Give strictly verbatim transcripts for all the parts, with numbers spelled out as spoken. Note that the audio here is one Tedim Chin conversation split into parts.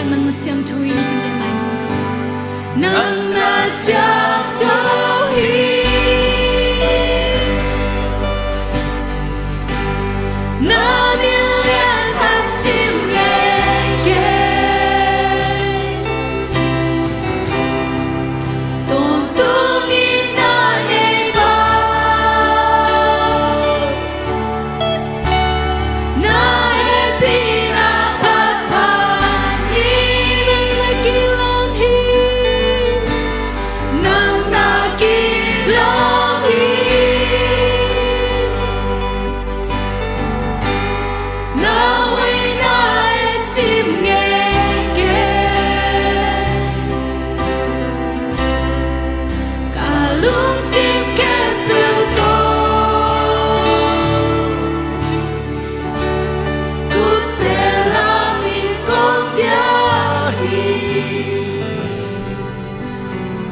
Nang na siangtho hi, ci lian lai maw? Nang na siangtho hi. Na min lian a cim ngei kei. Tawntung in na nei bang. Na hehpihna phat phat in nang na kilawm hi. Nang na kilawm hi. Na hoihna e cim ngei kei. Ka lungsim khempeuh tawh kut pia lamin kong pia hi.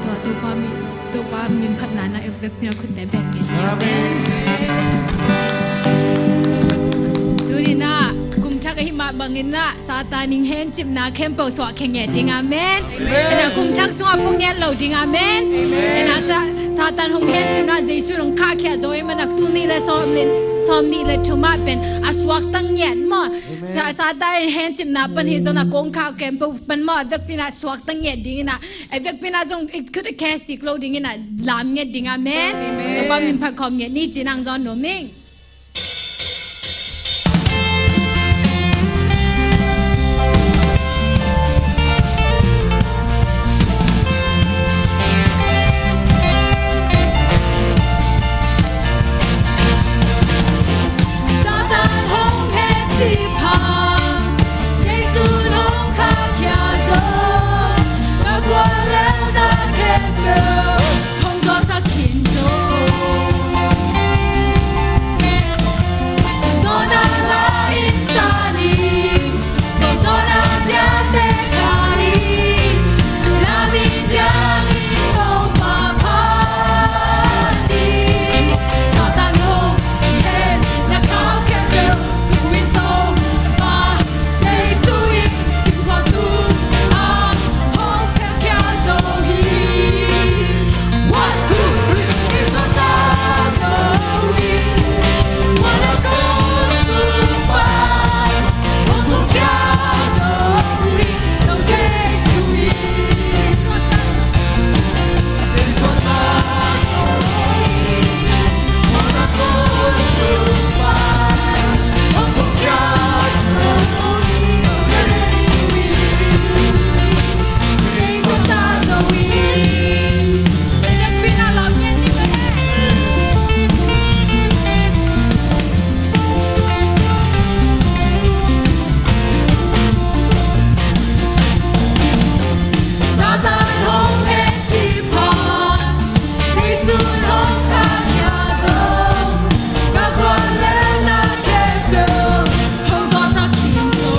Tua Topa min, Topa min phatna na e vekpi-in a khutte beng ngen. Amen. Tuni-in ah kum thak ahih mah bangin ah Satan in hencipna khempeuh suahkhia ngiat ding. Amen. Amen. Ina kum thak sungah pung ngiat lo ding. Amen. Amen. Ina ca-, Satan hong hencipna Jesu hong khahkhia zo ahih manin ah tul nih le sawm le, sawm nih le thum ah pen a suakta ngiat maw. Amen. Sa-, Satan in hencipna pan hi zongin a kongkhak khempeuh pan maw a vekpi-in ah suakta ngiat ding ina, a vekpi-in ah zong i khut a khesik lo ding ina lam ngiat ding. Amen. Amen. Topa min phat khawm ngiat ni ci-in hong zawn nuam ing. Satan hong hencip hang Jesu hong khahkhia zong, ka guallelhna khempeuh hong zuaksak khin zo. Ka zawn a la in san in, ka zawn a diate kha in, lam in diang in Topa phat ni. Satan hong hen na kau khempeuh tu in Topa Jesu in simkhuak tu a hong pia khia zo hi. Wan hu i zo ta zo hi. Wan a ko su pa hong ko khia zo hi. Lo Jesu hi. Satan hong hencip hang Jesu hong khahkhia zong, ka guallelhna khempeuh hong zuaksak khin zo.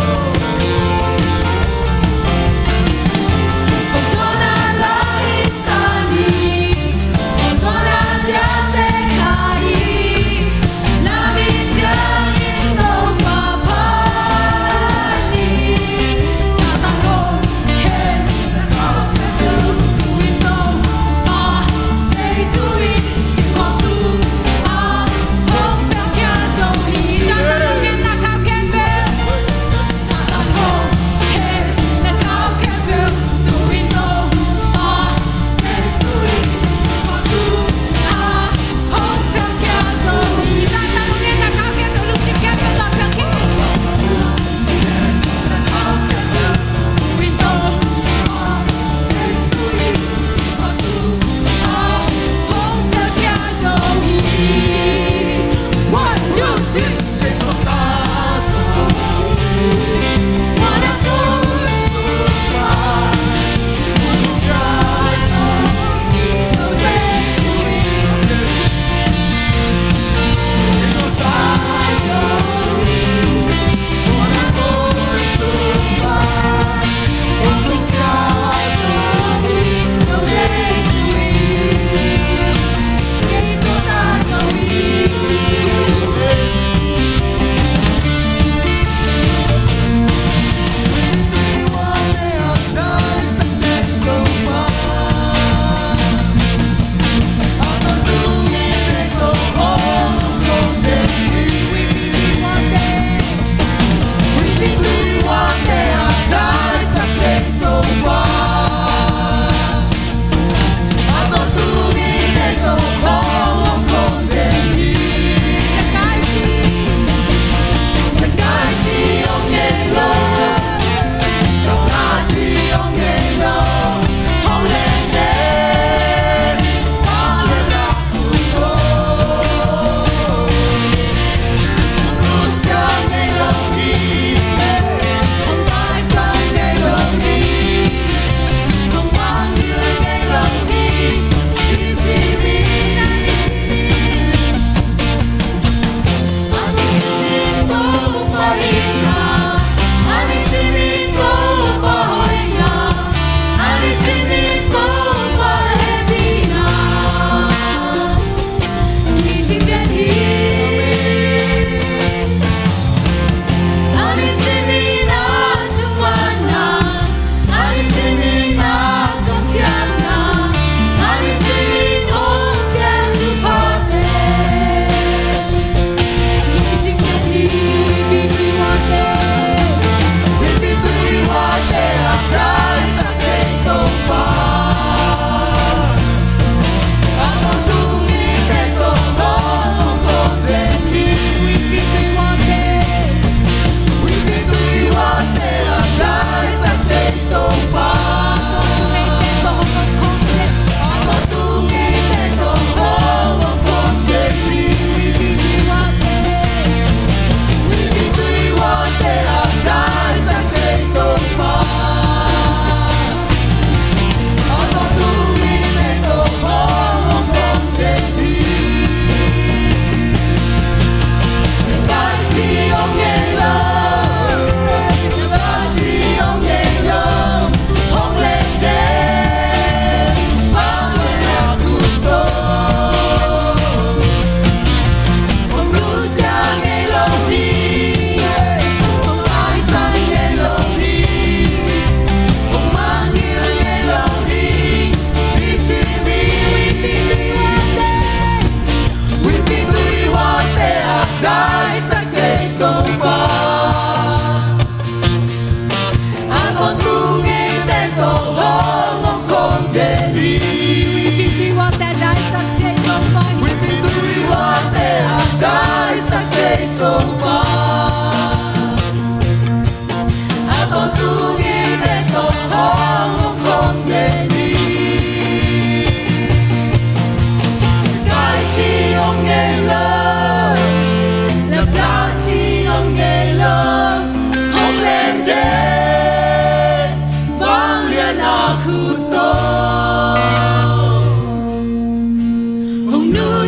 Ka zawn a la in san in, ka zawn a diate kha in, lam in diang in Topa phat ni. Satan hong hen na kau khempeuh tu in Topa Jesu in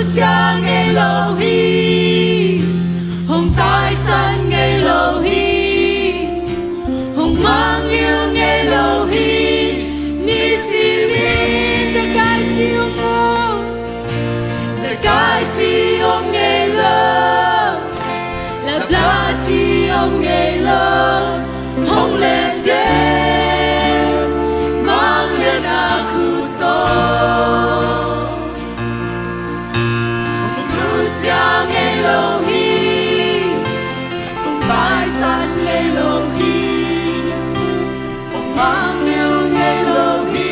Sia ngei lo hi, hong taisan ngei lo hi, hong mangngilh ngei lo hi. Nisimin zekai ci om lo, zekai ci om ngei lo, lapla ci om ngei lo. Hong len den, mang lian a khut tawh. Hong nusia ngei lo hi, hong taisan ngei lo hi, hong mangngilh ngei lo hi.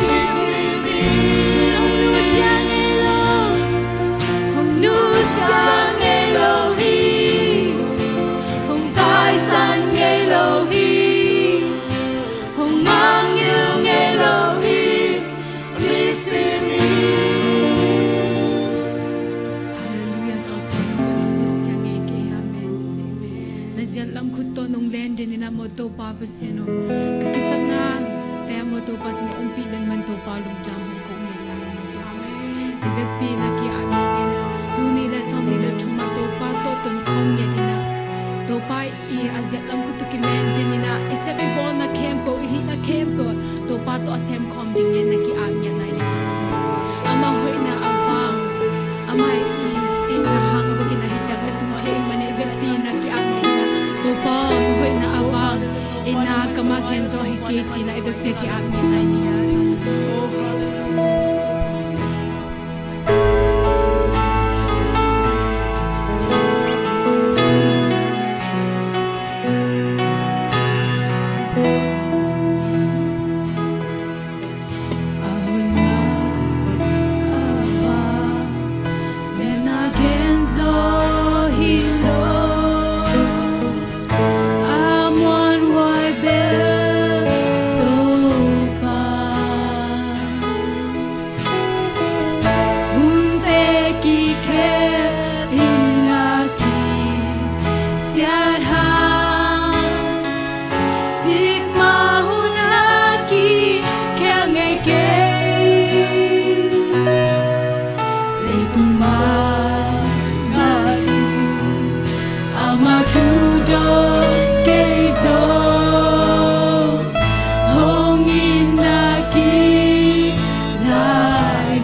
Nisimin hong nusia ngei lo, hong nusia ngei lo hi, hong taisan ngei lo hi, hong mangngilh ngei lo hi. Nisimin. Halleluiah, Topa nangmah hong nusia ngei kei. Amen. Na ziat lam khut tawh nong len den in ah maw Topa Pasian aw, ka kisapna te ah maw Topa Pasian aw, ompih den man Topa, lungdam hong ko ngen lai maw Topa. I vekpi in ah ki-ap ngen in ah, tul nih le sawmnih le thum ah Topa tawh tonkhawm ngen in ah, Topa i a ziat lam khut tawh kilen den in ah, i sep i bawlna khempeuh, i hihna khempeuh Topa tawh a semkhawm ding ngen na ki-ap ngen lai ni. Amah hoihna a vang, amah i itna hang a bek in ah hih ciang a tung thei ih man i vekpi in ah ki-ap ngen in ah, Topa na hoihna a vang, itna kamah gen zaw hi kei ci-in ah i vekpi ah ki-ap ngen lai ni. Hun pek i khe in a kisiat hang, cikmah hun a kikhel ngei kei. Leitung mah a tung amah thudon kei zong, hong itna kilai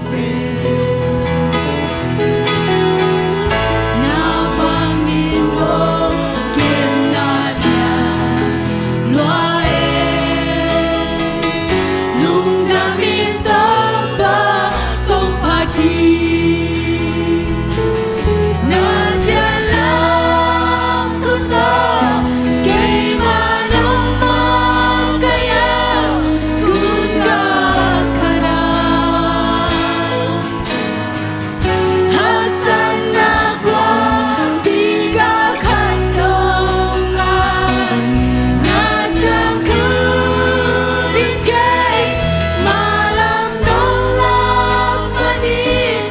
zen. Na bangin hong kepna lian lua e. Lungdam in Topa kong phat hi. Na ziat lam khut tawh keimah nong makaih a, kun ka khat a, haksatna kuapi ka khat thong a, na tangkhut in keimah lam nong lak manin,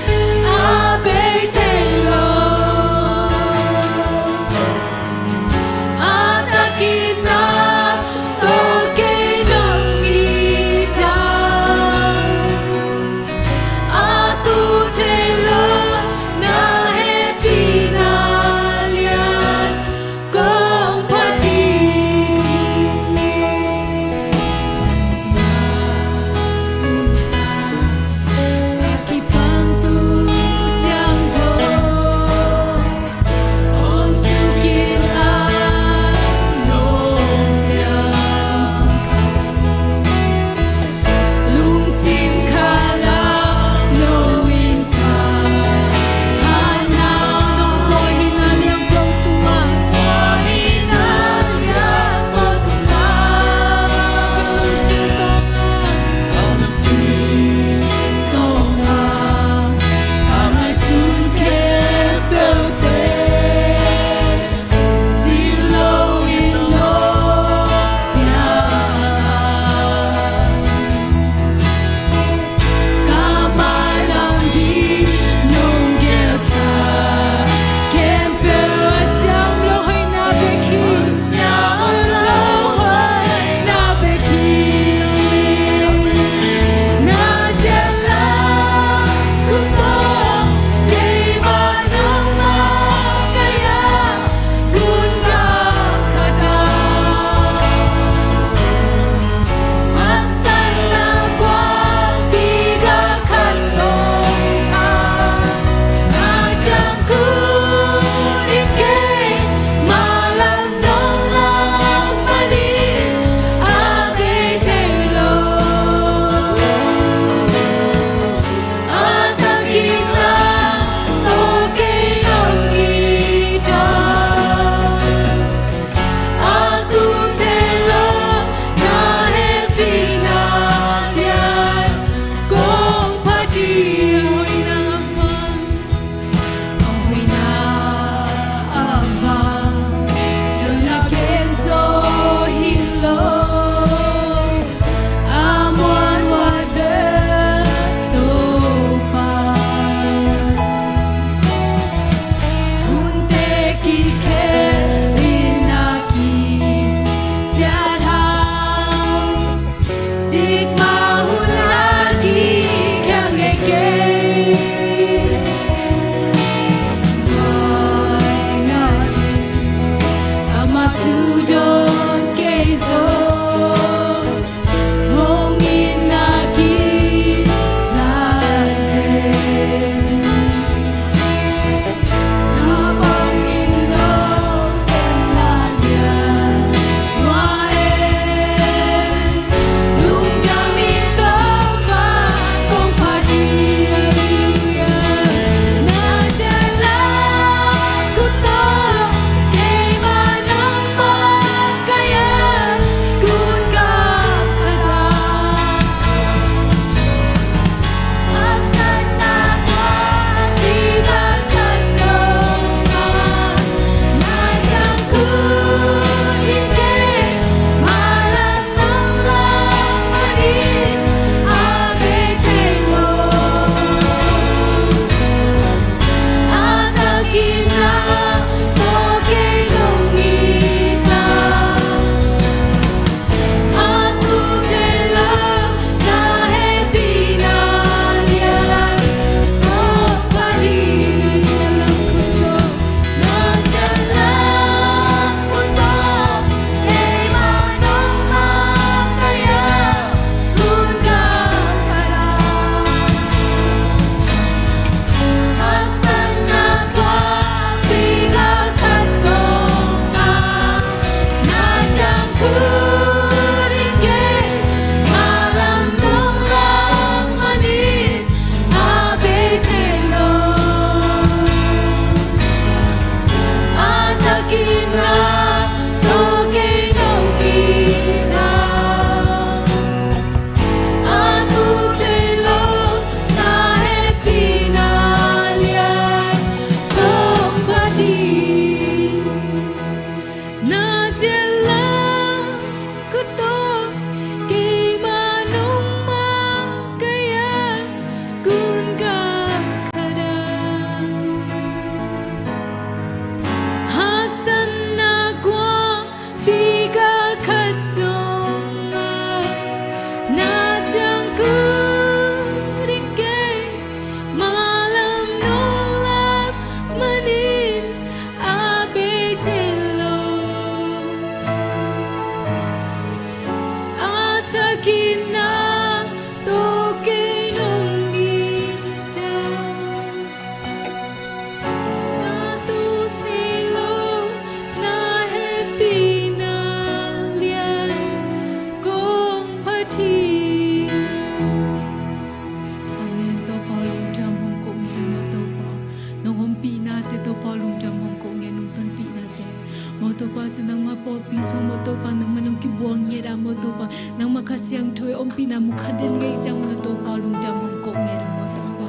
Sia nangmah pawlpi sung maw Topa, nangmah nong kibuang ngiat a maw Topa, nangmah Kha Siangtho i ompihna mu kha den ngei ciang maw Topa, lungdam hong ko ngiat uh maw Topa.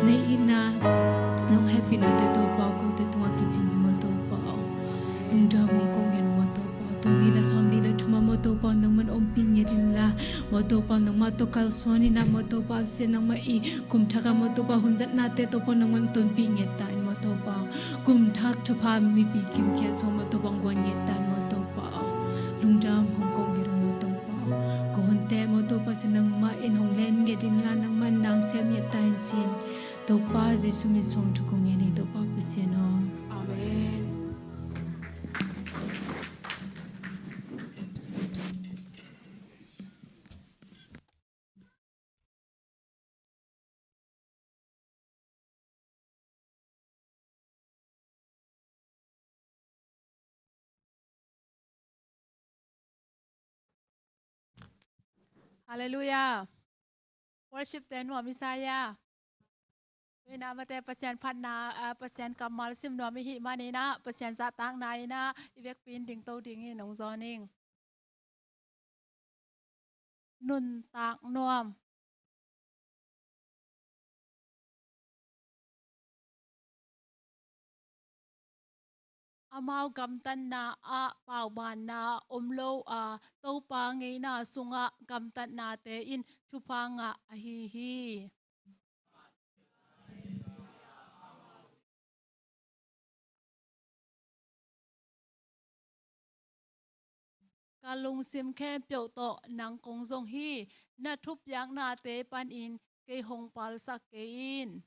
Na itna nong hehpihna te Topa, kote tungah kicing hi maw Topa. Lungdam hong ko ngiat uh maw Topa. Tul nih le sawmnih le thum ah maw Topa, nangmah ompih ngiat inla maw Topa, nangmah tawh kalsuan inla maw Topa, Sia nangmah i kum thak ah maw Topa, hun zatnate Topa, nangmah tonpih ngiat ta in maw Topa. Kum thak thupha mipi kimkhiat sung maw Topa, guan ngiat ta in maw Topa. Lungdam hong ko ngiat uh maw Topa. Ko hunte maw Topa, Sia nangmah in hong len ngiat inla, nangmah nang siam ngiat ta in ci-in, Topa Jesu min suang thu kong ngen hi Topa Pasian aw. Amen. Halleluiah. Worship te nuam i sa hia? Tuina mate Pasian phatna, ah, Pasian kammal sim nuam i hih manin ah, Pasian zahtakna in ah i vekpi in dingto ding hi, nong zawn ing. Nuntak nuam. Amau gamtatna ah paubanna om lo a, Topa ngeina sungah gamtatnate in thupha ngah ahi hi. Ka lungsim khempeuh tawh nang kong zong hi, na thupiaknate panin kei hong palsak kei in.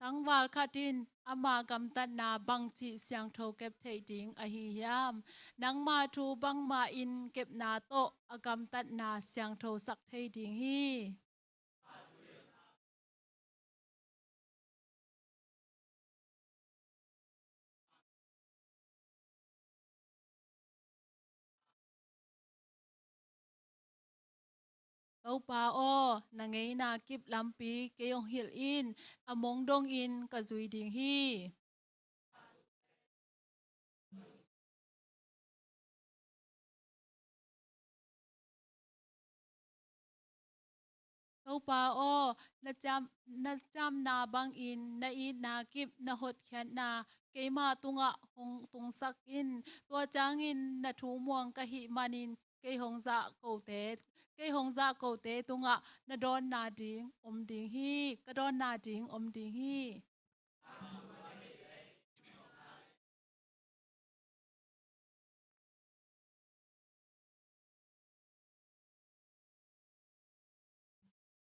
Tangval khat in ama gamtatna bangci siangtho kep theih ding ahi hiam? Nangma thu bangmah in kepna tawh a gamtatna siangthosak thei ding hi. Topa aw, na ngeina kip lampi kei hong hilh in, a mong dongin ka zui ding hi. Topa aw, na ciam, na ciamna bangin na itna kip, na hotkhiatna keima tungah hong tungsak in. Tua ciangin na thu muang ka hih manin kei hong zahkote, kei hong zahkote tungah na dawnna ding om ding hi, ka dawnna ding om ding hi.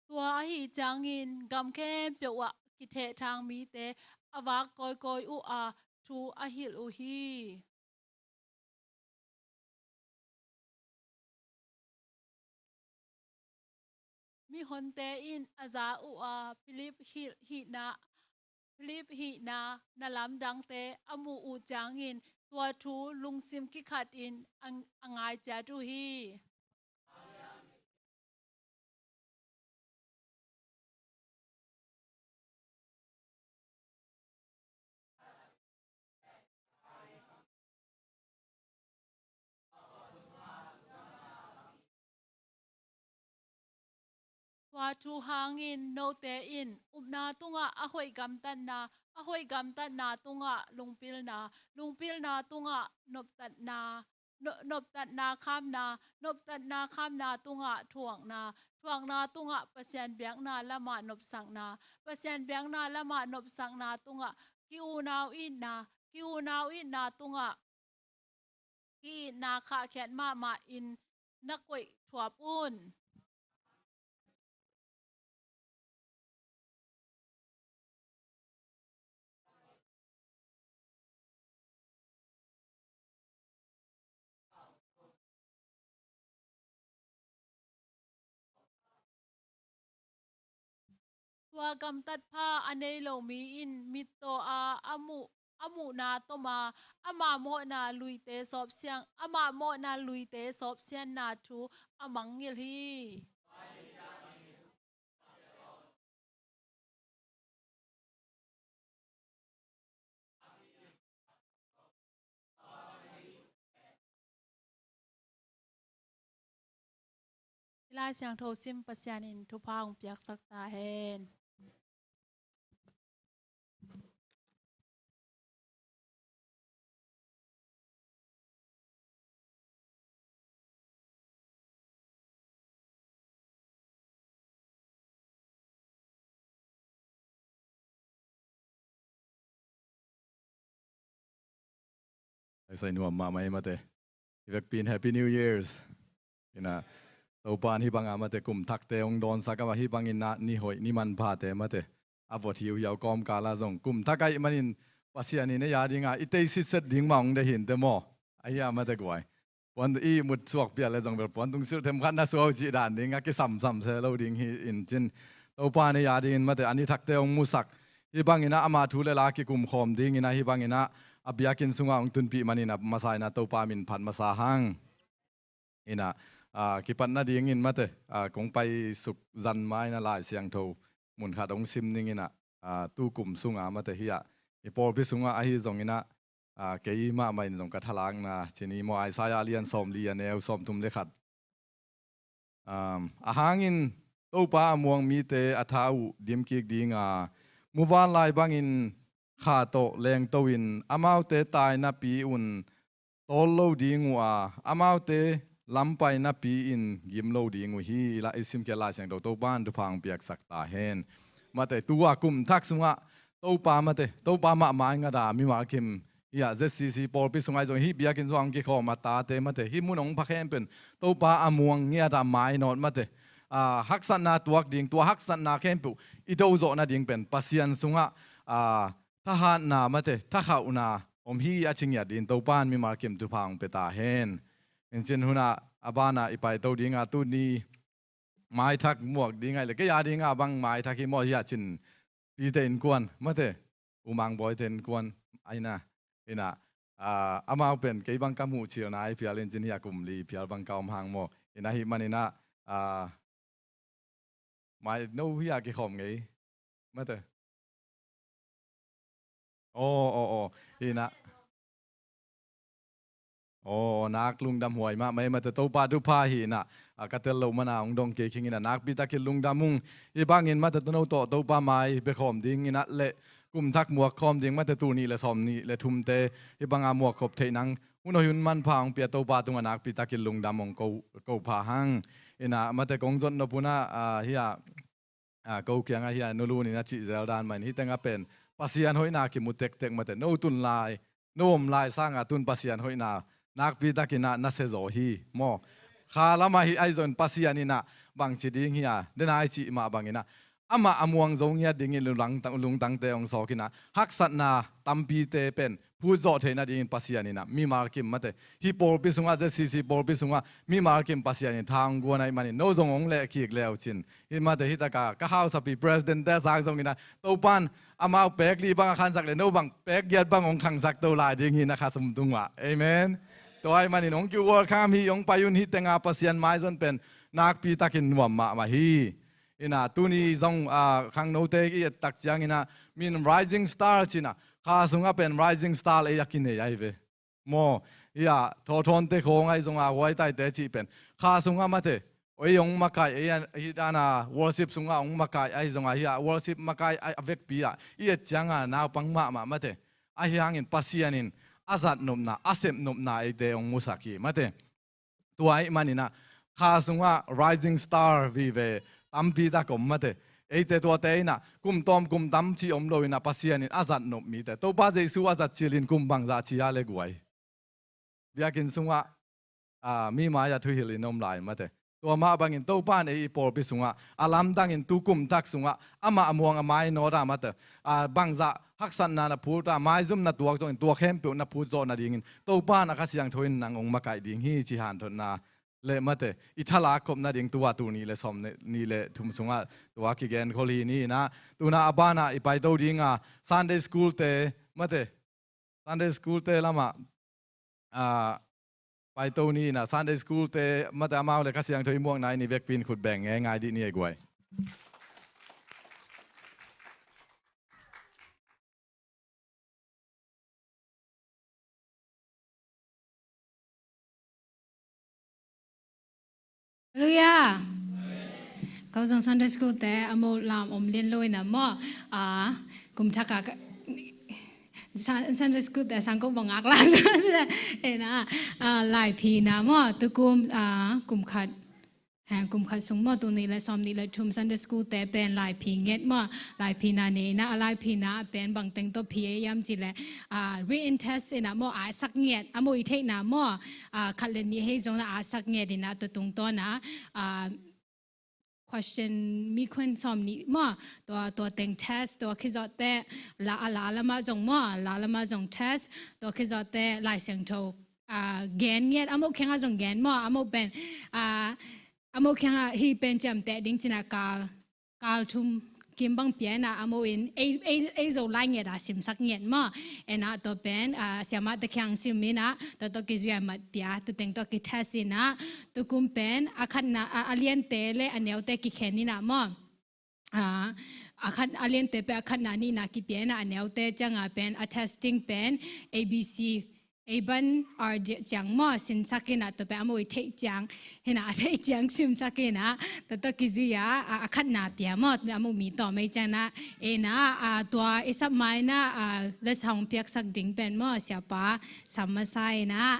Tua ahi ciangin gam khempeuh ah kithehthang mite a vak kawikawi uh a, thu a hilh uh hi. Mihonte in a za uh a, Philip hilh hihna, Philip hihna na lamdangte a muh uh ciangin tua thu lungsim kikhatin a, a ngai ciat uh hi. Tua thu hangin note in upna tungah a hoih gamtatna, a hoih gamtatna tungah lungpilna, lungpilna tungah noptatna, no-, noptatna khamna, noptatna khamna tungah thuakna, thuakna tungah Pasian biakna lamah nopsakna, Pasian biakna lamah nopsakna tungah ki-unau itna, ki-unau itna tungah ki-itna khahkhiat mahmah in na koih thuap un. Tua gamtatpha a nei lo mi in mittaw a a muh, a muhna tawm a, ama mawhna luite sawpsiang, ama mawhna luite sawpsianna thu a mangngilh hi. Lai Siangtho sim Pasian in thupha hong piaksak ta hen. Ai sai nuam mahmah ei mate. Hi vekpi in Happy New Year's. Ina, Topa in hih banga mate kum thakte hong dawnsak a, hih bangin ah ni hoih ni manphate mate a vot hiuhiau kawmkal ah zong kum thak ahih manin Pasian in ei a dinga i tei sitset ding mah hong deih hi inteh maw. Ahi a mate guai. Puan i mut suak pial le zong bel puan tung silh themkhat na suau cih dan ding a kisamsam se lo ding hi in cin. Topa in ei a dingin mate a ni thakte hong musak. Hih bangin ah ama thu le la kikum khawm dingin ah hih bangin ah a biakinn sungah hong tunpih manin a masa in ah Topa min phat masa hang. Ina, ah, kipat nadingin mate, ah, kong paisuk zan ma ina Lai Siangtho mun khat hong sim ning ina, ah, tu kum sunga mate hi a. I pawlpi sungah ahi zong ina, ah, kei mahmah in zong ka thalakna cin hi maw, Isaiah lian sawmli a neu sawmthum le khat. Um, a hangin Topa a muang mite a tha uh dim kik ding a, muvanlai bangin kha tawh lengto in amaute tainapi un tawl lo ding uh a, amaute lam painapi in gim lo ding uh hi. I la, i simkhiat Lai Siangtho Topa in thupha hong piaksak ta hen. Mate, tua kum thak sungah Topa mate, Topa mahmah i ngat a mimal kim hi a, Z C C pawlpi sungah zong hih biakinn sungah hong kikhawm a tate mate, hih mun hong pha khempeuh in Topa a muang ngiat a mainawt mate, a, haksatna tuak ding, tua haksatna khempeuh i do zawh nading pen Pasian sungah, a, thahatna mate, thakhauhna om hi a ci ngiat dingin Topa in mimal kim thupha hong pia ta hen. In cin hun ah a ban ah i paito ding a, tuni maithak muak ding ahih leh kei a ding a bang maithak hi maw hi a cin, pite innkuan mate, U Mang Bawi te innkuan a ina, ina, ah, amau pen kei bang ka muh cilna a i phial in cin hi a, kum li phial bang ka om hang maw. Ina hih man ina, ah, mai no hi a kikhawm ngei mate. Aw, aw, aw. Hi na. Aw, nak lungdam huai mahmah ei mate, Topa thupha hi na. A, ka tel loh man a hong dong kei khing ina, nakpi takin lungdam ung. Hih bangin mate, no tawh Topa mai biakhawm ding ina le kum thak muak khawm ding mate, tul nih le sawm nih le thumte hih banga muak khop theih nang hun hoih hun manpha hong pia Topa tungah nakpi takin lungdam hong ko, ko pha hang. Ina mate, kong zot nop un a, a, hi a, a, ko kiangah hi a, Nu Lun in a cih zel dan mah in hih tengah pen Pasian hoihna kimu tektek mate, no tun lai, no om lai sanga tun Pasian hoihna nakpi takin a na sia zaw hi maw. Kha lamah hi ahi zongin Pasian in a bangci ding hi a, den a i cih mah bangin a amah a muang zo ngiat dingin lungtang, lungtangte hong sawk in a, haksatna tampite pen phut zawh theih nadingin Pasian in a mimal kim mate, hih pawlpi sungah, Z C C pawlpi sungah mimal kim Pasian in tha hong guan ahih manin no zong hong leh kik le uh cin. Hih mate, hih taka ka hausapi president te sang zong ina, Topan amau pek li bang a khangsak le no bang pek giat bang hong khangsak to lai ding hi na, kha sum tungah. Amen. Tua ahih manin hong ki welcome hi, hong pai un, hih tenga Pasian maizon pen nakpi takin nuam mahmah hi. Ina, tuni zong, ah, khangnote i et tak ciang ina, min rising star ci na, kha sungah pen rising star ei a kinei ahi ve. Maw, hi a, Thawthawnte khawng ahi zonga, Huaitaite cih pen kha sungah mate, ei hong makaih, ei a, hih dana worship sungah hong makaih ahi zonga, hi a, worship makaih a, a vekpi ah i et cianga naupang mahmah mate. Ahi hangin Pasian in a zat nopna, a sep nopna eite hong musak hi mate. Tua ahih manin a, kha sungah rising star vive tampi tak om mate. Eite tuate in a, kum tawm kum tam cih om lo in a, Pasian in a zat nop mite, Topa Jesu a zat cilin kum bangzah ci a le guai. Biakinn sungah, a, mi mai-ah thuhilh in om lai mate. Tua mah bangin Topa in ei i pawlpi sungah a lamdangin tu kum thak sungah amah a muang a mainawt a mate, a, bangzah haksatna na phut a, maizum na tuak zongin tua khempeuh na phut zawh nadingin Topa in a Kha Siangtho in nang hong makaih ding hi ci hanthotna le mate, i thalak khop nading tua tul nih le sawm nih le thum sungah tua kigenkhol hi ni ina, tuna a banah i paito dinga Sunday school te mate, Sunday School te lamah, ah, paito ni in ah, Sunday School te mate amau le Kha Siangtho i muakna i ni vekpi in khut beng nge ngai dih ni ei guai. Halleluiah. Ko zong Sunday School te a mo lam om lian lo in ah maw, a, kum thak a ka, Sun-, Sunday School te sang ko bang ak la. Ena, a, laiphi na maw, tukum, a, kum khat, he, kum khat sung maw, tul nih le sawm nih le thum Sunday School te pen laiphi nget maw, laiphi na ni na, a laiphi na pen bang teng tawh phi ei hiam cih leh, a, written test in ah maw, a sak nget, a mo i theihna maw, a, khat le nih hei zong na a sak nget in ah tua tungtawn ah, a, question mi khuan sawm nih maw, tua, tua teng test, tua khizawh teh la, a la lamah zong maw, la lamah zong test, tua khizawh teh Lai Siangtho, a, gen nget, a mo kheng ah zong gen maw, a mo pen, a, a mo kheng ah hi pen ciamteh ding cih in ah kal, kal thum kim bang pia in ah a mo in ei, ei, ei Zolai nget a simsak nget maw. Ena tua pen, a, siamah te kiang sim in ah tua tawh kizui a mat pia, tua teng tawh kitest in ah, tukum pen a khatna, a, a liante le a neute kikhen in ah maw. A, a khat, a liante pen a khatna nihna kipia in ah a neute ciang a pen a testing pen A B C A ban R ciang maw, sinsak in ah tua pen a mo i theih ciang, hi in ah a theih ciang simsak in ah tua tawh kizui a, a, a khatna pia maw, a mo mi tawm ei ciang in ah, ena, a, tua i sap ma in ah, a, letsong piaksak ding pen maw, siapa sam masa in ah.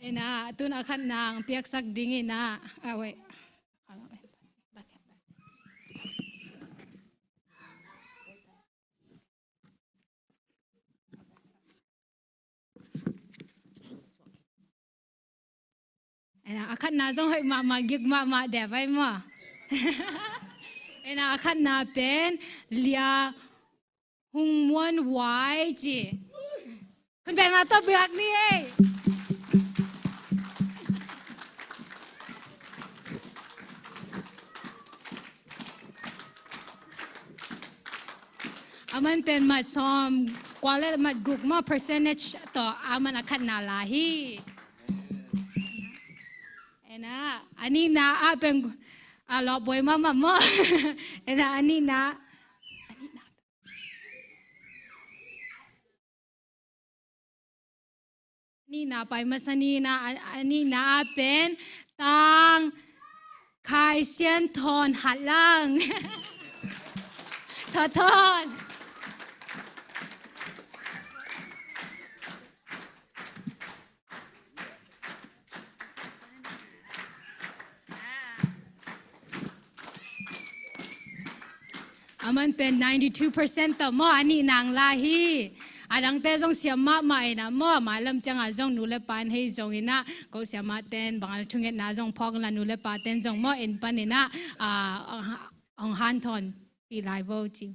Ena, tun a khatna piaksak ding in ah, a, wait. Ena, a khatna zong hoih mahmah, gik mahmah deh vai maw. Ena, a khatna pen Lia Hung Muan Wai ci. Khut bengna tawh biak ni ei. Aman pen mat sawm kua le mat guk maw, percentage tawh aman a khatna la hi. Ena, a nihna ah pen, a, lawhbuai mahmah maw. Ena, a nihna, a nihna. Nihna pai masa ni in ah, a, a nihna ah pen Tang Khai Sian Thawn Hat Lang. Thawn, Thawn. Aman pen ninety-two percent tawh maw, a nihna ang la hi. A dangte zong siam mahmah in ah maw, mailam ciang a zong nu le pa in hei zong in ah, ko siamah ten bang a thungetna zong phawk la, nu le pa ten zong maw, en pan in ah, a, hong hanthawn pi lai vo ci.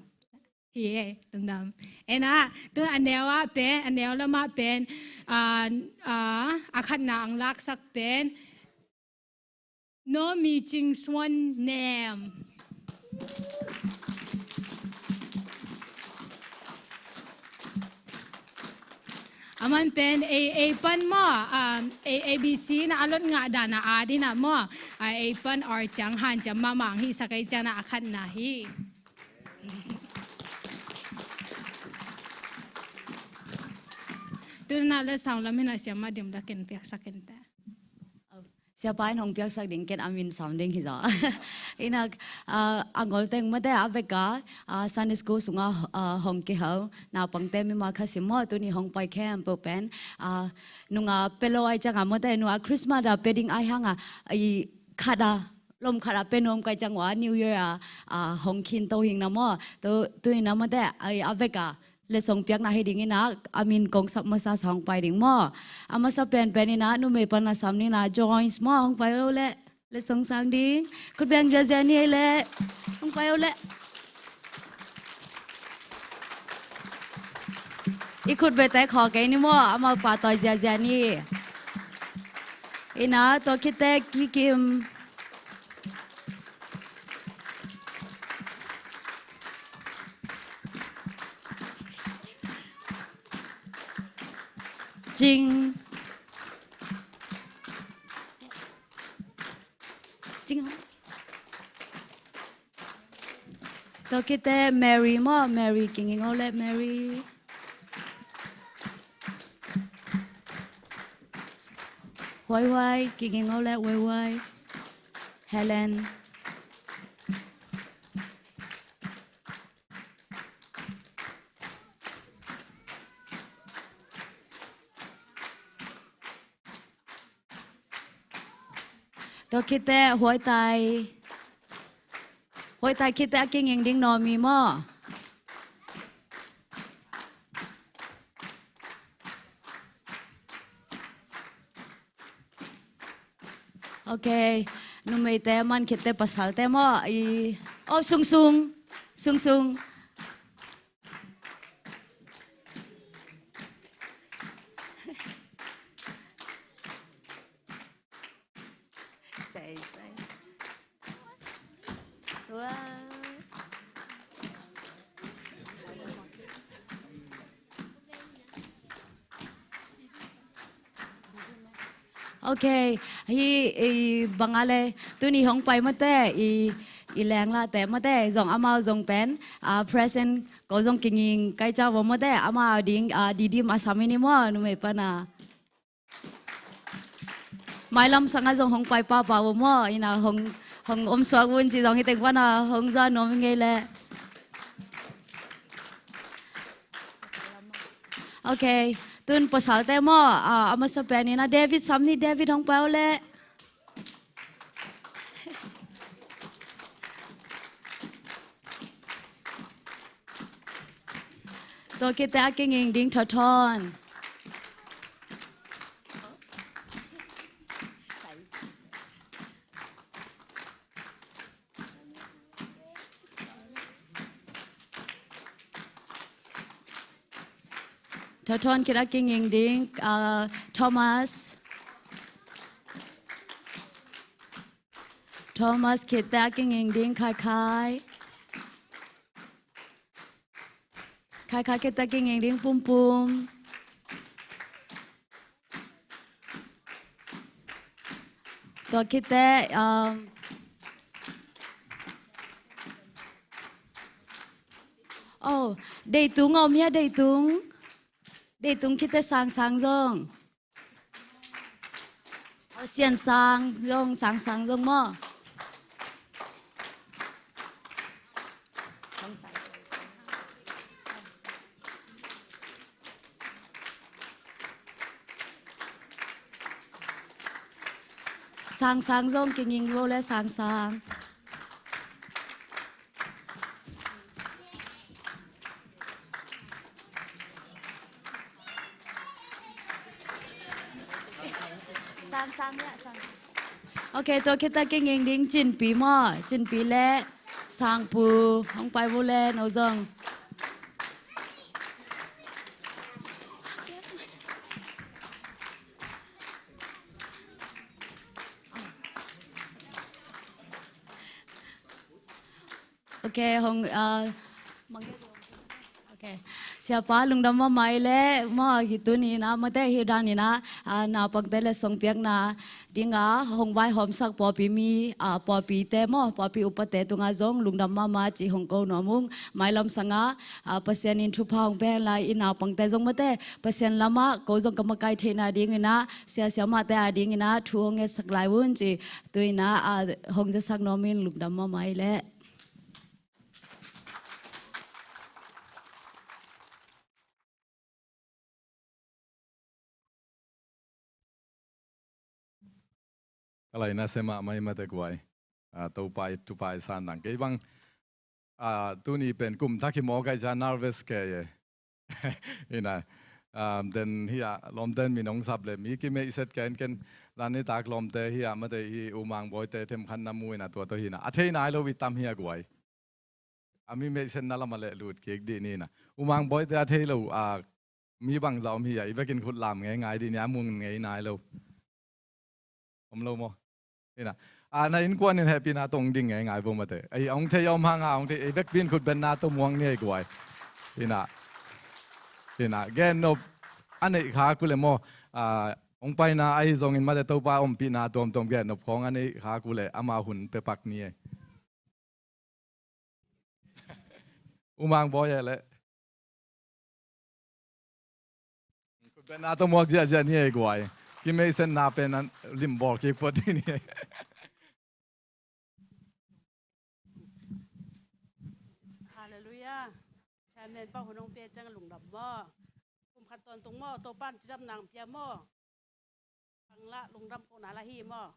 Hi e, lungdam. En ah, tu a neu ah pen, a neu lamah pen, a, a, a khatna ang laksak pen Naw Mi Cing Suan Nem. Aman pen ei, ei pan maw, um, ei, A B C na a lot ngah dan a, a ding ah maw, a, ei pan R ciang hanciam mahmah hih sak ei ciang na a khatna hi. Tu in ah letsong lam hi in ah siamah dim la ken piaksak ken ta. Siapa in hong piaksak ding, ken a min sam ding hi zaw. In ah, ah, a ngol teng mate a vek a, ah, Sunday school sungah, ah, hong kihel naupangte mimal khat sim maw, tuni hong pai khempeuh pen, ah, nung a pia lo ai ciang a mate, nung a Christmas a pia ding ai hang a, i khat a, lom khat a pia nuam kai ciang ua, New Year a, ah, hong khin to hing na maw. Tu, tu in ah mate, ai a vek a letsong piakna hi ding in ah, a min kong sap masa sa hong pai ding maw. A masa penpen in ah, numei pan na sam ni na, Joyce maw, hong pai o leh. Letsong sang ding. Khut beng ziazia ni ei leh. Hong pai o leh. I khut beng tek khawk ei ni maw, amau pahtawi ziazia ni. In ah, tua khit teh Kikim. Cing. Cing. Tua khit teh Mary maw, Mary kinging o leh Mary. Huai Huai kinging o leh Huai Huai. Helen. Tua khit teh Huai Tai. Huai Tai khit teh a kinging ding Naomi maw. Ok. Numeite man khit teh pasalte maw. I, oh, sungsung. Sungsung. Sei, sei. Wow. Ok, hi, i, bang a leh, tuni hong pai mate, i, i lenglate mate, zong amau zong pen, a, present ko zong kinging kai ca vo mate, amau ding, a, Didim a sam i ni maw, numei pana. Mailam sanga zong hong pai papa vo maw, ina hong, hong om suak un ci zong hi teng pana, hong za nuam ngei leh. Ok, tun pasalte maw, a, a masa pen ina David sam ni, David hong pai o leh. Tua khit teh a kinging ding Thothawn. Thothawn khit a kinging ding, uh, Thomas. Thomas khit teh a kinging ding Khai Khai. Khai Khai khit teh a kinging ding Pum Pum. Tua khit teh, um, oh, Deitung om hia, Deitung. Deitung khit teh Sang Sang zong. Aw, Sian Sang zong, Sang Sang zong maw. Sang Sang zong kinging vo leh Sang Sang. Sang Sang ya, Sang. Ok, tua khit teh kinging ding Cinpi maw, Cinpi leh Sangpu, hong pai vo leh no zong. Ok, hong, ah, ok. Siapa lungdam mahmah leh, maw, hi tuni-in ah, mate hi dan-in ah, ah, naupangte leh songpiakna dinga hong vaihawmsak pawlpi mi, ah, pawlpite maw, pawlpi upate tungah zong lungdam mahmah ci hong ko nuam ung. Mailam sangah, ah, Pasian in thupha hong pia hen la, i naupangte zong mate Pasian lamah ko zong ka makaih theihna dingin ah, sia siamahte a dingin ah thu hong ngetsak lai un ci, tu-in ah, ah, hong zasak nuam ing, lungdam mahmah leh. Ka laina sia mahmah mah teh guai. Ah, Topa i thupha i san nang. Kei bang, ah, tuni pen kum thak hi mawk a, i ca nervous kei e. Ina, ah, den hi a, lawmten min hong sap leh mi kimeihset kei in, ken zan nitak lawmte hi a, mate hi U Mang Bawite themkhat na mu ina, tua tawh hi ina. A thei nai lo i tam hi a guai. A mi meihsetna lamah leh lut kik dih ni ina. U Mang Bawite a thei lo, a, mi bangzah om hi a, i vekin khut lam ngeingai dih ni, a mu ngei nai lo. Om lo maw? Ina. A, na innkuan in hehpihna tawh hong ding ngeingai vo mate. Ei, hong thei a om hang a, hong thei, ei vekpi in khut benna tawh muang ni ei guai. Ina. Ina. Gen nop. a neih khak uh leh maw, ah, hong paina ahi zongin mate Topa ompihna tuamtuam gen nop khawng a neih khak uh leh ama hun pia pak ni ei. U Mang Bawi eh leh. Khutbetna tawh muak ziahziah ni ei guai. Kimeihsetna pen a limbawl kik phot ni ei. Halleluiah. Chairman pa hun hong pia ciang lungdam maw. Kum khat tawntung maw, Topa'n cidamna hong pia maw. Pang lah lungdam kohna lah hi maw.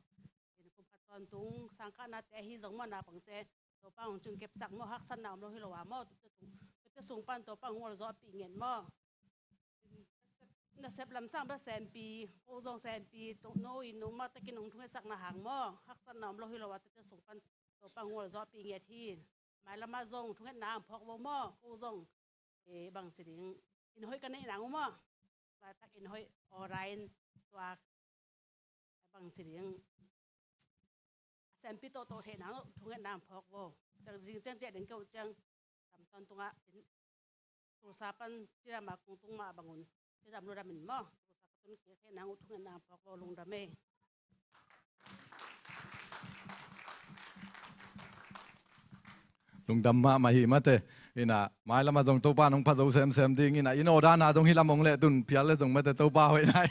Kum khat tawntung sangkahnate ahi zong maw, naupangte Topa hong cing kepsak maw, haksatna om lo hi lo a maw. Tuate sung pan Topa hong gualzawhpih nget maw. Nasep lamsang bel sempi, ko zong sempi, no in no mah takin hong thungetsakna hang maw, haksatna om lo hi lo a, tuate sung pan Topa hong gualzawhpih nget hi. Mailam ah zong thungetna hong phawk vo maw, ko zong, eh, bangci ding, inn hoih ka neih nang uh maw. Laitak inn hoih, aw, rain, tuak, bangci ding, a sempi tawhtawh theih nang uh thungetna hong phawk vo. Ciang zing ciang ciah ding keuh ciang, tam tawntung ah, Tulsa pan cidam a kong tung mah bangun cidam lungdam in maw. Tulsa ka tun kik theih nang uh thungetna hong phawk vo, lungdam ei. Lungdam mahmah hi mate. Ina, mailam ah zong Topa nong pha zo semsem ding. Ina, inn order na zong hi lam hong leh tun phial leh zong mate Topa hoih nai.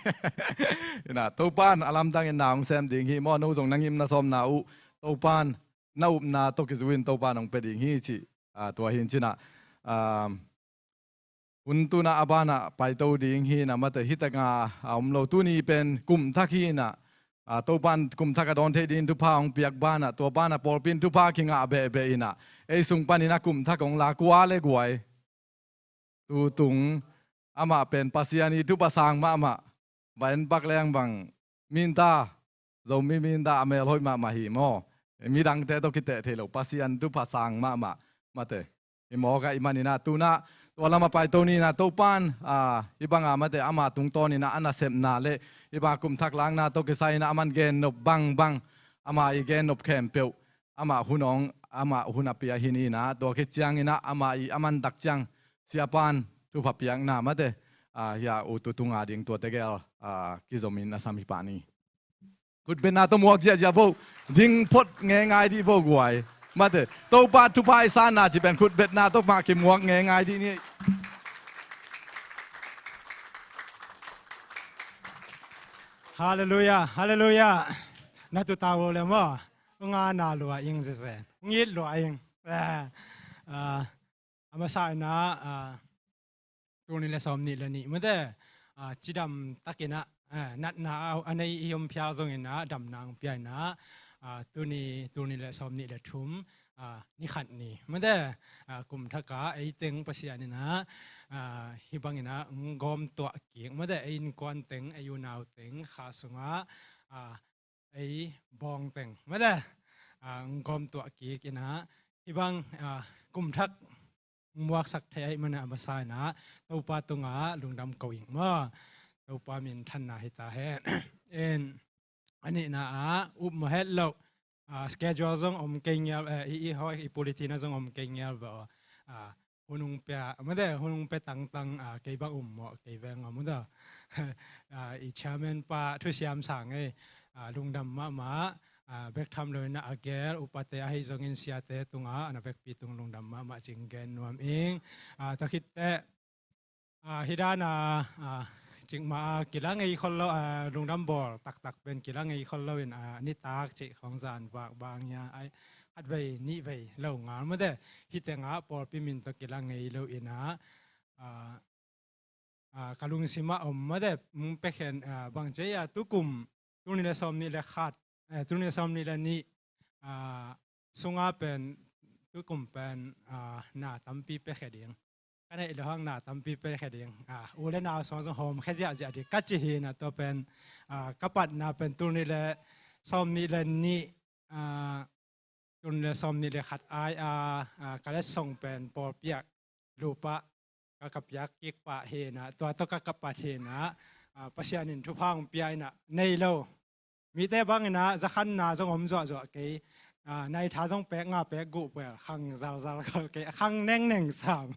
Ina, Topa'n a lamdangin na hong sem ding hi maw, no zong na ngim na sawmna uh Topa'n na upna tawh kizui in Topa nong pia ding hi cih, ah, tua hi in cin ah, ah, hun tu-in ah a banah paito ding hi in ah mate, hi tak a, a om lo. Tuni pen kum thak hi in ah, a, Topa'n kum thak a dawn theih ding thupha hong piak banah, tua banah pawlpi in thupha kingah behbeh in ah, ei sung panin a kum thak hong la kua le guai. Tutung amah pen Pasian ii thupha sang mahmah. Bain bak leng bang minta, Zomi minta a mel hoih mahmah hi maw. Midangte tawh kiteh thei lo, Pasian thupha sang mahmah mate. Hi mawk ahih manin ah tu-in ah tua lamah paito ni in ah, Topa'n, a, hih banga mate ama tungtawnin ah a nasepna le hih banga kum thak lakna tawh kisai in ah aman gen nop bangbang, ama ii gen nop khempeuh, amah hun hong, amah hun a pia hi ni in ah, tua khit ciangin ah ama ii a man tak ciang Siapa'n thupha piakna mate, a, hia u tutung a ding tuate gel, a, kizomin a sam hi pah ni. Khutbetna tawh muak ziahziah vo. Ding phot ngeingai dih vo guai. Mate, Topa thupha i sanna cih pen khutbetna tawh mah kimuak ngeingai dih ni. Halleluiah, halleluiah. Na tuta vo le maw. Nga na lua ing zeze. Ngit lua ing. Eh, ah, a masa in ah, ah, tul nih le sawm nih le nih mate, ah, cidam takin ah, ah, natna a, a nei i om phial zongin ah, damna hong pia in ah, ah, tuni tul nih le sawm nih le thum, ah, ni khat ni mate, ah, kum thak a ei teng Pasian in ah, ah, hih bangin ah hong gawm tuah kik mate, ei innkuan teng, ei unau teng, kha sungah, ah, ei bawng teng mate, ah, hong gawm tuah kik in ah, hih bang, ah, kum thak muaksak thei ahih manin ah a masa in ah Topa tungah lungdam ko ing maw. Topa min thanna hi ta hen. En, a nihna ah up mawh het loh, ah, schedule zong om kei ngial, eh, i, i hoi, i politina zong om kei ngial vo. Ah, hun hong pia mate, hun hong pia tangtang, ah, kei bang um mawh, kei veng om mate. Ah, i chairman pa thusiam sang ei, ah, lungdam mahmah. Ah, bek tham lo in ah a gel upate ahi zongin siate tungah, a na vekpi tung lungdam mahmah cih gen nuam ing. Ah, tua khit teh, ah, hih dan a, ah, cikmah a kila ngei khol lo, ah, lungdam bawl taktak pen kila ngei khol lo in, ah, nitak cih khawng zan vak bang hia, ai, khatvei nihvei lo ngal mate. Hih tengah pawlpi min tawh kila ngei lo in ah, ah, ah, ka lungsim ah om mate, mm, pekhen, ah, bang ci a, tukum, tul nih le sawm nih le khat, eh, tul nih le sawm nih le nih, ah, sunga pen, tukum pen, ah, na tampi pekhe ding. Ka neih lo hang na tampi pekhe ding. Ah, u le nau sung zong hawm khe ziahziah ding ka ci hi in ah, tua pen, ah, ka patna pen tul nih le sawm nih le nih, ah, tul nih le sawm nih le khat ai a, ah, ka letsong pen pawlpi ah lupa ka, ka piak kik pah hi in ah, tua tawh ka, ka pat hi in ah, ah, Pasian in thupha hong pia in ah, nei lo mite bang in ah zakhanna zong om zuahzuah kei, a, nai tha zong pek nga pek guh peuh khang zalzal khol kei, a khang nengneng sam.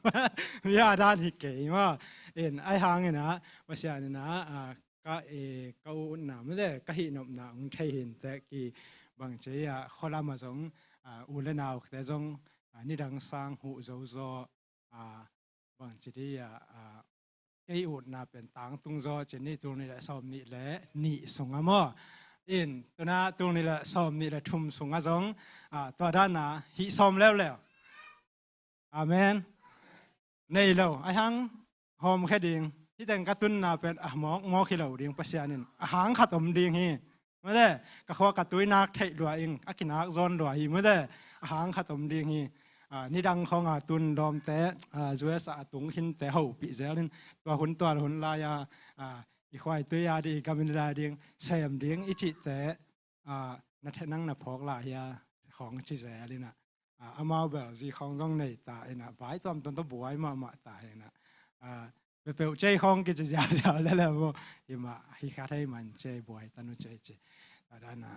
Bia dan hi kei maw. In, ahi hangin ah, Pasian in ah, a, ka, e, ka utna mate, ka hihnopna hong thei hi inteh, kibang ci a, khualam ah zong, a, u le naute zong, a, nidang sang huh zo zaw, a, bang ci di a, a, kei utna pen tangtung zaw ci ni, tul nih le sawm nih le nih sungah maw. In, tu-in ah tul nih le sawm nih le thum sungah zong, a, tua dan a hih sawm leuleu. Amen. Nei lo, ahi hang hawmkhia ding. Hih teng ka tunna pen a mawkmawk hi lo ding, Pasian in a hang khat om ding hi. Mate, ka khua ka tui nak theih lua ing, a kinak zawn lua hi, mate, a hang khat om ding hi. A, nidang khawng a tun lawmte, a, U S a, a tung khinte hopih zel in, tua hun tua hun lai a, a, i khua i tui a ding, i gam i nai ding sem ding i cihte, a, na thei nang na phawk lai hi a, khawng ci zel in ah, a, amau bel zi khawng zong nei ta in ah, vai tuamtuam tawh buai mahmah ta in ah, a, peuhpeuh cei khawng kici ziauziau lel leh maw, hi mah, hi kha thei man cei, buai ta nu cei ci. Tua dan a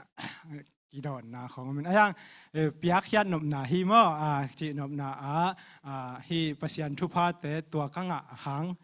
kidawnna khawng om in, ahi hang, e, piakkhiat nopna hi maw, a, cih nopna ah, a, hih Pasian thuphate tua ka ngah hang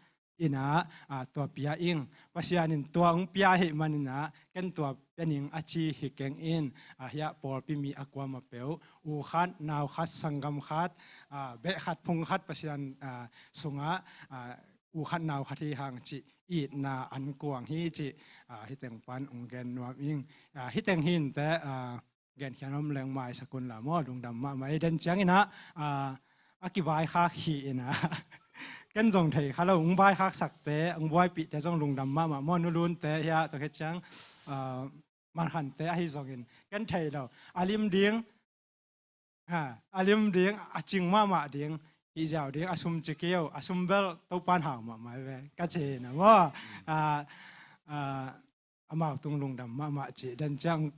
in ah, a, tua pia ing. Pasian in tua hong pia ahih manin ah, ken tua pia ning a ci hi keng in, a, hiah pawlpi mi a kuamah peuh, u khat, nau khat, sanggam khat, a, beh khat, phung khat Pasian, a, sungah, a, u khat, nau khat hi hang cih itna an kuang hi cih, a, hih teng pan hong gen nuam ing. A, hih teng hi inteh, a, genkhia nuam leng maisak un la maw, lungdam mahmah. Ei, den ciangin ah, a, a kivaikhak hi in ah, ken zong thei kha lo, hong vaikhak sakte, hong buaipihte zong lungdam mahmah maw, Nu Lunte hiah, tua khit ciang, a, Mankhante ahi zongin ken thei lo. A lim ding, ha, a lim ding, a cing mahmah ding, hih ziau ding, a sum ci kei o, a sum bel Topan hau mahmah ve, ka ci in ah maw. A, a, amau tung lungdam mahmah cih, den ciang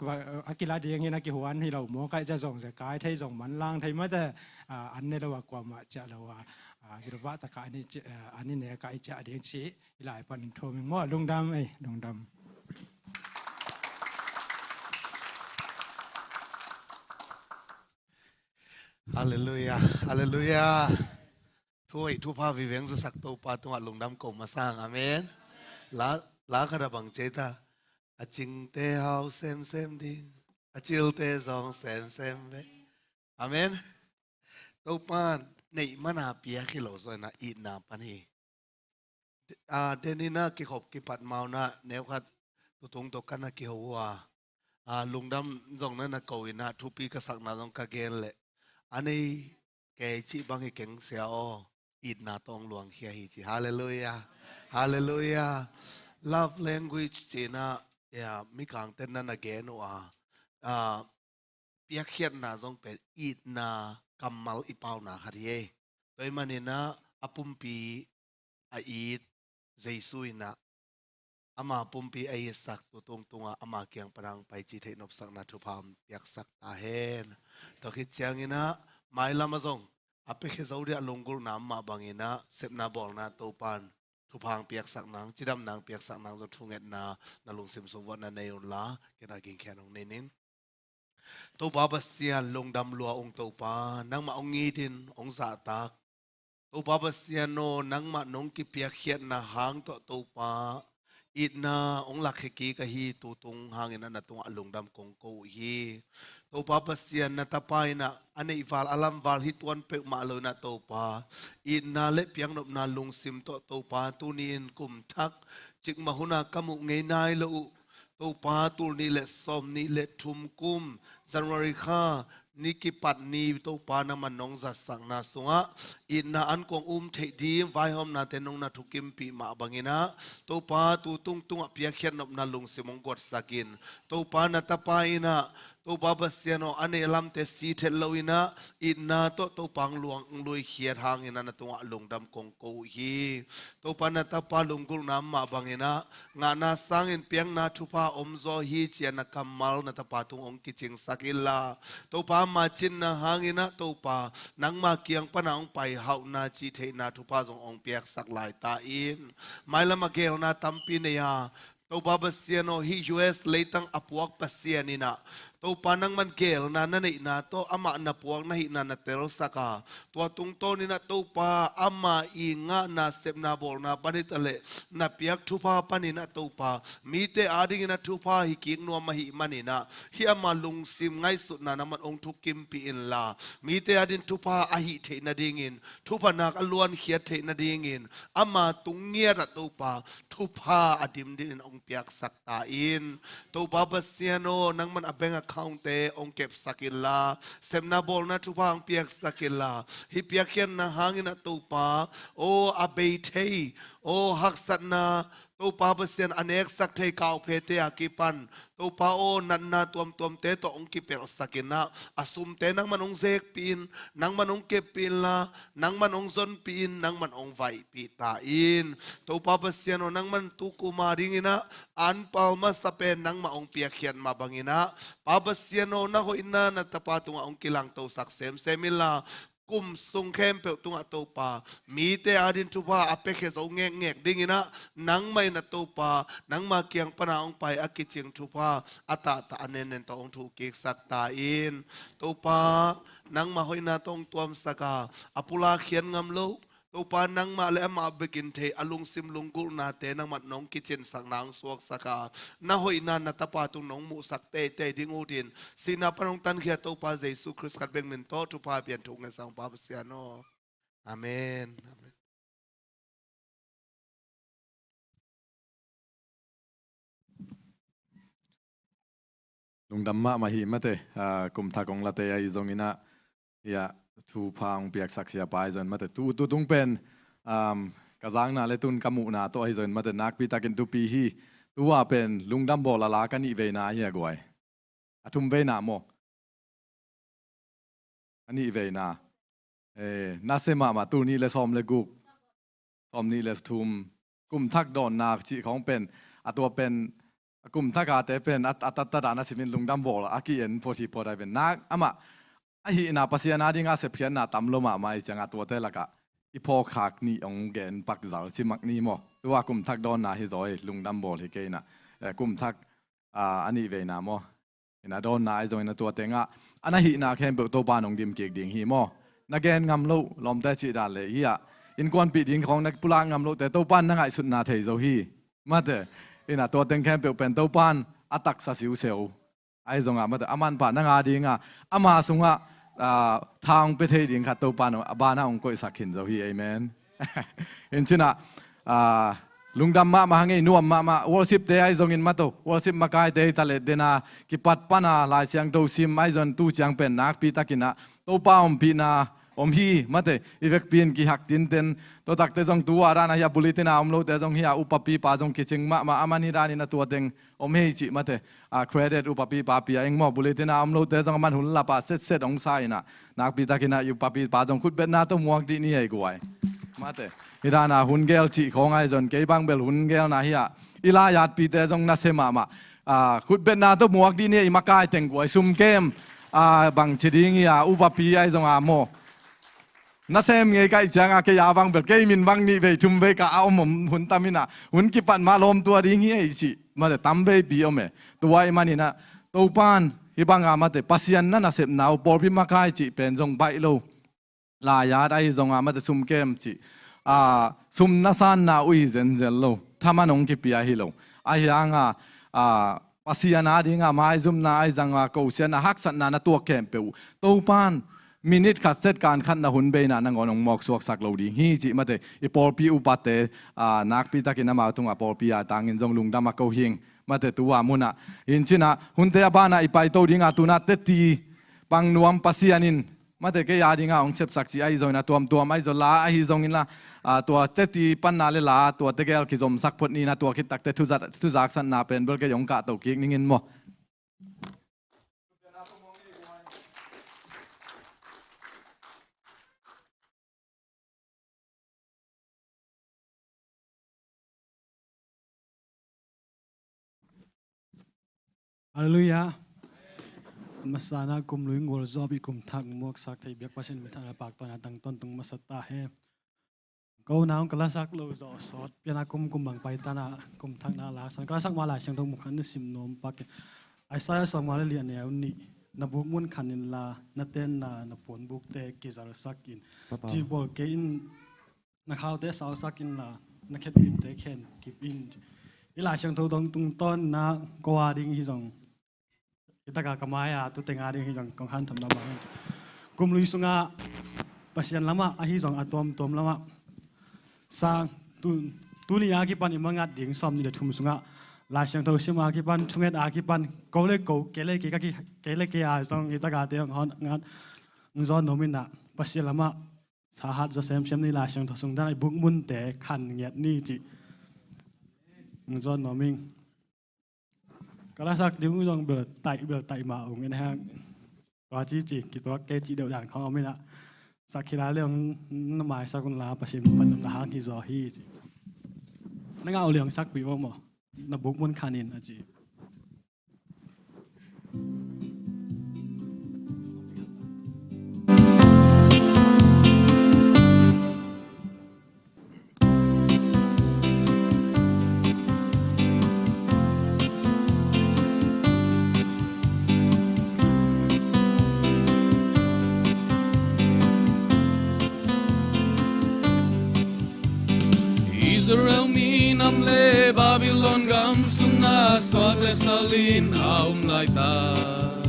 a kila ding hi in a kihuan hi lo maw, kaih ciah zong zekai thei, zong manlang thei mate, a, an ne lo a kuamah ciah lo a, a, kilvah takah an i ci-, a, an i ne kaih ciah ding cih, hih lai pan thum ing maw, lungdam ei, lungdam. Halleluiah, halleluiah. Thu hoih thupha viveng zasak Topa tungah lungdam ko masang. Amen. La, la khat a bang ci ta. A cingte hau semsem ding, a cilte zong semsem ve. Amen. Topa neih mana piak hi lo zaw in ah itna pan hi. A, den in ah kikhop kipat ma un ah neukhat tutung tawh ka na kiho uh a, a, lungdam zong na na ko in ah thupi ka sakna zong ka gen leh, a nei kei cih bang hi keng sia aw, itna tawh hong luangkhia hi ci. Halleluiah. Halleluiah. Love language ci in ah, ya, Mikangten na na gen uh a, a, piakkhiatna zong pen itna kammal i pauna khat hi ei. Tua ahih manin ah a pumpi a it Jesu in ah, ama pumpi a itsak tu tungtungah ama kiang pan hong pai cih theih nopsakna thupha hong piaksak ta hen. Tua khit ciangin ah mailam ah zong a piakhia zo ding a lunggulhna mah bangin ah sepna bawlna Topan thupha hong piaksak nang, cidamna hong piaksak nang zong thungetna na lungsim sung vuah na nei un la, ken a gingkhian hong nei ning. Topa Pasian, lungdam lua ung Topa, nangmah hong it in hong zahtak. Topa Pasian aw, nangmah nong kipiakkhiatna hang tawh Topa, itna hong lakkhia kik ahi tu tung hangin ah na tungah lungdam kong ko uh hi. Topa Pasian, na tapa in ah a neihval a lamval hi tuan peuhmah lo in ah Topa, itna le piaknopna lungsim tawh Topa, tuni-in kum thak cikmah hun a ka muh ngei nai lo uh Topa, tul nih le sawm nih le thum kum January kha ni kipat ni Topa nangman nong zatsakna sungah itna an kong um theih ding vaihawmnate nong na thukimpih mah bangin ah Topa tu tungtungah piakkhiat nopna lungsim hong guatsak in. Topa na tapa in ah Topa Pasian aw, a neih a lamte si thet lo in ah itna tawh Topa hong luang hong luikhiat hangin ah na tungah lungdam kong ko uh hi. Topa na tapa lunggulhna mah bangin ah ngahna sangin piakna thupha om zaw hi ci-a na kammal na tapa tung hong kicingsak inla, Topa ama cinna hangin ah Topa nangma kiang pan a hong pai hauhna cih theihna thupha zong hong piaksak lai ta in. Mailam a gelna tampi nei a, Topa Pasian aw, hih U S leitang a puak Pasian in ah Topa nangman geelna na neihna tawh amah na puak na hihna na telsak a, tua tungtawnin ah Topa ama i ngahna sepna bawlna pan hi ta leh na piak thupha panin ah Topa mite adingin ah thupha hi kik nuam ahih manin ah hih ama lungsim ngaihsutna nangman hong thukimpih inla, mite adingin thupha a hih theih nadingin, thupha nak a luankhiat theih nadingin ama tung ngiat ah Topa thupha a dimdin in hong piaksak ta in. Topa Pasian aw, nangman a bank account-te hong kepsak inla, sepna bawlna thupha hong piaksak inla, hih piakkhiatna hangin ah Topa aw, a bei thei aw, haksatna Topa Pasian a neksak thei kauphete a kipan Topa aw, natna tuamtuamte tawh hong kipelhsak in ah, a sumte nangman hong zekpih in, nangman hong keppih inla, nangman hong zonpih in, nangman hong vaihpih ta in. Topa Pasian aw, nangman tu kum adingin ah an pal masa pen nangmah hong piakkhiat mah bangin ah, Pa Pasian aw, na hoihna na tapa tungah hong kilangtosak semsem inla, kum sung khempeuh tungah Topa mite adingin thupha a piakhia zo ngekngek dingin ah nangmah in ah Topa, nangma kiang pana hong pai a kicing thupha a tahtah a nennen tawh hong thukiksak ta in. Topa nangmah hoihna tawh hong tuamsak a, a pulak khiat ngam lo Topa nangmah le amah bekin thei a lungsim lunggulhnate nangmah nong kicinsakna hong suaksak a, na hoihna na tapa tung nong muhsak teitei ding utin, sihna pan hong tankhia Topa Jesu Khrist khat bek min tawh thupha pian thu ngetsak Pa Pasian aw. Amen. Amen. Lungdam mahmah hi mate, ah, kum thak hong late ahi zongin ah, hiah thupha hong piaksak siapa ahi zongin mate. Tu, tu tung pen, um, ka zakna le tun ka muhna tawh ahi zongin mate, nakpi takin thupi hi. Tua pen lungdam bawl a la ka nih veina ahi a guai. A thum veina maw? A nih veina. Eh, nasia mahmah, tul nih le sawm le guk. Sawm nih le thum. Kum thak dawnna cih khawng pen, a tua pen, a kum thak a te pen, a, a tattat a na simin lungdam bawl a ki-en phot hi phot a pen. Nak amah, a hihna Pasian a ding a sepkhiatna tam lo mahmah i ciang a tuate lakah i phawkkhak nih hong gen pak zal si mak ni maw? Tua kum thak dawnna hi zaw hi, lungdam bawl hi kei na. Eh, kum thak, ah, a nih veina maw? Ina dawnna ahi zongin a tua tengah a na hihna khempeuh Topa nong dim kik ding hi maw? Na gen ngam loh lawmte cih dan le hi ah, innkuanpih ding khawng na pulak ngam lohte Topa na ngaihsutna thei zo hi. Mate, ina tua teng khempeuh pen Topa in a taksa siuseu ahi zongah mate, a manpha nang a dingah ama sungah, ah, tha hong pia thei ding khat Topa in a banah hong koihsak khin zo hi. Amen. In cinah, ah, lungdam mahmah hang ei, nuam mahmah, worship te ahi zongin mato, worship makaite hi ta le dena kipat pana Lai Siangtho sim ahi zong tu ciang pen nakpi takinah Topa ompihna om hi mate, i vekpi in kihak tinten. Tua takte zong tu a dana hi a, bulletin a om lote zong hi a, upapipa zong kicing mahmah, a man hi danin a tua teng om hei cih mate, a credit upapipa pia ing maw, bulletin a om lote zong a man hun lapa setset hong sa inah, nakpi takinah i upapipa zong khutbetna tawh muak dih ni ei guai. Mate, hi dana hun gel cih khawng ahi zon, kei bang bel hun gelna hi ah, i lai-atpite zong nasia mahmah. A, khutbetna tawh muak dih ni ei, i makai teng guai sumkem, a, bangci ding hi a, upapi ahi zong a maw. Nasem ngei kaih cianga kei a bang bel kei min bang nih vei thum vei ka a om om hun tam inah, hun kipat mah lawm tua ding hi ei cih mate tam veipi om e. Tua ih maninah Topan hih banga mate Pasian na nasepna uh pawlpi makai cih pen zong baih lo. Lai-at ahi zonga mate sumkem cih, a, sum nasanna uh hi zenzel lo. Thaman hong kipia hi lo. Ahi hanga, a, Pasian a dinga maizumna ahi zanga kosiatna haksatna na tuak khempeuh uh Topan minit khat second khat na hun beina nangawn hong mawksuaksak lo ding hi cih mate, i pawlpi upate, a, nakpi takin amau tunga pawlpi a tangin zong lungdam a ko hing. Mate tua munah, in cinah, hunte a banah i paito dinga tuna teti pang nuam Pasian in, mate kei a dinga hong sepsak cih ahi zongin a tuamtuam ahi zong la ahi zongin la, a, tua teti panna le la, tua tegel kizomsak phot nina tua khit takte thuzat, thuzaksatna pen bel kei hong kahto kik ningin maw. Halleluiah. Masana kum lui ngol zawp i kum thak muaksak thei biak Pasian min thana paktawn a tang ton tung masa ta he. Ko nang ka lasak lo zaw sawt piana kum kum bang paitana kum thakna lasan ka lasak ma lai siang dong mukhan na sim nuam pak. Isaiah sawmnga le li a neu nih, na bukmun khan inla, na tenna, na puanbukte kizalsak in. Ci bawl kei in, na khaute sausak inla, na khephimte khen kip in. I Lai Siangtho dong tungtawn na ko a ding hi zong, i taka ka mai a tu teng a ding hi zong kong khan tham na bang. Kum lui sungah Pasian lamah ahi zong a tuamtuam lamah sang tu, tuni a kipan i mangat ding sawm nih le thum sungah Lai Siangtho sim a kipan, thunget a kipan, ko le ko, kei le kei ka ki, kei le kei a zong i taka te hong hon ngat, hong zawn nuam in ah Pasian lamah thahat zaw semsem ni, Lai Siangtho sung dan a i bukmunte khan ngiat ni cih hong zawn nuam ing. Ka lasak ding uh zong bel taih, bel taih mah ung in hang. Tua cici kituak kei cih deuh dan khong om in ah, sak khit a le hong na maisak unla Pasian min pan na hang hi zaw hi ci. Na ngah uh le hong sakpih maw maw. Na bukmun khan in a ci. Israel minam le Babylon gam sungah suak le salin a om laitak,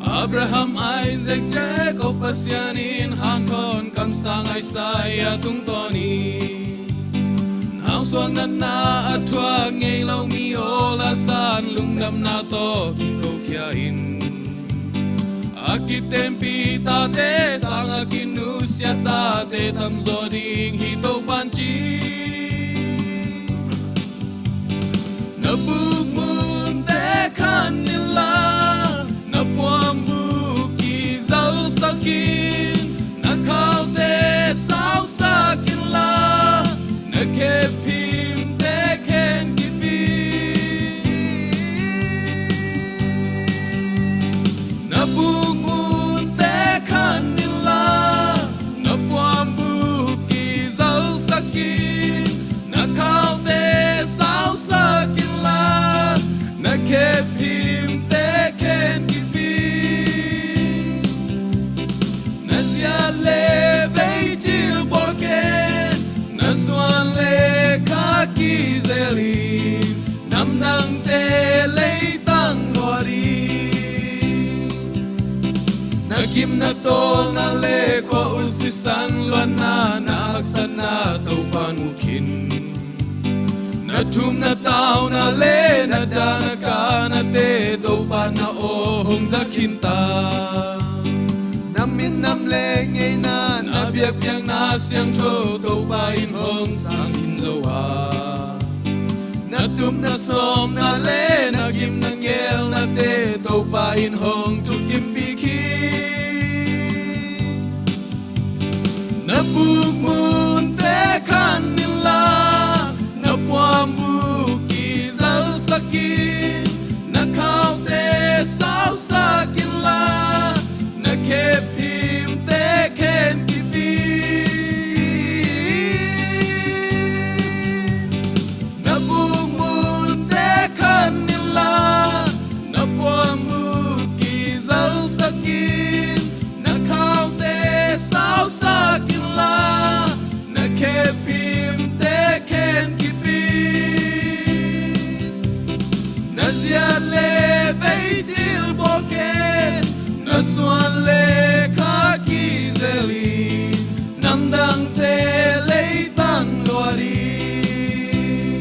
Abraham, Isaac, Jacob Pasian in hanthawn kamsang Isaiah tungtawn in, nausuak natna a thuak ngei lo mi aw, la san lungdamna tawh kikokhia in. A kitenpih tate sang a kinusia tate tamzaw ding hi Topan ci. Na bukmunte khan inla, na puanbuk kizalsak in, na khaute sausak inla, na khephimte khen kip in. Na bukmunte khan inla, na puanbuk kizalsak in, na khaute sausak inla, na khephimte khen kip in. Na ziat le veicil bawl ken, na suan le kha kizel in, namdangte leitang lua ding. Na gimna tawlna le khua-ul sisan luanna, na haksatna Topan mu khin. Na thumna tauna le na dahna kahnate Topa na aw hong za khin ta. Na minam le ngeina, na biakpiakna siangtho Topa in hong sang khin zo a, na tup na sawmna le na gim na ngelnate Topa in hong thukimpih khin. Na bukmunte khan inla, na puanbuk kizalsak in, na khaute sausak inla, na khephimte khen kip in. Na bukmunte khan inla, na puanbuk kizalsak in, na khaute sausak inla, na khephimte khen kip in. Na ziat le veicil bawl ken, na suan le kha kizel in, namdangte leitang lua ding.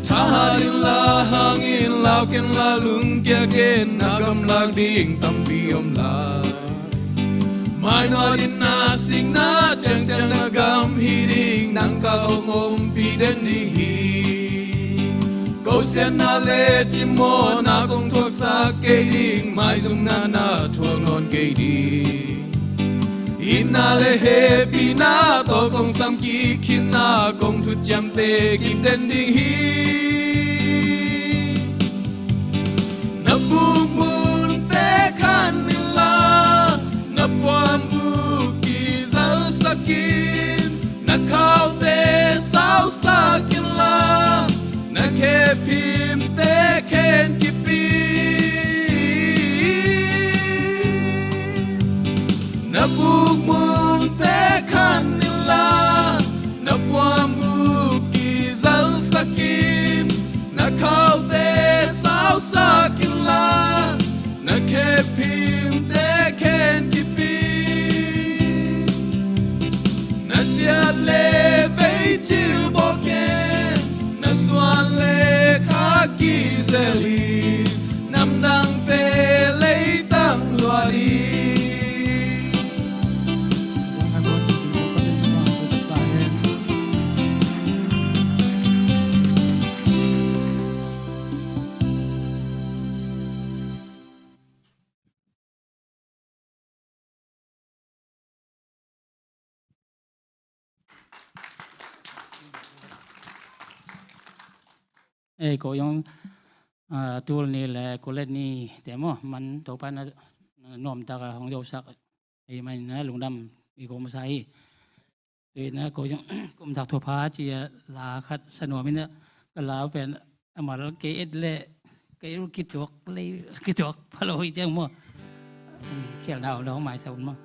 Thahat inla, hang in, lau ken la, lungkia ken, na gamlak ding tampi om lai. Mainawt in na sikna ciangciang na gam hi ding, nang ka om ompih den ding hi. Kosiatna le cimawhna kong thuaksak kei ding, maizumna na thuak nawn kei ding. Itna le hehpihna tawh kong sam kik khin a, kong thuciamte kip den ding hi. Na bukmunte khan inla, na puanbuk kizalsak in, na khaute sausak inla, na khephimte khen kip in. Cil bawlken na suan le kha kizel hi, namdangte leitang lua ding. Ei, ko zong, ah, tul ni le kulet ni te maw, man Topa na nuamtak a hong zosak ei man na lungdam i ko masa hi. Tui na ko zong kumthak thupha ci a la khat sa nuam in a ka la pen a mal kei et le kei ru kituak lei kituak pha lo hi ciang maw. Khialna om lo hong mai sa un maw.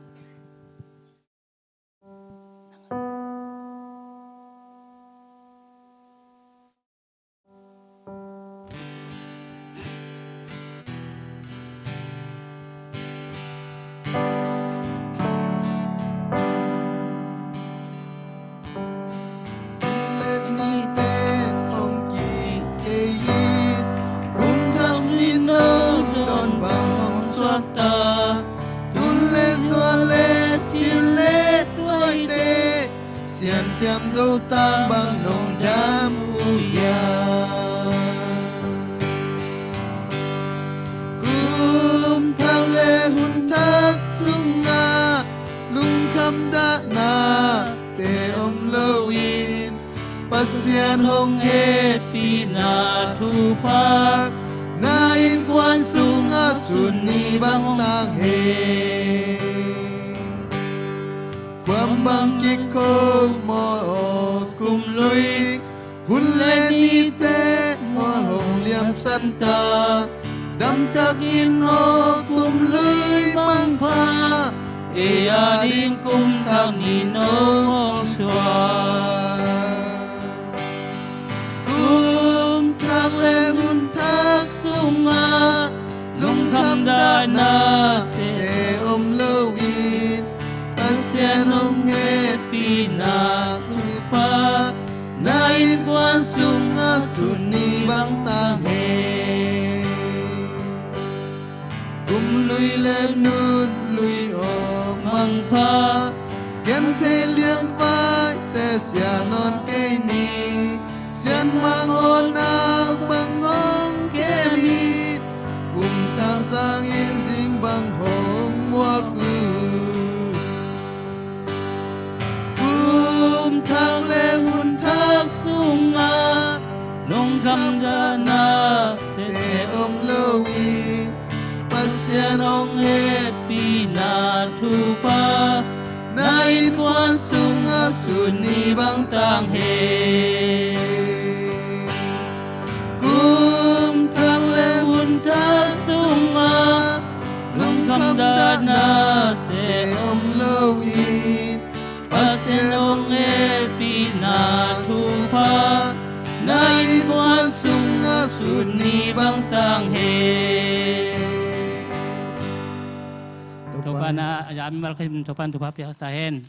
Let nite hong kik kei in, kum thak ni no dawn bang hong suakta. Tun le zuan le cil le tuaite, siansiam zo tang bang nong dam uh hiam? Kum thak le hun thak sungah lungkham dahnate om loin, Pasian hong hehpihna thupha na innkuan sungah sun ni bang tang hen. Kuam bang kikho maw aw kum lui, hun le nite maw hong liamsan ta. Damtak in aw kum lui mangpha, ei a ding kum thak ni no hong suak. Kum thak le hun thak sungah lungkham dahnate om loin, Pasian hong hehpihna thupha na innkuan sungah sun ni bang tang hen. Kum lui le nun lui aw mangpha, genthei liangvaite sial nawn kei ni. Sianmang aw nau bang hong kem hi, kum thak zangin zing bang hong muak uh. Kum thak le hun thak sungah lungkham dahnate om loin, Pasian hong hehpihna thupha na innkuan sungah sun ni bang tang hen. Kum thak le hun thak sungah lungkham dahnate om loin, Pasian hong hehpihna thupha na innkuan sungah sun ni bang tang hen. Topa na a za mimal khat in Topa in thupha piak sa hen.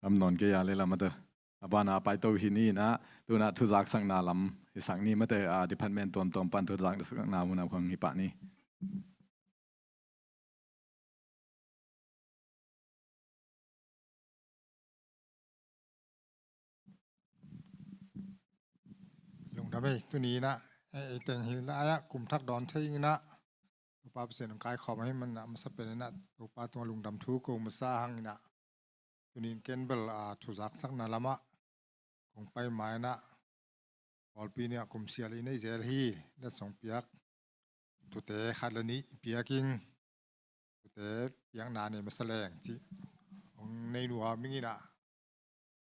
Lam nawn kei a le lam a ta. A bana paito hi ni na, tuna thuzaksakna lam hi sak ni mate, a department tuamtuam pan thuzaksakna hun a khang hi pah ni. Lungdam ei, tuni inah, eh, ei teng hi lai-ah kum thak dawn thei inah, Topa Pasian hong kaikhawm ahih manin ah, masa pen inah Topa tungah lungdam thu ko masa hang inah, tuni in ken bel, ah, thuzaksakna lamah kong pai ma inah, pawlpi ni-ah kum sia li nei zel hi, letsong piak thute khat le nih piak ing, thute piakna nei masa leng cih hong nei nuam ing inah,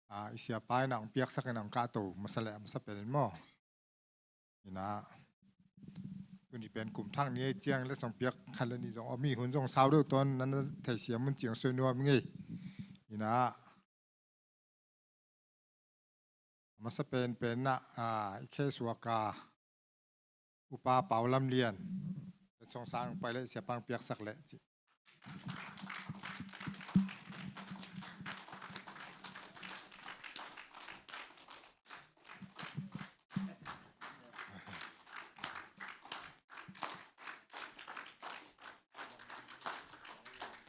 ah, i siapa inah hong piaksak inah hong kahto masa leh a masa pen in maw. Inah, tuni pen kum thak ni ei ciang letsong piak khat le nih zong om hi, hun zong sau deuh tawn, na na theisiam un ci-in soi nuam ing ei. Ina, a masa penpen na, a, i khe suak a, Upa Pau Lam Lian, letsong sang pai leh, siapa hong piaksak leh ci.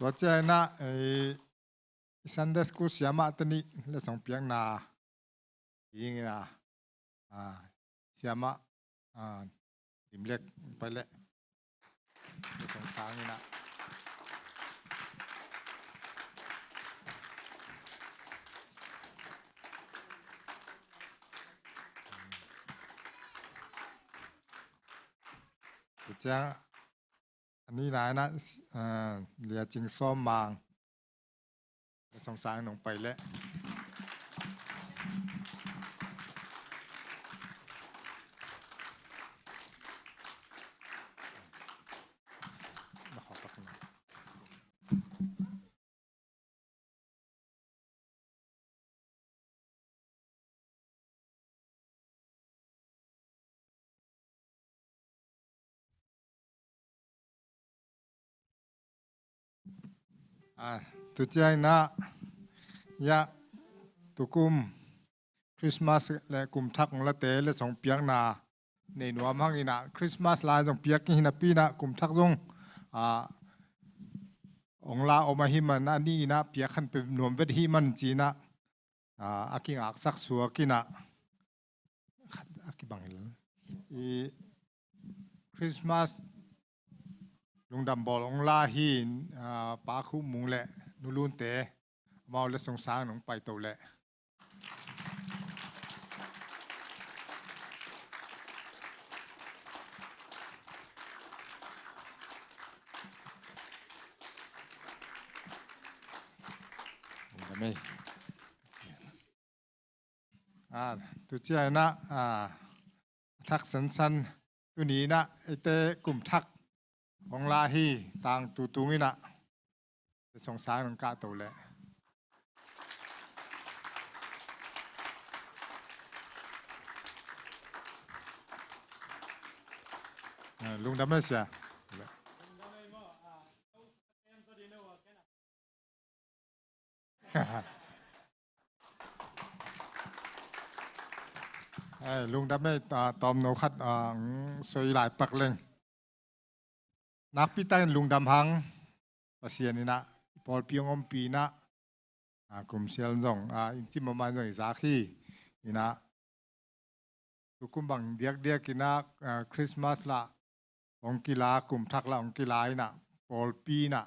Tua ciang ina, eh, Sunday school siamah te nih letsong piakna ding ina, ah, siamah, ah, Lim Lek pai leh, letsong sang ina. Tua ciang a nihna ina, ah, Lia Cing Sawm Mang, letsong sang nong pai leh. Ah, tu ciang ina, ya, tukum Christmas le kum thak hong late letsong piakna nei nuam hang ina, Christmas lai zong piak hi napi ina, kum thak zong, ah, hong la om ahih man a, ni ina piak khan pe nuam vet ahih man ci ina, ah, a kingaksak suak ina, khat a kibang hi lel. I Christmas lungdam bawl hong la hi, ah, Pa Khuh Mung le Nu Lun te, amau letsong sang nong paito leh. Ah, tu ciang ina, ah, thak sansan tuni ina eite kum thak hong la hi, tangtu tung ina. Song sang nong kahto leh. Ah, lungdam ei sia. Eh, lungdam ei, ah, tawmno khat, ah, mm, soi lai pak leng. Nakpi takin lungdam hang, Pasian ina, i pawlpi hong ompih ina, ah, kum sial zong, ah, inn cim mahmah zong i zak hi ina, tukum bang diakdiak ina, ah, Christmas lah hong kila, kum thak lah hong kila ina, pawlpi ina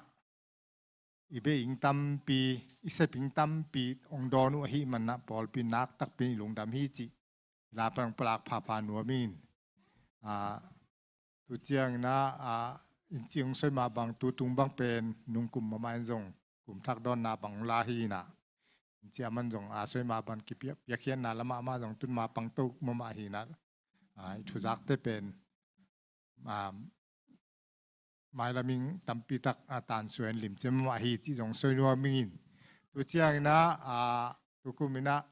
i beh ing tampi, i sep ing tampi hong dawn uh ahih man ina, pawlpi nak takpi in i lungdam hi cih i la pan hong pulak phapha nuam ing. Ah, tu ciang ina, ah, inn cih hong soi mah bang, tu tung bang pen nungkum mahmah in zong kum thak dawnna bang hong la hi ina, inn cih a man zong, ah, soi mah bang kipiak, piakkhiatna lamah mah zong tun mah pangto mahmah hi ina, ah, i thuzakte pen, ah, mailam in tampi tak, ah, tansuai in limci mahmah hi cih zong soi nuam ing. Tu ciang ina, ah, tukum ina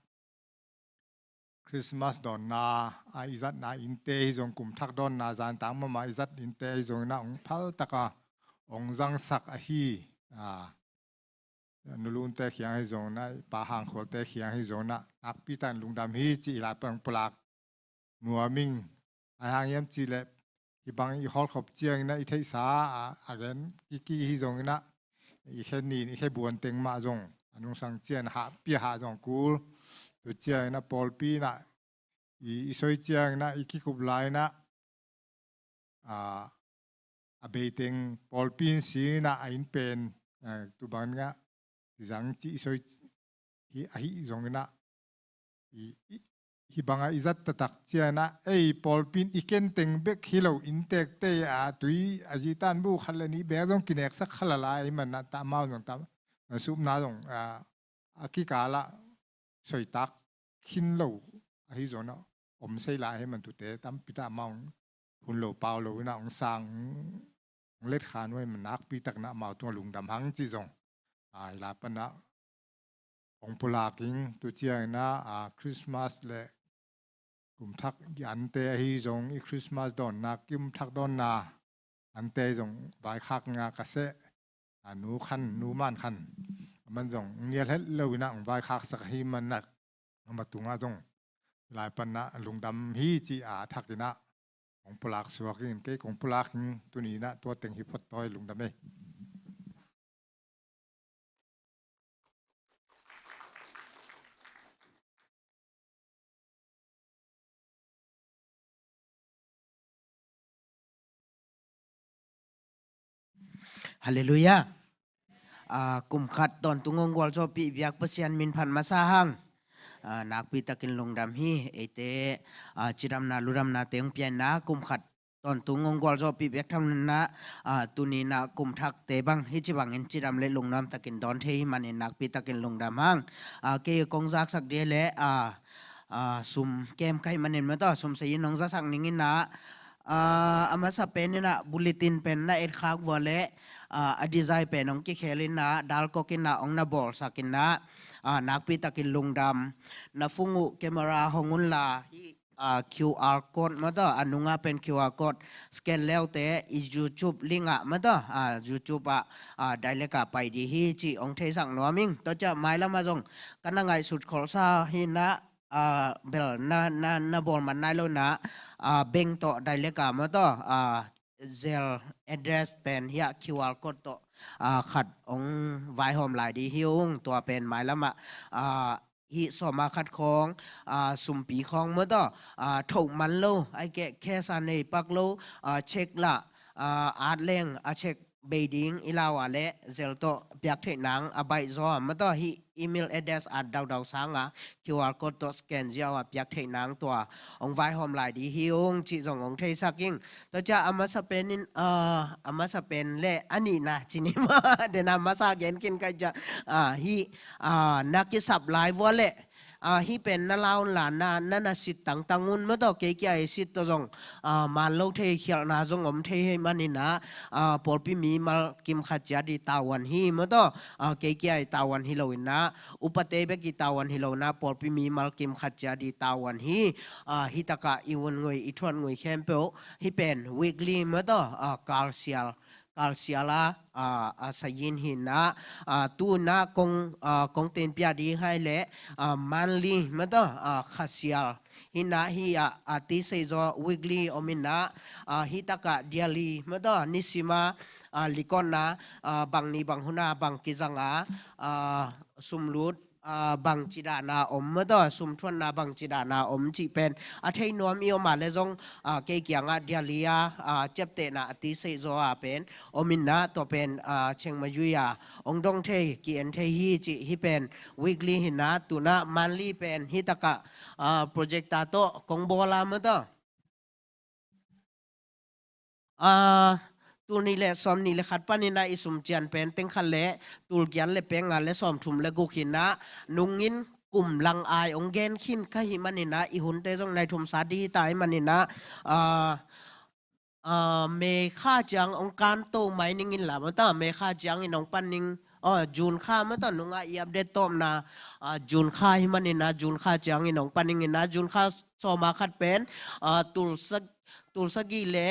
Christmas dawnna, ah, i zatna innte hi zong, kum thak dawnna zantang mahmah i zat innte hi zong ina hong phal taka hong zangsak ahi, ah, Nu Lun te kiang hi zong ina, Pa Hang Khual te kiang hi zong ina, nakpi takin lungdam hi cih i la pan hong pulak nuam ing. Ahih hang hiam cih leh, hih bang i hawlkhop ciang ina i theihsa a, a gen kiki hi zong ina, i khe nin, i khe buan teng mah zong a nungsang ciang hahpih a hah zong kul. Tu ciang ina pawlpi ina i, i soi ciang ina i kikup lai ina, ah, a bei teng pawlpi in si ina a inn pen, eh, tu bang ina i zang cih i soi hi, ahi zong ina, i, i, hih banga i zat taktak ciang ina, ei pawlpi in i ken teng bek hi lo, inntekte a tui a zitan bu khat le nih bek zong kineksak kha lala ahih man ina, tah amau zong tah, ah, supna zong, ah, a kikal ah soitak khin lo ahi zong ina, om sei lai ahih man tute tampi tah amau hun lo pau lo inah hong sang, hong letkhan uh ahih man nakpi takin ah amau tungah lungdam hang cih zong, a, i lai panah hong pulak ing. Tu ciangin ah, a, Christmas le kum thak i ante ahi zong, i Christmas dawnna, kum thak dawnna ante zong vaikhak nga ka seh, a, nu khan, nu man khan, aman zong nial het lo inah hong vaikhaksak ahih man ah, amah tungah zong i lai panah lungdam hi ci a thakin ah kong pulak suak in, kei kong pulak in, tuni inah tua teng hi phot tawi, lungdam ei. Halleluiah. A, kum khat tawntung hong gualzawhpih biak Pasian min phat masa hang. A, nakpi takin lungdam hi. Eite, a, cidamna ludamnate hong pia inah kum khat tawntung hong gualzawhpih biak tham inah, a, tuni inah kum thakte bang hih ci bangin cidam le lungnuam takin dawn thei hi manin nakpi takin lungdam hang. A, kei kong zaksak ding le, a, a, sum kem ka hih manin maw taw, sum sayin hong zasak ning inah, a, a masa pen inah bulletin pen na etkhak uh a leh, a, a design pen hong kikhel inah dalkok inah hong na bawlsak inah, a, nakpi takin lungdam. Na phone uh camera hong un la, hih, a, QR code maw taw, a nungah pen QR code scan le uh teh i YouTube link ah maw taw, a, YouTube ah, a, direct ah pai ding hi cih hong theisak nuam ing. Tua ciang mailam ah zong ka na ngaihsut kholsa hi inah, a, bel na, na, na bawl man nai lo inah, a, bank tawh direct ah maw taw, a, Zelle address pen hiah QR code tawh, a, khat hong vaihawm lai ding hi ung. Tua pen mailam ah, a, hih sawma khat khawng, a, sumpi khawng maw taw, a, thoh man lo, ahih keh cash a nei pak lo, a, cheque lah, a, at leng a cheque bei ding i la uh a leh Zelle tawh piak theih nang a baih zaw a maw taw, hih email address a daudau sanga QR code tawh scan ziau a piak theih nang tua hong vaihawm lai ding hi ung cih zong hong theisak ing. Tua ciang a masa pen in, a, a masa pen le a nihna ci ni maw, dena masa gen khin ka hih ciang, a, hih, a, na kisap lai uh a leh, a, hih pen na la un la, na, na, na sit tangtang un maw taw, kei kia i sit tawh zong, a, man lo thei, khialhna zong om thei hi manin ah, a, pawlpi mimal kim khat ciat i tavuan hi maw taw, a, kei kia i tavuan hi lo inah, upate bek i tavuan hi lo inah, pawlpi mimal kim khat ciat i tavuan hi. A, hih takah i vun ngui, i thuat ngui khempeuh, hih pen weekly maw taw, a, kalsial, kalsial a, a, a sayin hi inah, a, tu inah kong, a, kong teenpih ding hi leh, a, monthly maw taw, a, khasial hi inah, hih ah, a, ti sei zaw weekly om inah, a, hih takah daily maw taw, nisim a, a, likotna, a, bang ni bang hun a bang kizang a, a, sumlut, a, bangci dahna om maw taw, sumthuatna bangci dahna om cih pen a thei nuam i om a leh zong, a, kei kiangah daily a, a, ciaptehna a ti sei zaw a pen om inah, tua pen, a, chengmayui a hong dong thei, ki-en thei hi cih, hih pen weekly hi inah, tu inah monthly pen hih takah, a, projector tawh kong bawl a maw taw. A, tul nih le sawm nih le khat panin ah i sum cian pen teng khat le tul giat le pek nga le sawmthum le guk hi inah, nungin kum lang ai hong gen khin ka hih manin ah, i hunte zong nai thum sa ding hi ta ahih manin ah, a, a, May kha ciang hong kanto mai ning in la maw taw, May kha ciangin hong pan ning, a, June kha maw taw, nungah i update tawpna, a, June kha hi manin ah, June kha ciangin hong pan ning in ah, June kha sawma khat pen, a, tul sa-, tul sagih le,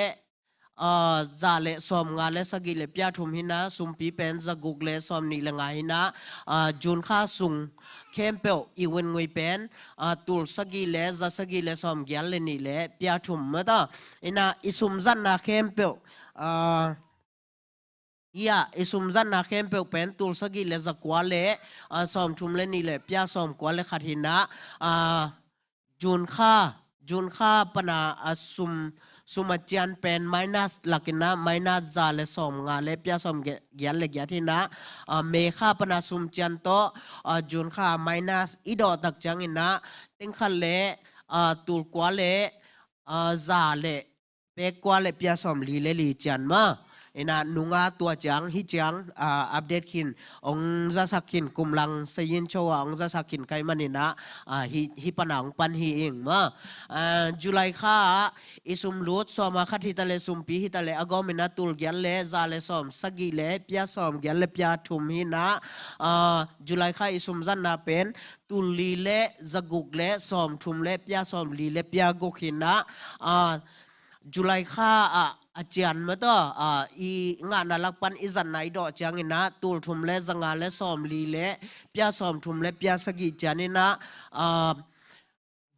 a, za le sawm nga le sagih le pia thum hi inah, sumpi pen za guk le sawm nih le nga hi inah, a, June kha sung khempeuh i vun ngui pen, a, tul sagih le za sagih le sawm giat le nih le pia thum maw taw. Inah i sum zatna khempeuh, a, hih ah i sum zatna khempeuh pen tul sagih le za kua le, a, sawmthum le nih le pia sawm kua le khat hi inah, a, June kha, June kha pana, a, sum, sum a cian pen minus lak inah, minus za le sawm nga le pia sawm ge-, giat le giat hi inah, a, May kha pana sum cian tawh, a, June kha minus i dawh tak ciangin ah, teng khat le, a, tul kua le, a, za le pek kua le pia sawm li le li cian maw. Ina nunga tua ciang hi ciang, ah, update khin, ong zasak khin, kumlang sayin cho a ong zasak khin kai maninah, ah, hi, hi pana ong pan hi ing ma. Ah, July kha ah i sum lut sawma khat hitaleh sumpi hitaleh a gawm inah tul giat le za le sawm sagih le pia sawm giat le pia thum hinah, ah, July kha i sum zatna pen tul li le za guk le sawm thum le pia sawm li le pia guk hinah, ah, July kha ah a cian mataw, ah, i ngahna lakpan i zatna i dawh cianginah tul thum le za nga le sawm li le pia sawm thum le pia sagih cianinah, ah,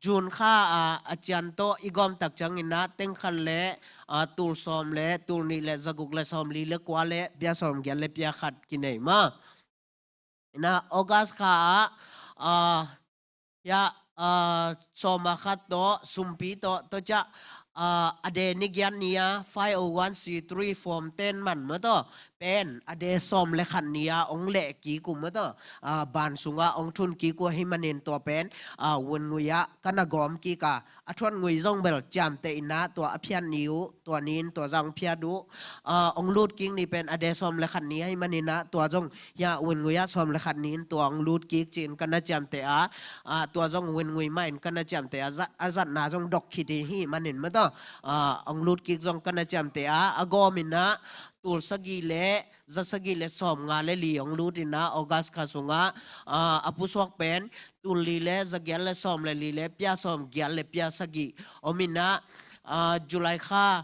June kha ah a cian tawh i gawmtak cianginah teng khat le, ah, tul sawm le tul nih le za guk le sawm li le kua le pia sawm giat le pia khat kinei ma. Ina August kha ah, ah, ya, ah, sawma khat tawh sumpi tawh tawh ciah, ah, a de ni giat ni a five oh one C three form ten man mataw pen a de sawm le khat ni a ong leh kik uh mataw, ah, ban sungah ong thun kik uh ahi manin tua pen, ah, vun ngui ah ka na gawm kik a, a thuan ngui zong bel ciamteh inah tua a phiat ni uh, tua ni in tua zang phiat uh, ah, ong lut kik ni pen a de sawm le khat ni ahi maninah tua zong hia vun ngui ah sawm le khat ni in tua ong lut kik ci-in ka na ciamteh a, ah, tua zong vun ngui mah in ka na ciamteh a, zat, a zatna zong dok khit hi manin mataw, ah, ong lut kik zong ka na ciamteh a, a gawm inah tul sagih le za sagih le sawm nga le li ong lut inah August kha sungah, ah, a pusuak pen tul li le za giat le sawm le li le pia sawm giat le pia sagih om inah, ah, July kha,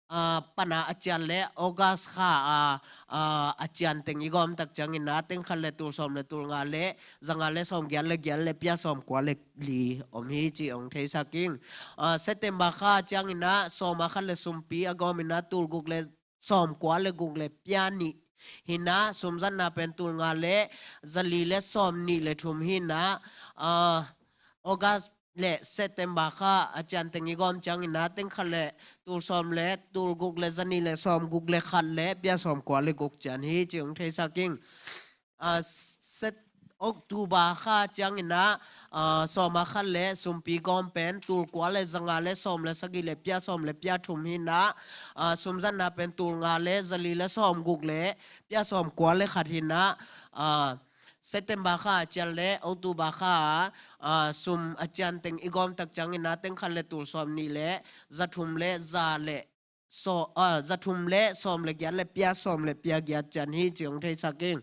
ah, pana a cian le August kha, ah, ah, a cian teng i gawmtak cianginah teng khat le tul sawm le tul nga le za nga le sawm giat le giat le pia sawm kua le li om hi ci ong theisak ing. Ah, September kha cianginah sawma khat le sumpi a gawm inah tul guk le sawm kua le guk le pia nih hinah sum zatna pen tul nga le za li le sawm nih le thum hinah, ah, August le September kha a cian teng i gawm cianginah teng khat le tul sawm le tul guk le za nih le sawm guk le khat le pia sawm kua le guk cian hi ci ong theisak ing. Ah, Sep-, October kha cianginah, ah, sawma khat le sumpi gawm pen tul kua le za nga le sawm le sagih le pia sawm le pia thum hinah, ah, sum zatna pen tul nga le za li le sawm guk le pia sawm kua le khat hinah, ah, September kha a cian le October kha, ah, sum a cian teng i gawmtak cianginah teng khat le tul sawm nih le za thum le za le saw-, ah, za thum le sawm le giat le pia sawm le pia giat cian hi ci ong theisak ing.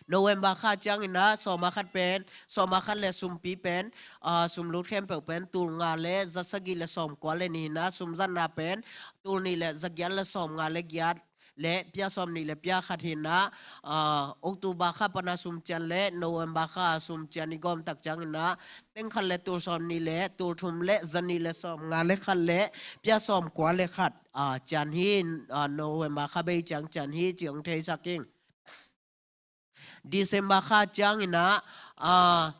November kha cianginah sawma khat pen, sawma khat le sumpi pen, ah, sum lut khempeuh pen tul nga le za sagih le sawm kua le nih hinah sum zatna pen tul nih le za giat le sawm nga le giat le pia sawm nih le pia khat hinah, ah, October kha pana sum cian le November kha sum cian i gawmtak cianginah teng khat le tul sawm nih le tul thum le za nih le sawm nga le khat le pia sawm kua le khat, ah, cian hi, ah, November kha bei ciang cian hi ci ong theisak ing. December kha cianginah, ah,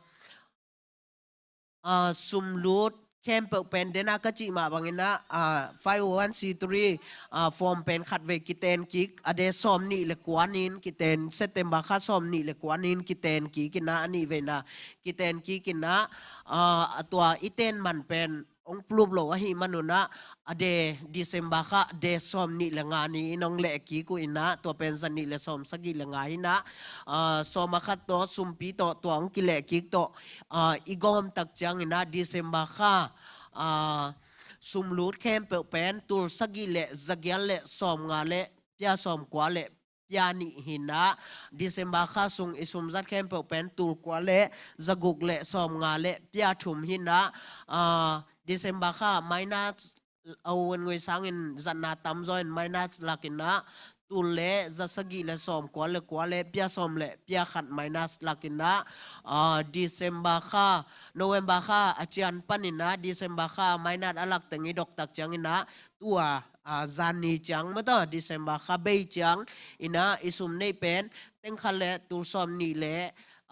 ah, sum lut khempeuh pen dena ka cih mah banginah, ah, five oh one C three, ah, form pen khat vei kiten kik, a de sawm nih le kua ni in kiten, September kha sawm nih le kua ni in kiten kik inah a nih veina kiten kik inah, ah, a tua i ten man pen ong plup lo ahi manunah a de December kha a de sawm nih le nga ni in ong leh kik uh inah tua pen za nih le sawm sagih le nga hinah, ah, sawma khat tawh sumpi tawh tua ong kileh kik tawh, ah, i gawmtak cianginah December kha, ah, sum lut khempeuh pen tul sagih le za giat le sawm nga le pia sawm kua le pia nih hinah, December kha sung i sum zat khempeuh pen tul kua le za guk le sawm nga le pia thum hinah, ah, December kha minus, a vun ngui sangin zatna tamzaw in minus lak inah, tul le za sagih le sawm kua le kua le pia sawm le pia khat minus lak inah, ah, December kha, November kha a cian paninah December kha minus a lak teng i doktak cianginah tua, ah, zan ni ciang mataw December kha bei ciang inah i sum neih pen teng khat le tul sawm nih le,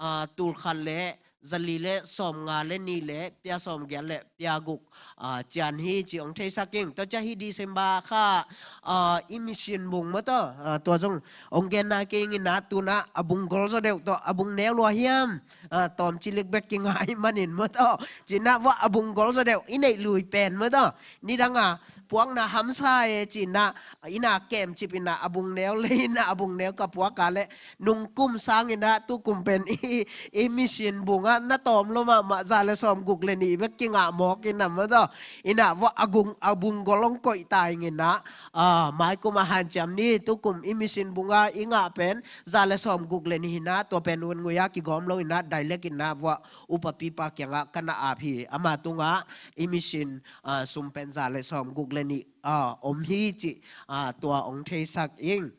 ah, tul khat le zali le sawmnga le nih le pia sawmgiat le pia guk, ah, cian hi ci hong theisak ing. Tua ciang hih December kha, ah, i mission bung maw taw, ah, tua zong hong genna kei ing in ah, tu-in ah a bung gol zaw deuh tawh a bung neu lua hiam, ah, tawmcik lik bek kinga ahih manin maw taw, ci-in ah vua a bung gol zaw deuh i neih lui pen maw taw, nidang a puakna hamsa e ci-in ah, inn ah kemcip in ah a bung neu lei in ah a bung neu ka puak a leh nungkum sang in ah tukum pen i, i mission bung ah na tawm lua mahmah, za le sawmguk le nih bek kinga mawk in ah maw taw, in ah vua a gung, a bung gol hong koih ta ing in ah, ah, maikum a hanciam ni, tukum i mission bung ah i ngah pen za le sawmguk le nih hi in ah, tua pen Wungwi ah kigawm lo in ah direct in ah vua upapipa kiangah ka na ap hi. Ama tungah i mission, ah, sum pen za le sawmguk le nih, ah, om hi cih, ah, tua hong theisak ing.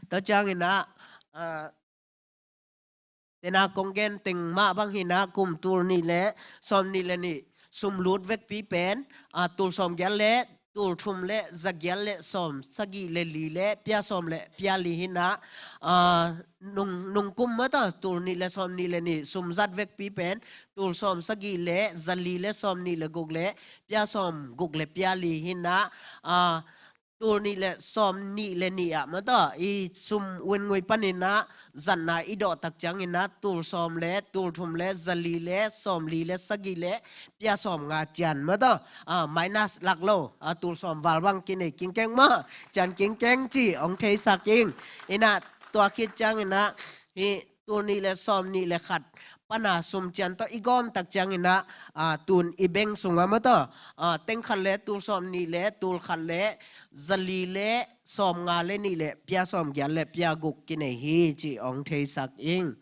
Tua ciangin ah, ah, tena kong gen teng mah bang hi in ah kum tul nih le sawmnih le nih sum lut vekpi pen, ah, tul sawmgiat le tul thum le zagiat le sawmsagih le li le pia sawm le pia li hi in ah, ah, nung, nungkum maw taw, tul nih le sawmnih le nih sum zat vekpi pen tul sawmsagih le zali le sawmnih le guk le pia sawmguk le pia li hi in ah, ah, tul nih le sawmnih le nih ah maw taw, i sum Wungwi panin ah zatna i dawh tak ciangin ah tul sawm le tul thum le zali le sawmli le sagih le pia sawmnga cian maw taw, ah, minus lak lo, ah, tul sawm val bang kinei kingkeng maw, cian kingkeng ci hong theisak ing. In ah tua khit ciangin ah hih tul nih le sawmnih le khat pan a sum cian tawh i gawm tak ciangin ah, ah, tu-in i bank sungah maw taw, ah, teng khat le tul sawmnih le tul khat le zali le sawmnga le nih le pia sawmgiat le pia guk kinei hi cih hong theisak ing.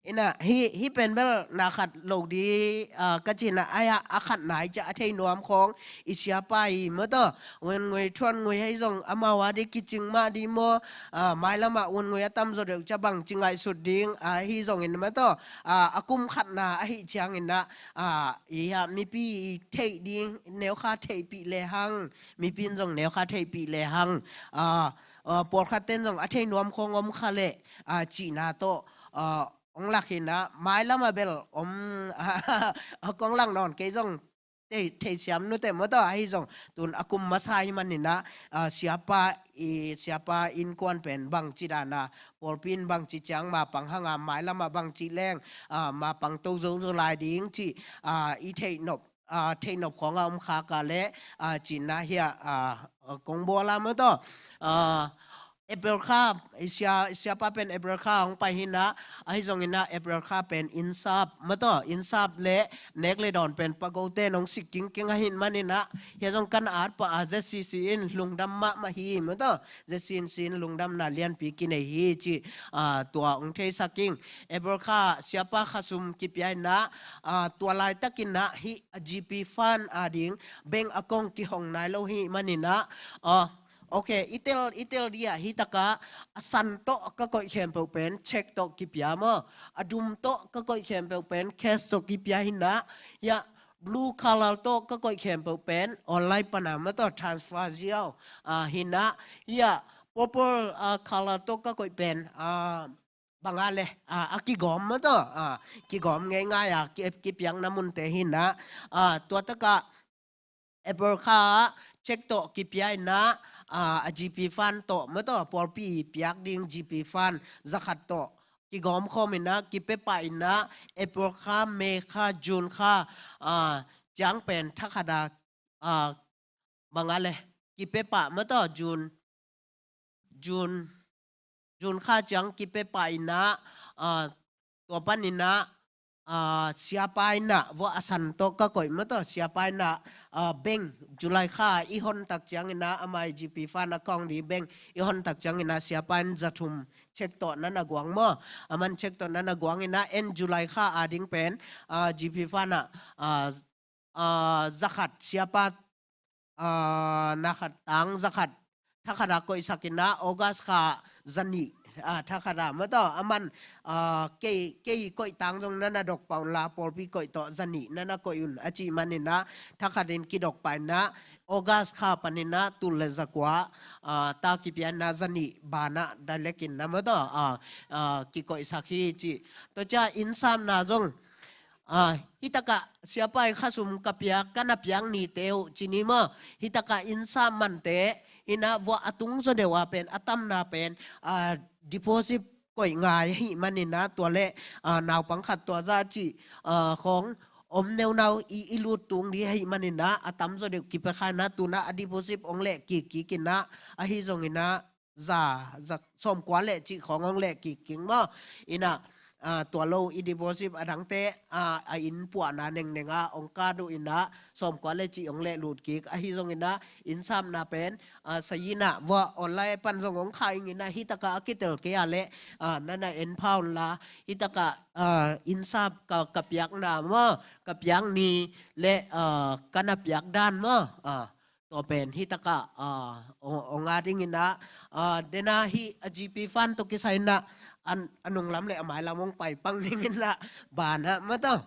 In ah hih, hih pen bel na khat lo di, ah, ka ci in ah, ai ah, a khat nai ciah a thei nuam khawng i siapa hi maw taw, Wungwi Thuan Ngwi ahi zong amau a di kicing mah di maw, ah, mailam ah Wungwi a tam zaw deuh ciah bangci ngaihsut ding, ah, ahi zongin maw taw, ah, a kum khatna ahih ciangin ah, ah, i ah mipi i theih ding neukha theihpih lehang, mipi in zong neukha theihpih lehang, ah, ah, pawlkhatte in zong a thei nuam khawng om kha leh, ah, cihna tawh, ah, hong lak hi in ah, mailam ah bel om, ah, kong lak nawn kei zong thei, theisiam nuteh maw taw, ahi zong tu-in a kum masa ahih manin ah, ah, siapa i, siapa innkuan pen bangci dan a, pawlpi in bangci ciang mapang hang a, mailam ah bangci leng, ah, mapang to zozo lai ding cih, ah, i theih nop, ah, theih nop khawng a om khak a leh, ah, ci-in ah hih ah, ah, kong bawl a maw taw, ah, April kha, i sia, i siapa pen April kha hong pai hi in ah, ahi zongin ah April kha pen innsap maw taw, innsap le nek le dawn pen pagote in hong sik kingkeng ahih manin ah, hih zong ka na at pah a, Z C C in lungdam mahmah hi maw taw, Z C C in lungdamna lianpi kinei hi cih, ah, tua hong theisak ing. April kha siapa kha sum kipia in ah, ah, tua laitakin ah hih a G P fund a ding bank account kihong nai lo ahih manin ah, ah, Ok, i tel, i tel di ah, hi tak ah, a san tawh ka koih khempeuh pen cheque tawh kipia maw? A dum tawh ka koih khempeuh pen cash tawh kipia hi in ah, hih ah, blue color tawh ka koih khempeuh pen online pan a maw taw, transfer ziau, ah, hi in ah, hih ah, purple, ah, color tawh ka koih pen, ah, bang a leh, ah, a kigawm maw taw, ah, kigawm ngeingai a, ki, kipiakna munte hi in ah, ah, tua tak ah, April kha ah cheque tawh kipia in ah, ah, a G P fund tawh maw taw, pawlpi piak ding G P fund zakhat tawh kigawm khawm in ah, kipia pah in ah, April kha, May kha, June kha, ah, ciang pen thakhat a, ah, bang a leh, kipia pah maw taw, June, June, June kha ciang kipia pah in ah, ah, tua pan in ah, ah, siapa in ah vua a san tawh ka koih maw taw, siapa in ah, ah, bank July kha i hon tak ciangin ah, amah i G P fund account di bank i hon tak ciangin ah, siapa in za thum cheque tawh na na guang maw? Aman cheque tawh na na guang in ah, en July kha a ding pen, ah, G P fund ah, ah, ah, zakhat siapa, ah, na khat tang zakhat thakhat a koihsak in ah, August kha zanih a, thakhat a, maw taw, a man, a, kei, kei koih tang zong na na dok pah un la, pawlpi koih tawh zanih na na koih un, a cih manin ah, thakhat in kidok pah in ah, August kha panin ah, tul le zakua, a, ta kipia in ah, zanih ban ah, direct in ah, maw taw, a, a, kikoihsak hi cih. Tua ciang innsapna zong, a, hi takah siapa i khasum ka piak, ka na piak nite uh ci ni maw. Hi takah innsap mante, hi na vuah a tung zaw deuh a pen, a tamna pen, a, deposit koih ngai ahih manin ah, tua leh, a, naupang khat tua zah cih, a, khawng om neunau i, i lut tung ding ahih manin ah, a tam zaw deuh kipia kha in ah, tu in ah a deposit hong leh kik kik in ah, ahi zongin ah, za, za, sawmkua leh cih khawng hong leh kik kik maw. In ah, a, tua lo i deposit a dangte, a, a inn puahna nengneng ah hong kat uh in ah, sawmkua leh cih hong leh lut kik. Ahi zongin ah, innsapna pen, a, sa in ah, vuah online pan zong hong khah ing in ah, hi takah a kitel kei a leh, a, na na en pha un la, hi takah, a, innsap ka, ka piakna maw, ka piak ni leh, a, ka na piak dan maw, a, tua pen hi takah, a, hong, hong a ding in ah, a, den a hih a GPay fund tawh kisai in ah, an, a nunglam leh a mailam hong pai pang ding in ah, ban ah, maw taw.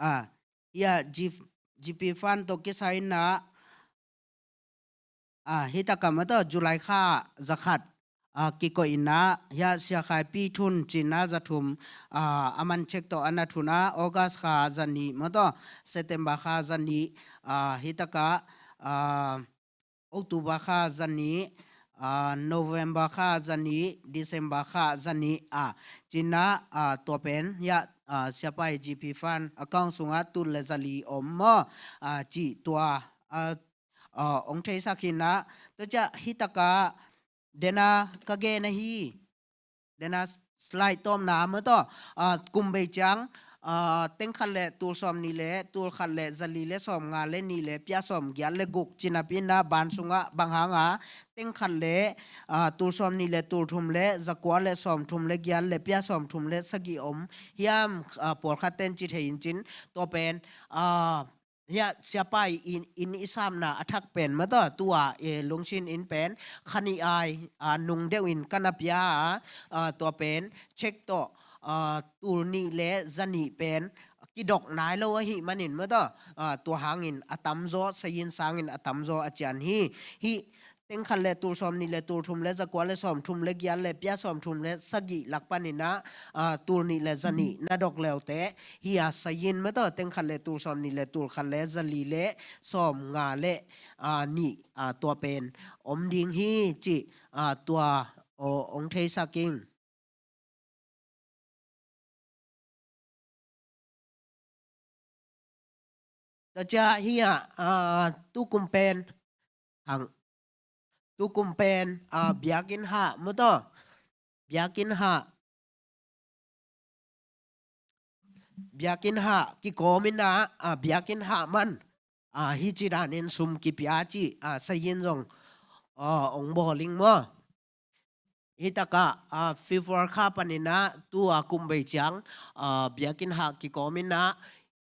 A, hia G-, GPay fund tawh kisai in ah, a, hi takah maw taw, July kha zakhat, a, kikoih in ah, hia Sia Khai Pi Thun ci in ah zathum, a, a man cheque tawh a na thun ah, August kha zanih maw taw, September kha zanih, a, hi takah, a, October kha zanih, a, November kha zanih, December kha zanih, a, ci in ah, a, tua pen, hia, a, siapa i GPay fund account sungah tul le zali om maw, a, cih tua, a, a, hong theisak hi in ah, tua ciang hi takah, den a ka gen ahi, den a slide tawmna maw taw, a, kum bei ciang, a, teng khat le tul sawmnih le tul khat le zali le sawmnga le nih le pia sawmgiat le guk ci napi in ah, ban sungah bang hang a, teng khat le, a, tul sawmnih le tul thum le zakua le sawmthum le giat le pia sawmthum le sagih om hiam, a, pawlkhat ten ci thei in cin, tua pen, a, hia siapa i inn, inn i sapna a thak pen maw taw, tua, e, lungsim inn pen kha nih ai, a, nung deuh in ka na pia a, a, tua pen cheque tawh, a, tul nih le zanih pen kidok nai lo ahih manin maw taw, a, tua hangin a tamzaw, sa in sangin a tamzaw a cian hi. Hih teng khat le tul sawmnih le tul thum le zakua le sawmthum le giat le pia sawmthum le sagih lak panin ah, a, tul nih le zanih na dok leute, hia sa in maw taw, teng khat le tul sawmnih le tul khat le zali le sawmnga le, a, nih, a, tua pen om ding hi cih, a, tua, o, hong theisak ing. Tua ciang hia, a, tukum pen, hang, tukum pen, a, biakinn hah maw taw, biakinn hah, biakinn hah kikawm in ah, a, biakinn hah man, a, hi ci danin sum kipia ci, a, sa in zong, a, hong bawl ing maw. Hi takah, a, February kha panin ah, tu a kum bei ciang, a, biakinn hah kikawm in ah,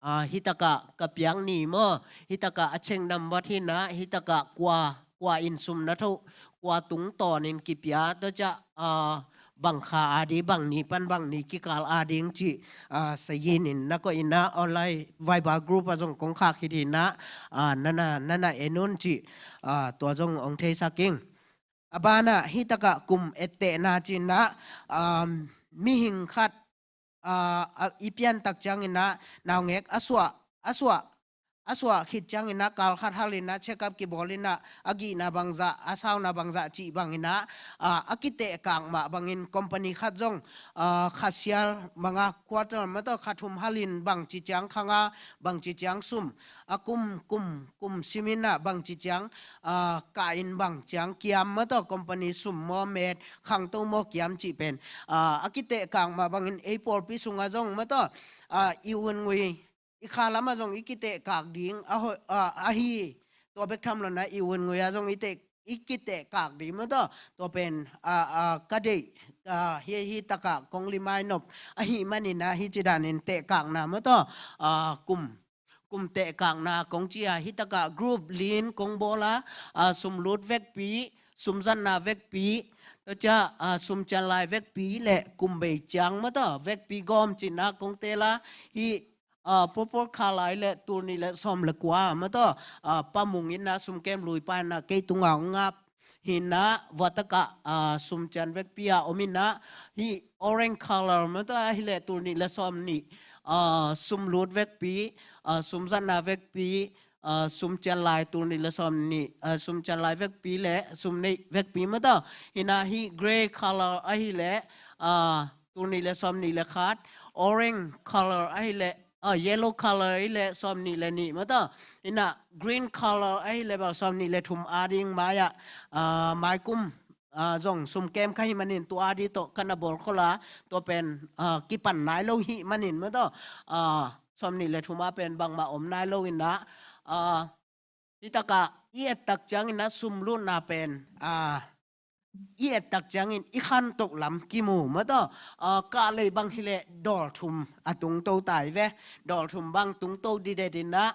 a, hi takah ka piak ni maw, hi takah a cheque nambat hi in ah, hi takah kua, kua in sum na thoh, kua tungtawnin kipia, tua ciang, a, bang kha a ding, bang ni pan bang ni kikal a ding cih, a, sa in in na koih in ah, online Viber group ah zong kong khak hi in ah, a, na na, na na en un cih, a, tua zong hong theisak ing. A ban ah hi takah kum ettehna ci in ah, um, mihing khat, a, a, i piantak ciangin ah naungek a suah, a suah, a suah khit ciangin ah kal khat halin ah check-up kibawl in ah a gihna bangzah, a sauna bangzah cih bangin ah, ah, a kitehkak mah bangin company khat zong, ah, kha sial manga quarter maw tawh kha thum halin bangci ciang kha nga, bangci ciang sum, a kum, kum, kum simin ah bangci ciang, ah, kah in bang ciang kiam maw tawh company sum maw met khangto maw kiam cih pen, ah, a kitehkak mah bangin ei pawlpi sungah zong maw tawh, ah, i un ngui i kha lamah zong i kitehkak ding a ho-, a, ahi. Tua bek tham lo in ah i un ngui ah zong i teh, i kitehkak ding maw tawh. Tua pen, a, a, ka deih, a, hi, hi takah kong limai nop ahih manin ah hih ci danin tehkakna maw tawh, a, kum, kum tehkakna kong ci a, hi takah group lin kong bawl a, a, sum lut vekpi, sum zatna vekpi, tua ciang, a, sum cian lai vekpi le kum bei ciang maw tawh vekpi gawm cih in ah kong teel a, hih, ah, purple color le tul nih le sawm le kua maw tawh, ah, Pa Mung in ah sum kem lui pa in ah kei tungah hong ap hi in ah, vua takah, ah, sum cian vekpi ah om in ah, hih orange color maw tawh ahih leh tul nih le sawm nih, ah, sum lut vekpi, ah, sum zatna vekpi, ah, sum cian lai tul nih le sawm nih, ah, sum cian lai vekpi le sum neih vekpi maw tawh. Hi in ah hih grey color ahih leh, ah, tul nih le sawm nih le khat, orange color ahih leh, ah, yellow color ahih leh sawm nih le nih maw tawh. Hi in ah green color ahih leh bel sawm nih le thum a ding mai ah, ah, mai kum, ah, zong sum kem ka hih manin tua a ding tawh ka na bawl khol a, tua pen, ah, kipan nai lo hih manin maw tawh, ah, sawm nih le thum a pen bangmah om nai lo in ah, ah, Hi takah i et tak ciangin ah sum lutna pen, ah, i et tak ciangin i khantoh lam kimu maw tawh, ah, kah lei bang hi leh dawl thum a tungto tai ve. Dawl thum bang tungto didet in ah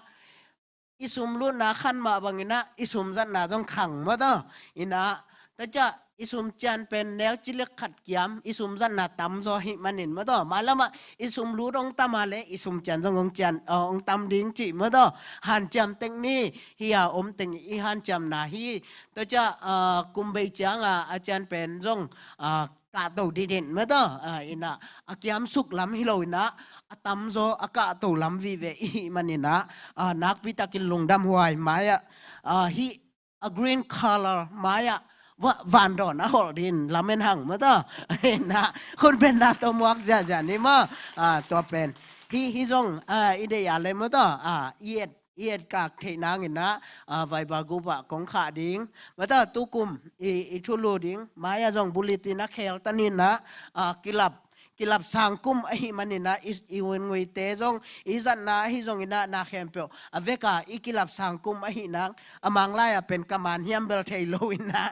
i sum lutna khan mah bangin ah i sum zatna zong khang maw tawh. In ah, tua ciang i sum cian pen neu ci lek khat kiam, i sum zatna tamzaw ahih manin maw tawh. Mailam ah i sum lut hong tam a leh i sum cian zong hong cian, ah, hong tam ding cih maw tawh. Hanciam tek ni, hi a om teng i hanciamna hi. Tua ciang, ah, kum bei ciang a, a cian pen zong, ah, kahto didin maw tawh. Ah, in ah, a kiamsuk lam hi lo in ah, a tamzaw a kahto lam vive i hih manin ah, ah, nakpi takin lungdam huai mai ah, ah, hih a green color mai ah, va-, vandawn a holh ding lamen hang maw tawh. In ah, hun pen na tawh muak ziahziah ni maw. Ah, tua pen. Hih, hih zong, ah, i deih a leh maw tawh. Ah, i et, i et kak theih nangin ah, ah, Viber group ah kong khah ding. Maw tawh, tukum i, i thulu ding. Mai ah zong bulletin a khel tanin ah, ah, kilap kilap sangkum ahih manin ah, i, i un nguite zong, i zatna ahi zongin ah, na khempeuh a vek a i kilap sangkum ahih nang, a Mang lai ah pen ka man hiam bel thei lo in ah.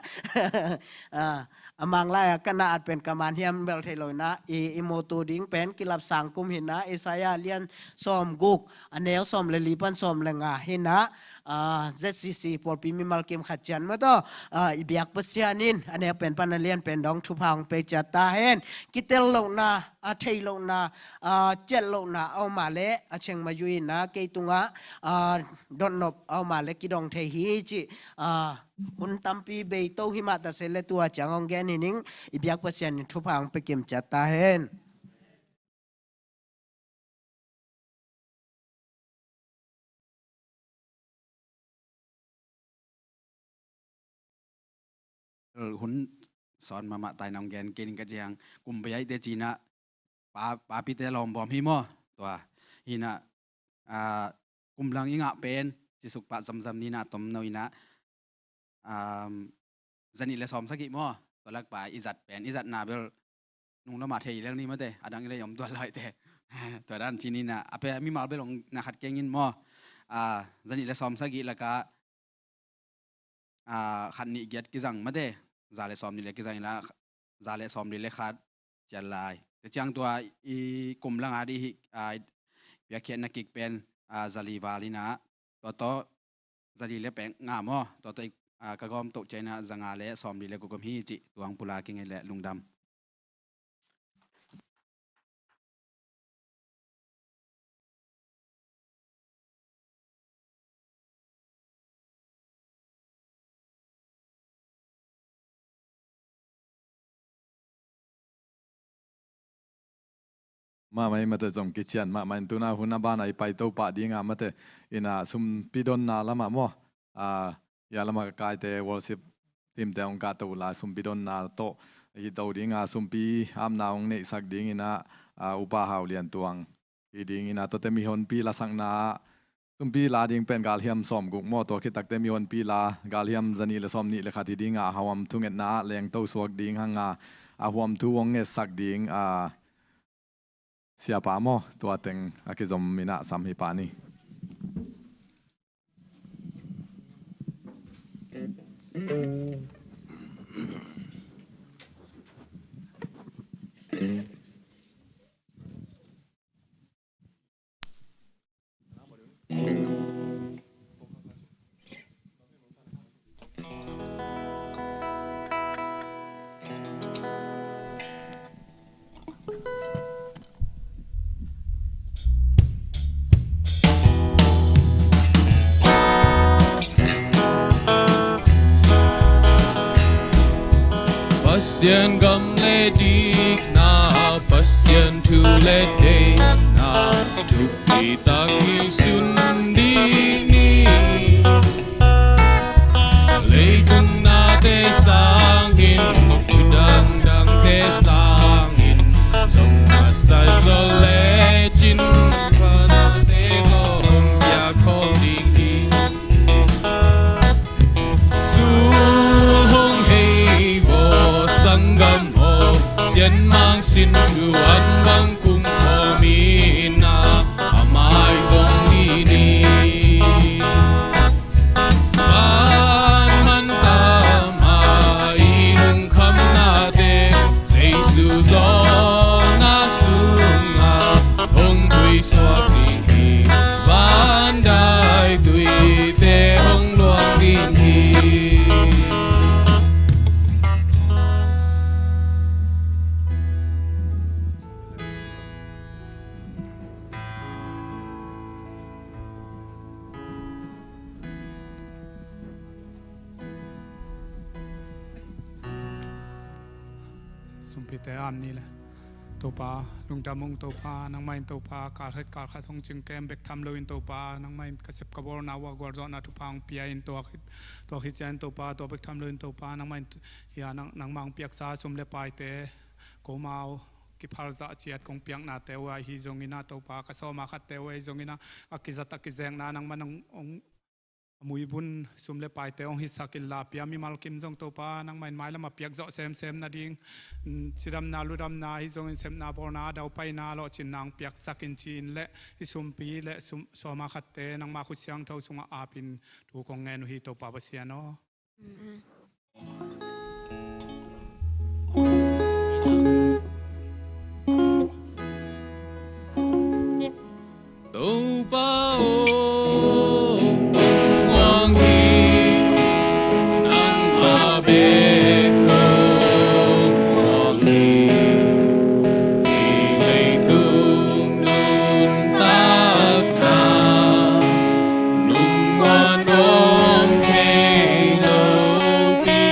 Ah, a Mang lai ah ka na at pen ka man hiam bel thei lo in ah, i, i mutu ding pen kilap sangkum hi in ah, Isaiah lian sawm guk, a neu sawm le li pan sawm le nga hi in ah, ah, Z C C pawlpi mimal kim khat ciang maw tawh, ah, i biak Pasian in, a neu pen pan a lian pen dong thupha hong pia ciat ta hen. Kitel lohna, a thei lohna, a ciat lohna a om a leh, a cheng ma yu in ah, kei tungah, ah, dotnop a om a leh kidong thei hi cih, ah, hun tampi bei to hi mah ta se leh tua ciang hong gen hi ning, i biak Pasian in thupha hong pia kim ciat ta hen. Hun sawn mahmah tai nong gen kei ning ka ciang, kum bei a i te cina, pa, papite lawmbawm hi maw. Tua hi in ah, ah, kum lang i ngah pen, cisuk pah zamzam ni in ah, tomno in ah, um, zanih le sawm sagih maw. Tua lak pa i zat pen, i zatna bel nung lama thei lel ni maw te, a dang i lei om tua lai te. Tua dan ci ni in ah, a pe mimal bel ong na khat keng in maw. Ah, zanih le sawm sagih laka, ah, khat nih giat kizang maw te, za le sawm nih le kizang in ah, za le sawm nih le khat cian lai. Te ciang tua i kum lang a di hi, ah, biakhiatna kik pen, ah, za li val in ah, tua tawh za li le pek nga maw, tua tawh i, ah, ka gawm toh ciang in ah za nga le sawm li le guk om hi cih tuang pula kingei le lungdam. mahmah i mate zong kician mahmah in tuna hun a bana i paito pah dinga mate ina sumpi donna lamah maw, a, ia lamah ka kaite worship teamte hong kahto uh lai sumpi donna tawh i to dinga sumpi apna hong neihsak dingina, a, upa Hau Lian Tuang hi dingina tuate mihonpi lasakna ah sumpi la ding pen galhiam sawmguk maw, tua khit takte mihonpi la galhiam zanih le sawmnih le khat hi dinga a huam thungetna ah lengto suak ding hanga a huam thu hong ngetsak ding, a, siapa maw, tua teng a kizom ina sam hi pa ni. Pasian gam le dikna, Pasian thu le deihna, thupi takin sun ding ni. Leitung nate sangin, thu dangdangte sangin, zong masa zaw lecin, nate ko hong pia khol ding hi. Sul hong hei vaw sanggam aw, sianmang sin thu an bang kum khawm ina, a mai zong ni ni. Van man tama i lungkhamnate, Jesu zawhna sunga hong puisuak ding hi. Van dai tuite hong luang ding hi. Sumpite am ni le. Topa, lungdam ung Topa, nangmah in Topa, kalkhat kalkhat hong cingkem bek tham loin Topa, nangmah in ka sep ka bawlna uh a gualzawhna thupha hong pia in tua khit, tua khit ciangin Topa, tua bek tham loin Topa, nangmah in hia nang, nangmah hong piaksa sum le paite, ko mau kiphal zah ciat kong piaknate uh ahi zongina Topa, ka sawma khatte uh ahi zongina, a kizat a kizekna nangmah nang hong a muibun sum le paite hong hisak inla pia mimal kim zong Topa, nangmah in mailam a piak zawh semsem nading, mm, cidamna ludamna ahi zongin sepna bawlna a daupaina lawhcinna hong piaksak in ci-in le i sumpi le sum, sawma khatte nangmah khut siangtho sungah apin thu kong ngen uh hi Topa Pasian aw. Topa aw, kong muang hi, nangmah bek kong muang hi. Hih leitung nuntakna lungmuan om thei lopi.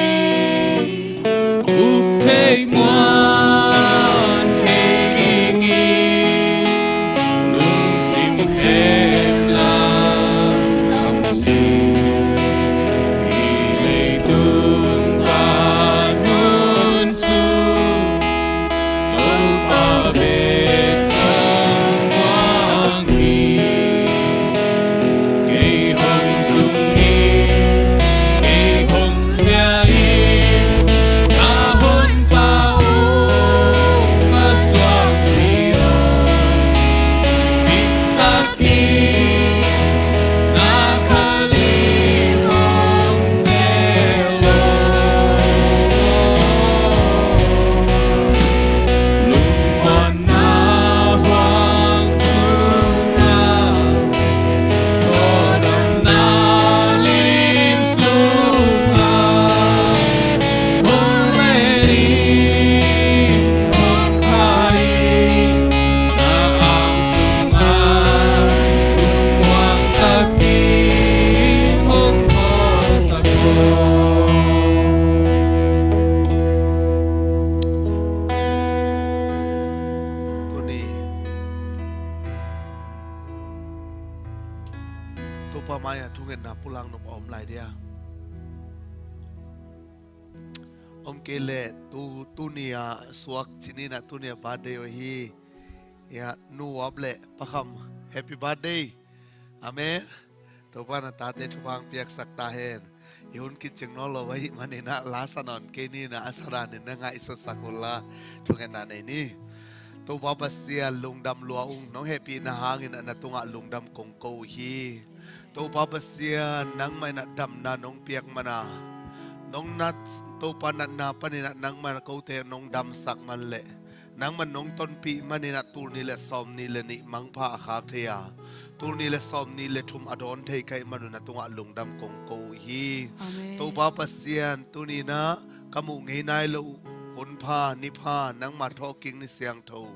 Ngetna pulang nop a om lai dia. Om kei leh tu, tuni a suak cih ni-in ah tuni a birthday uh hi. Ya, Nu Uap leh Pa Kham, happy birthday. Amen. Topa in a tate thupha hong piaksak ta hen. I hun kicing nawn lo ahih manin ah la sa nawn kei ni-in ah, a sa danin na ngaihsutsak unla thungetna nei ni. Topa Pasian, lungdam lua ung, nong hehpihna hangin ah na tungah lungdam kong ko uh hi. Topa Pasian, nangmah in ah damna nong piak man a, nong nat, Topa, natna panin ah nangmah in ah kote nong damsak man leh, nangmah in nong tonpih manin ah tul nih leh sawmnih leh nih mangpha a khak thei a, tul nih leh sawmnih leh thum a dawn thei ka hih man un na tungah lungdam kong ko uh hi. Amen. Topa Pasian, tuni-in ah ka muh ngei nai loh hunpha, nipha, nangmah thawhkik ni siangtho,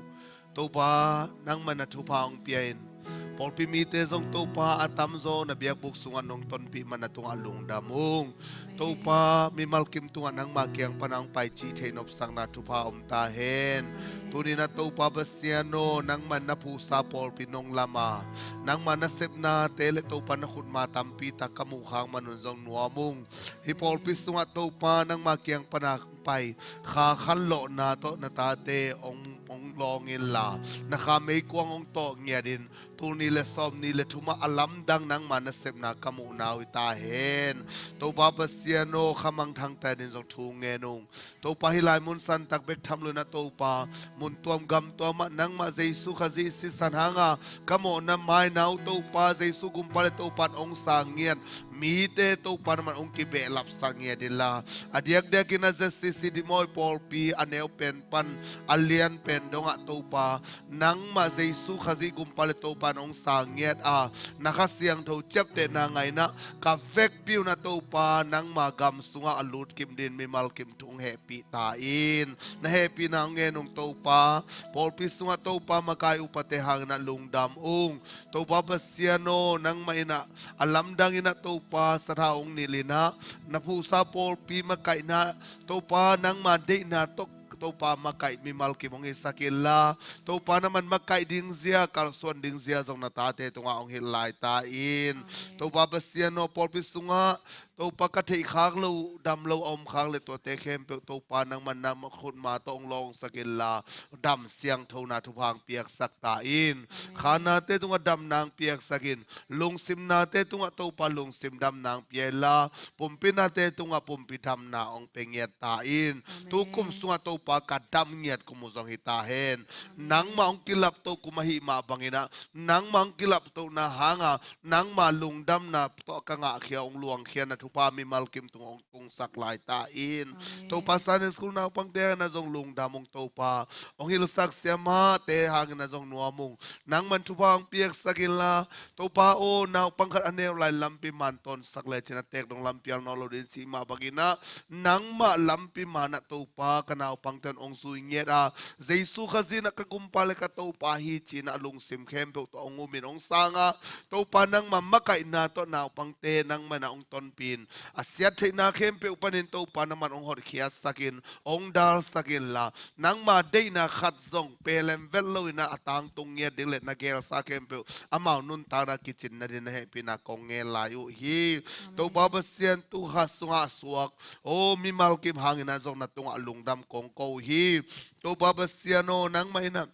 Topa, nangmah in ah thupha hong pia in, pawlpi mite zong, Topa, a tamzaw na biakbuk sungah nong tonpih man na tungah lungdam ung. Topa, mimal kim tungah nangmah kiang pan a hong pai cih theihnopsakna thupha om ta hen. Tuni-in ah Topa Pasian aw, nangmah in na phuhsa pawlpi nong lam a, nangmah nasepnate leh, Topa, na khutma tampi tak ka muh khak man un zong nuam ung. Hih pawlpi sungah, Topa, nangmah kiang pan a pai kha khanlawhna tawh na tate hong, hong lawng inla, na kha meikuang hong tawh ngiatin, tul nih leh sawmnih leh thum ah a lamdang nangmah nasepna ka muhna uh hi ta hen. Topa Pasian aw, kha mangthang ta-in zong thu ngen ung. Topa, hih lai mun santak bek tham loin ah, Topa, mun tuam gam tuam ah nangmah Jesu Khazih sisan hanga ka mawhna maina uh, Topa, Jesu Gumpa leh Topa in hong sang ngiat mite, Topa, nangmah in hong kibehlapsak ngiat inla, a diakdiakin ah Z C C Dih Mawi pawlpi a neu pen pan a lian pen dongah, Topa, nangmah Jesu Khazih Gumpa leh Topa in hong sang ngiat a, na Kha Siangtho ciaptehna ngaihna ka vekpi un ah, Topa, nangmah gam sungah a lut kim dingin mimal kim thu hong hehpih ta in. Na hehpihna hong ngen ung, Topa. Pawlpi sungah, Topa, makai upate hangin ah lungdam ung. Topa Pasian aw, nangmah in ah a lamdang in ah, Topa, sathau hong nilh in ah, na phuhsa pawlpi makaihna, Topa, nangmah deihna tawh, Topa, makaih mimal kim hong hisak inla, Topa, nangmah in makaih ding zia, kalsuan ding zia zong na tate tungah hong hilh lai ta in. Amen. Topa Pasian aw, pawlpi sungah, Topa, ka theih khak loh, dam lo a om khak leh, tuate khempeuh, Topa, nangmah in na khutma tawh hong lawngsak inla, dam siangthona thupha hong piaksak ta in. Amen. Khanate tungah damna hong piaksak in, lungsimnate tungah, Topa, lungsim damna hong pia inla, pumpi nate tungah pumpi damna hong pia ngiat ta in. Amen. Tu kum sungah, Topa, ka dam ngiat kum uh zong hi ta hen. Amen. Nangmah hong kilapto kum ahih mah bangin ah, nangmah hong kilaptohna hanga nangmah lungdamna tawh ka ngahkhia, hong luangkhia na thupha mimal kim tungah hong tungsak lai ta in. Amen. Topa, Sunday School naupangte hangin ah zong lungdam ung, Topa. Hong hilhsak siamahte hangin ah zong nuam ung. Nangmah in thupha hong piaksak inla, Topa aw, naupang khat a neu lai lampi man tawnsak lecin a teek dong lampial nawn lo ding cih mah bangin ah, nangmah lampi man ah, Topa, ka naupangte in hong zui ngiat a, Jesu Khazih in ah ka Gumpa leh ka Topa hi ci-in ah a lungsim khempeuh tawh hong um in hong sang a, Topa, nangmah makaihna tawh naupangte nangmah in ah hong tonpih in, a siat theihna khempeuh panin, Topa, nangmah in hong hotkhiatsak in, hong dalsak inla, nangmah deihna khat zong pelem vet loin ah a tangtung ngiat ding leh na geelsa khempeuh amau nuntakna ah kicin nadingin na hehpihna kong ngen lai uh hi. Amen. Topa Pasian, tu kha sungah a suak, aw, mimal kim hangin ah zong na tungah lungdam kong ko uh hi. Topa Pasian aw, nangmah in ah,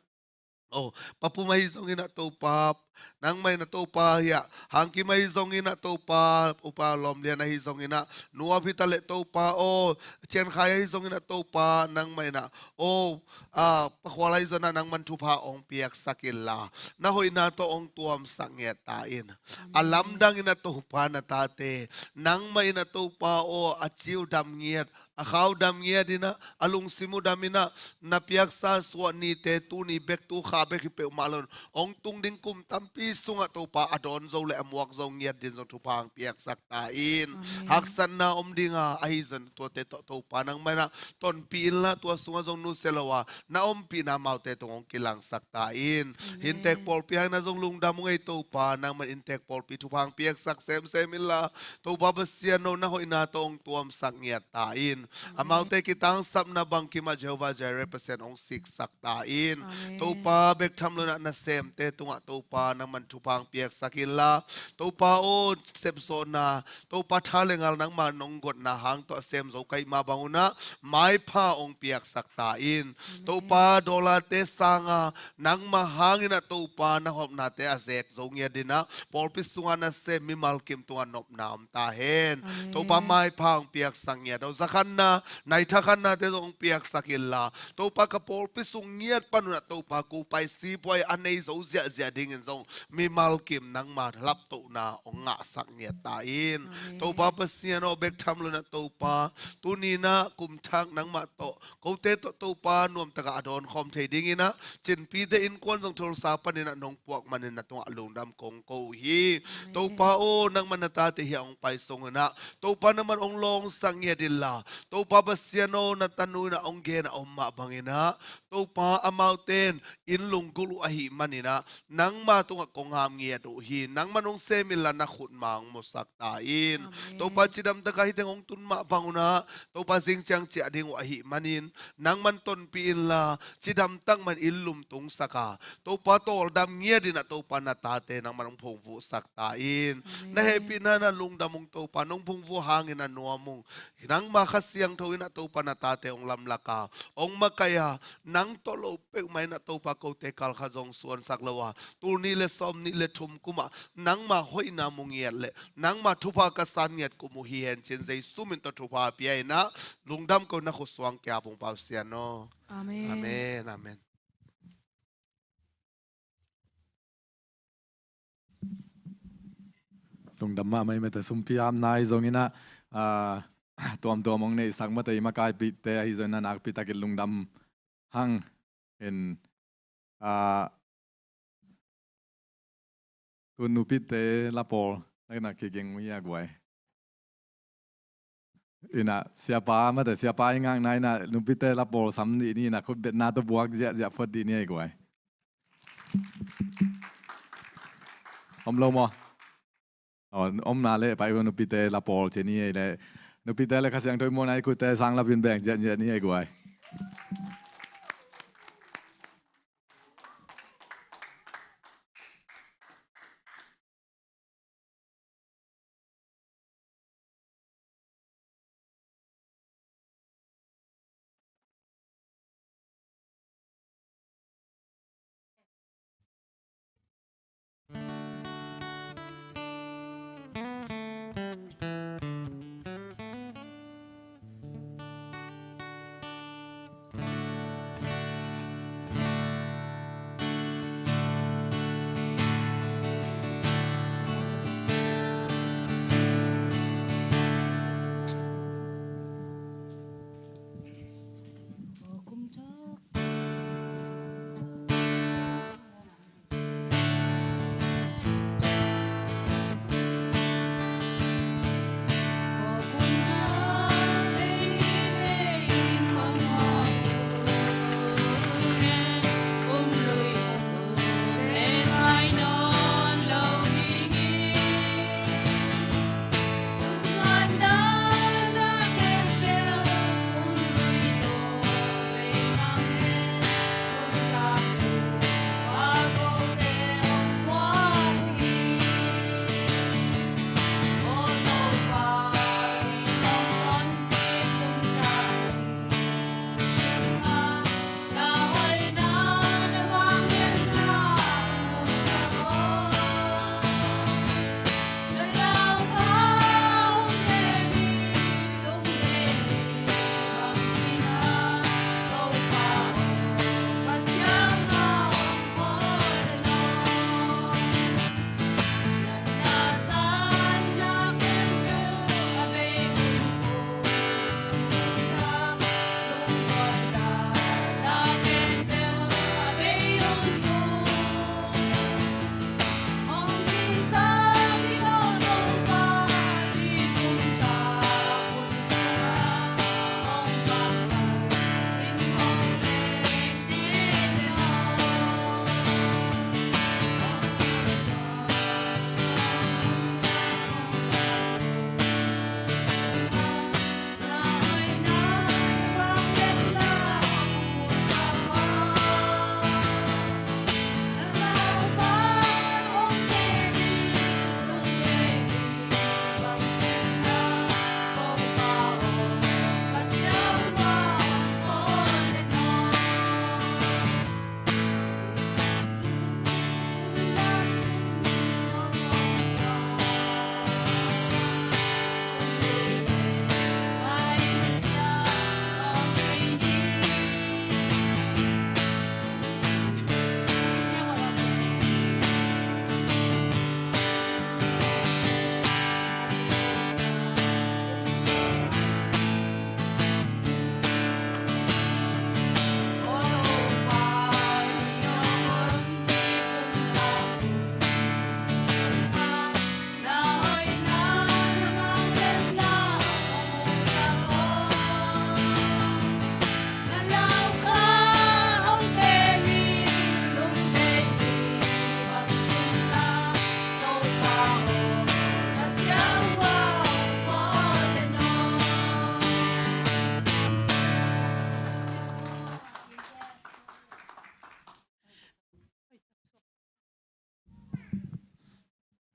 aw, Pa Pum ahi zongin ah, Topa, nangmah in ah, Topa, hiah Hang Kim ahi zongin ah, Topa, Upa Lawm Lian ahi zongin ah, Nu Uap hi ta leh, Topa aw, Cian Khai ahi zongin ah, Topa, nangmah in ah, aw, a, Pa Khual ahi zongin ah, nangmah in thupha hong piaksak inla, na hoihna tawh hong tuamsak ngiat ta in. Amen. A lamdang in ah, Topa, na tate, nangmah in ah, Topa aw, a ci uh dam ngiat, a kha uh dam ngiat in ah, a lungsim uh dam in ah, na piaksa suah nite, tuni bek, tu kha bek hi peuhmah lo-in, hong tung ding kum tampi sungah, Topa, a dawn zo leh a muak zo ngiat dingin zong thupha hong piaksak ta in. Amen. Haksatna om ding a, ahi zongin tuate tawh, Topa, nangmah in ah tonpih inla, tua sungah zong nusia lo a, na ompihna amaute tungah hong kilangsak ta in. Amen. Inntek pawlpi hangin ah zong lungdam ung ei, Topa, nangmah in inntek pawlpi thupha hong piaksak semsem inla, Topa Pasian aw, na hoihna tawh hong tuamsak ngiat ta in. Amaute kitangsapna bangkimah Jehovah Jireh Pasian hong siksak ta in. Topa, bek tham loinah nasemte tungah Topa nangman thupha hong piaksak inla, Topa aw, sepzawhna, Topa tha le ngal nangma nong gotna hang tawh a sem zo ka hih mah bangunah maipha hong piaksak ta in. Topa, dollar-te sanga nangma hanginah Topa na hopnate a zek zo ngiat dinah pawlpi sungah nasem mimal kim tungah nopna om ta hen. Topa, maipha hong piaksak ngiat aw, zakhanna, naithakkhannate zong hong piaksak inla, Topa, ka pawlpi sung ngiat panunah Topa, kupai sipuai a nei zo ziahziah dingin zong mimal kim nangma laptohna hong ngahsak ngiat ta in. Topa Pasian aw, bek tham loinah Topa, tuninah kumthak nangmah tawh kote tawh Topa nuamtakah a dawnkhawm thei dinginah Cinpite innkuan zong thulsa paninah nong puak manin na tungah lungdam kong ko uh hi. Topa aw, nangman na tate hiah hong pai sunginah Topa nangman hong lawngsak ngiat inla, Topa Pasian aw, na tanu inah hong gen a om mah banginah Topa, amaute in inn lunggulh uh ahih maninah nangma tungah kong hap ngiat uh hi. Nangman hong sem inla na khutma hong musak ta in. Topa, cidamtaka hih teng hong tun mah bangunah Topa, zing ciang ciah ding uh ahih manin nangman tonpih inla, cidamtak man inn lum tungsaka Topa, tawldam ngiat inah Topa, na tate nangman hong phungvuhsak ta in. Na hehpihna, na lungdam ung Topa, nong phungvuh hangin a nuam ung. Nangma Kha Siangtho inah Topa, na tate hong lamlaka, hong makaia, nang tawh loh peuhmah inah Topa, kote kalkhat zong suansak lo a, tul nih le sawm nih le thum kumah nangma hoihna mu ngiat le nangma thupha ka san ngiat kum uh hi hen ci-in Jesu min tawh thupha pia inah lungdam ko, na khut suang kiap ung Pasian aw. Amen. Amen, amen. Lungdam mahmah hi mate, sumpi hapna ahi zonginah, ah, tuamtuam hong neihsak mate, i makaipihte ahi zonginah nakpitakin lungdam hang. In, ah, tu nupite lapawl na kiging uh hi a guai. Inah siapa mate, siapa i ngakna inah nupite lapawl sam dih ni, inah khutbetna tawh buak ziahziah phot dih ni a guai. Om lo maw? Aw, omna le pai uh, nupite lapawl ci ni ei le. Nupite le Kha Siangtho i muakna i khutte sang lapin beng ziahziah ni a guai.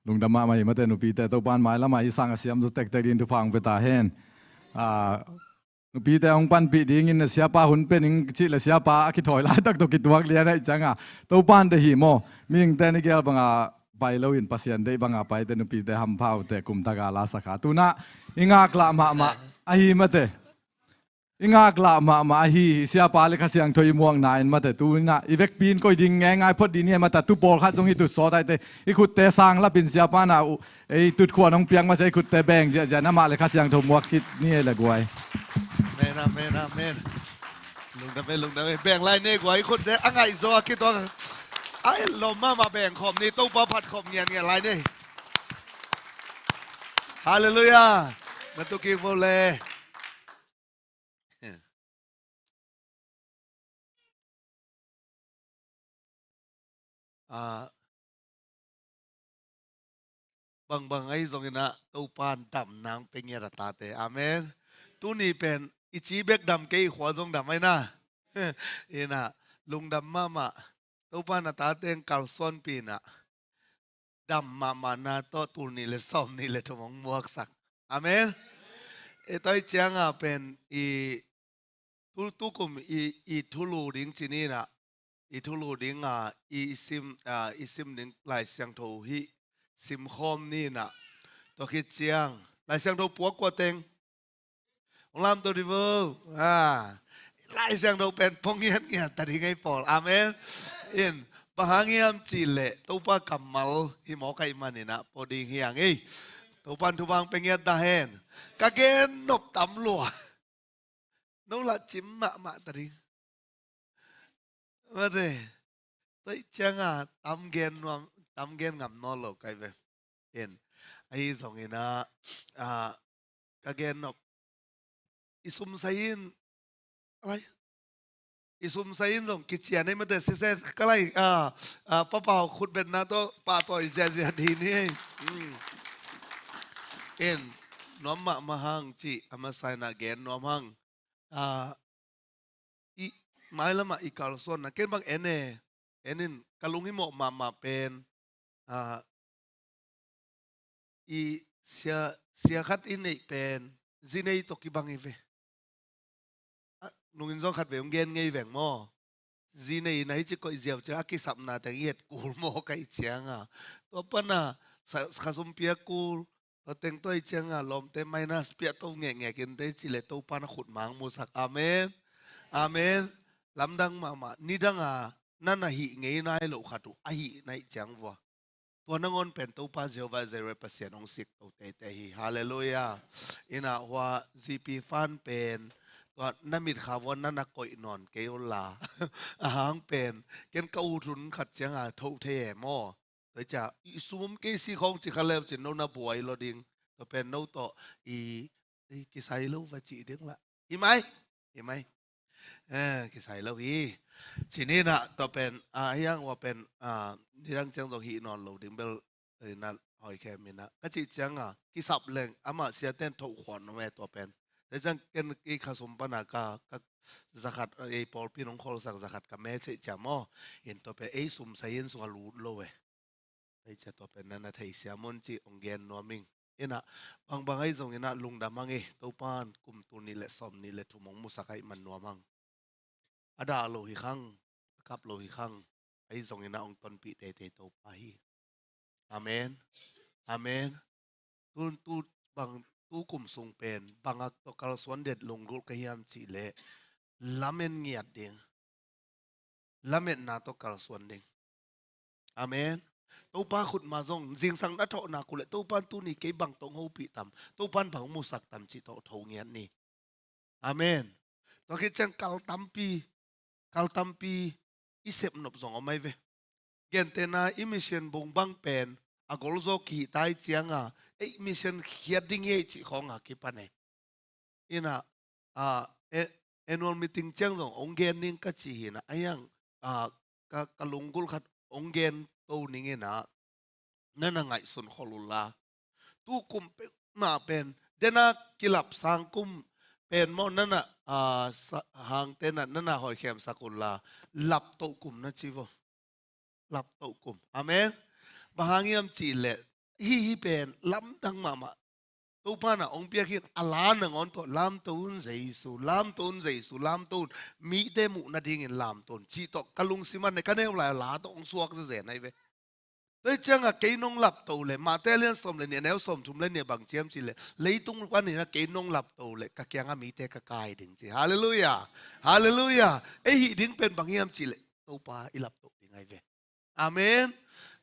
Lungdam mahmah hi mate nupite, Topan mailamah hih sang a siam zaw tektek dingin thupha hong pia ta hen. Ah, nupite hong panpih dingin na siapa hun pia ning cih le siapa a kithawi laitak tawh kituak lian ahih cianga Topan deih hi maw. Mihingte i gel banga pai loin Pasian deih banga paite nupite hampha uh teh, kum taka la sakha. Tunah i ngaklah mahmah ahi mate. I ngaklah mahmah ahi, siapa le Kha Siangtho i muakna in mate, tunah i vekpi in koih ding ngeingai phot ding ni mate, tu pawlkhat zong i tut sawt aite, i khutte sang lapin siapa na uh, ei tutkhua nong piak masa i khutte beng ziahziah, amah le Kha Siangtho muak khit ni ei le guai. Amen, amen, amen. Lungdam ei, lungdam ei, beng lai ni guai, i khutte a ngaihzaw a kituak. A en lawm mahmah beng khawm ni, Topa phat khawm ngianngian lai ni. Halleluiah. Na tu kik vo le. Ah, bangbang ahi zongin ah Topan damna hong pia ngiat a tate. Amen. Tuni pen i ci bek dam kei, i khua zong dam ahi na. Inah lungdam mahmah. Topan a tate hong kalsuanpih inah dam mahmahna tawh tul nih le sawm nih le thum hong muaksak. Amen. E, tua ahih cianga pen i tul tukum i, i thulu ding ci ni inah, i thulu dinga i, i sim, ah, i sim ding Lai Siangtho hih simkhawm ni inah. Tua khit ciang Lai Siangtho puak kua teng hong lamto dih vo. Ah, Lai Siangtho pen pong ngiatngiat ta ding ei pawl. Amen. In, bang hang hiam cih leh Topa kammal hi mawk ahih manin ah pua ding hi hang ei. Topan thupha hong pia ngiat ta hen. Ka gen nop tam lua. No lah cim mahmah ta ding. Mate. Tua ahih cianga tam gen nuam, tam gen ngam nawn lo kai ve. In, ahi zongin ah, ah, ka gen nop. I sumsai in, alai, i sumsai in zong kician ei mate, sise, ka lai, ah, ah, Pa Pau khutbetna tawh pahtawi ziahziah dih ni ei. Mm. In, nuam mahmah hang cih a masa inah gen nuam hang. Ah, i mailamah i kalsuanna, ken bang en e, en in ka lunghimawh mahmah pen, ah, i sia, sia khat i neih pen zi nei tawh kibang hi ve. Ah, nungin zong khat vei hong gen ngei veng maw. Zi nei inah hih ci koih ziau ciang a kisapna teng i et kul maw ka hih cianga. Tua pana sa, khasum pia kul. Tua teng tua ahih cianga lawmte minus piahto ngekngek inteh cih leh Topa na khut mang musak. Amen. Amen. Lamdang mahmah. Nidanga na na hih ngei nai loh khat uh a hih na hih ciang vua. Tua nangawn pen Topa Jehovah Jireh Pasian hong sikto teitei hi. Halleluiah. Inah hua G P fan pen tua na mitkha vua na na koih nawn kei unla. Ahang pen ken ka ut hun khat cianga thoh thei e maw. Tua hi cia i sum om kei si khawng ci kha leu cin no na buai lo ding. Tua pen no tawh i, i kisai lo va cih ding lah. Hi mai. Hi mai. Eh, kisai lo hi. Ci ni inah tua pen, ah, hiang ua pen, ah, nidang ciang zong hih nawn lo ding bel, eh, na hoi khem inah. Ka cih cianga kisap leng amah siaten thoh khuan no me tua pen. Tua ciang ken i khasum pana ka, ka zakhat, eh, pawlpi nong kholsak zakhat ka me cih cia maw. In tua pen ei sumsai in sung a lut lo e. Tua hi cia tua pen na na theisiam un cih hong gen nuam ing. Inah, bangbang ahi zongin ah lungdam hang ei, Topan kum tul nih le sawm nih le thum hong musak ahih man nuam hang. A dah lo hi khang, a kap lo hi khang, ahi zongin ah hong tonpih teitei Topa hi. Amen. Amen. Tu, tu bang, tu kum sung pen bangak tawh kalsuan det lunggulh ka hiam cih leh lamen ngiat ding. Lametna tawh kalsuan ding. Amen. Topa khut ma zong zingsang na thawh nak uh leh Topan tuni kei bang tawh hong hopih tam, Topan bang hong musak tam cih tawh tho ngiat ni. Amen. Tua khit ciang kal tampi, kal tampi i sep nop zong om ahi ve. Gentehna i mission bung bang pen a golzaw kihih ta ahih cianga ei mission khiat ding hi ei cih khawnga kipan e. Inah, ah, e-, annual meeting ciang zong hong gen ning ka cih hi inah, a hiang, ah, ka, ka lunggulh khat hong gen to ning inah, na na ngaihsun khol unla. Tu kum peuhmah pen dena kilap sang kum pen maw na na, ah, sa-, hangte na, na na hoikhemsak unla. Laptoh kum na ci vo. Laptoh kum. Amen. Bang hang hiam cih leh hih, hih pen lamdang mahmah. Topa in ah hong piak hi in, a la nangawn tawh lamto un Jesu, lamto un Jesu, lamto un, mite muh nadingin lamto un cih tawh ka lungsim ah ne, ka neu lai a la tawh hong suak zezen ahi ve. Tua hi ciangah kei nong lapto leh, Mate a lian sawm leh nih, a neu sawmthum leh nih ah bang ci hiam cih leh, leitung panin ah kei nong lapto leh ka kiangah mite ka kai ding ci. Halleluiah. Halleluiah. Ei hih ding pen bang hiam cih leh Topa i lapto ding ahi ve. Amen.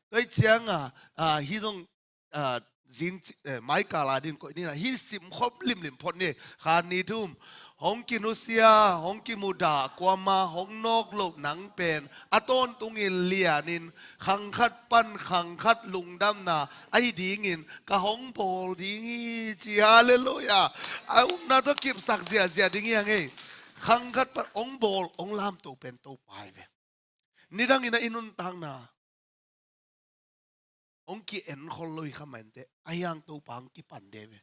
Tua hi ciangah, ah, hih zong, ah, zing ci-, eh, Micah la dingin koih ni in ah, hih simkhop limlim phot ni. Khat, nih, thum. Hong kinusia, hong kimudah, kuamah hong nawk loh nang pen a tawntungin lianin, khang khat pan khang khat lungdamna ahi dingin ka hong bawl ding hi ci. Halleluiah. A upna tawh kipsak ziahziah ding hi hang ei. Khang khat pan hong bawl, hong lamto pen Topa hi ve. Nidangin ah i nuntakna hong ki-en khol lo hi kha mah inteh, ahi hang Topa hong kipan de ve.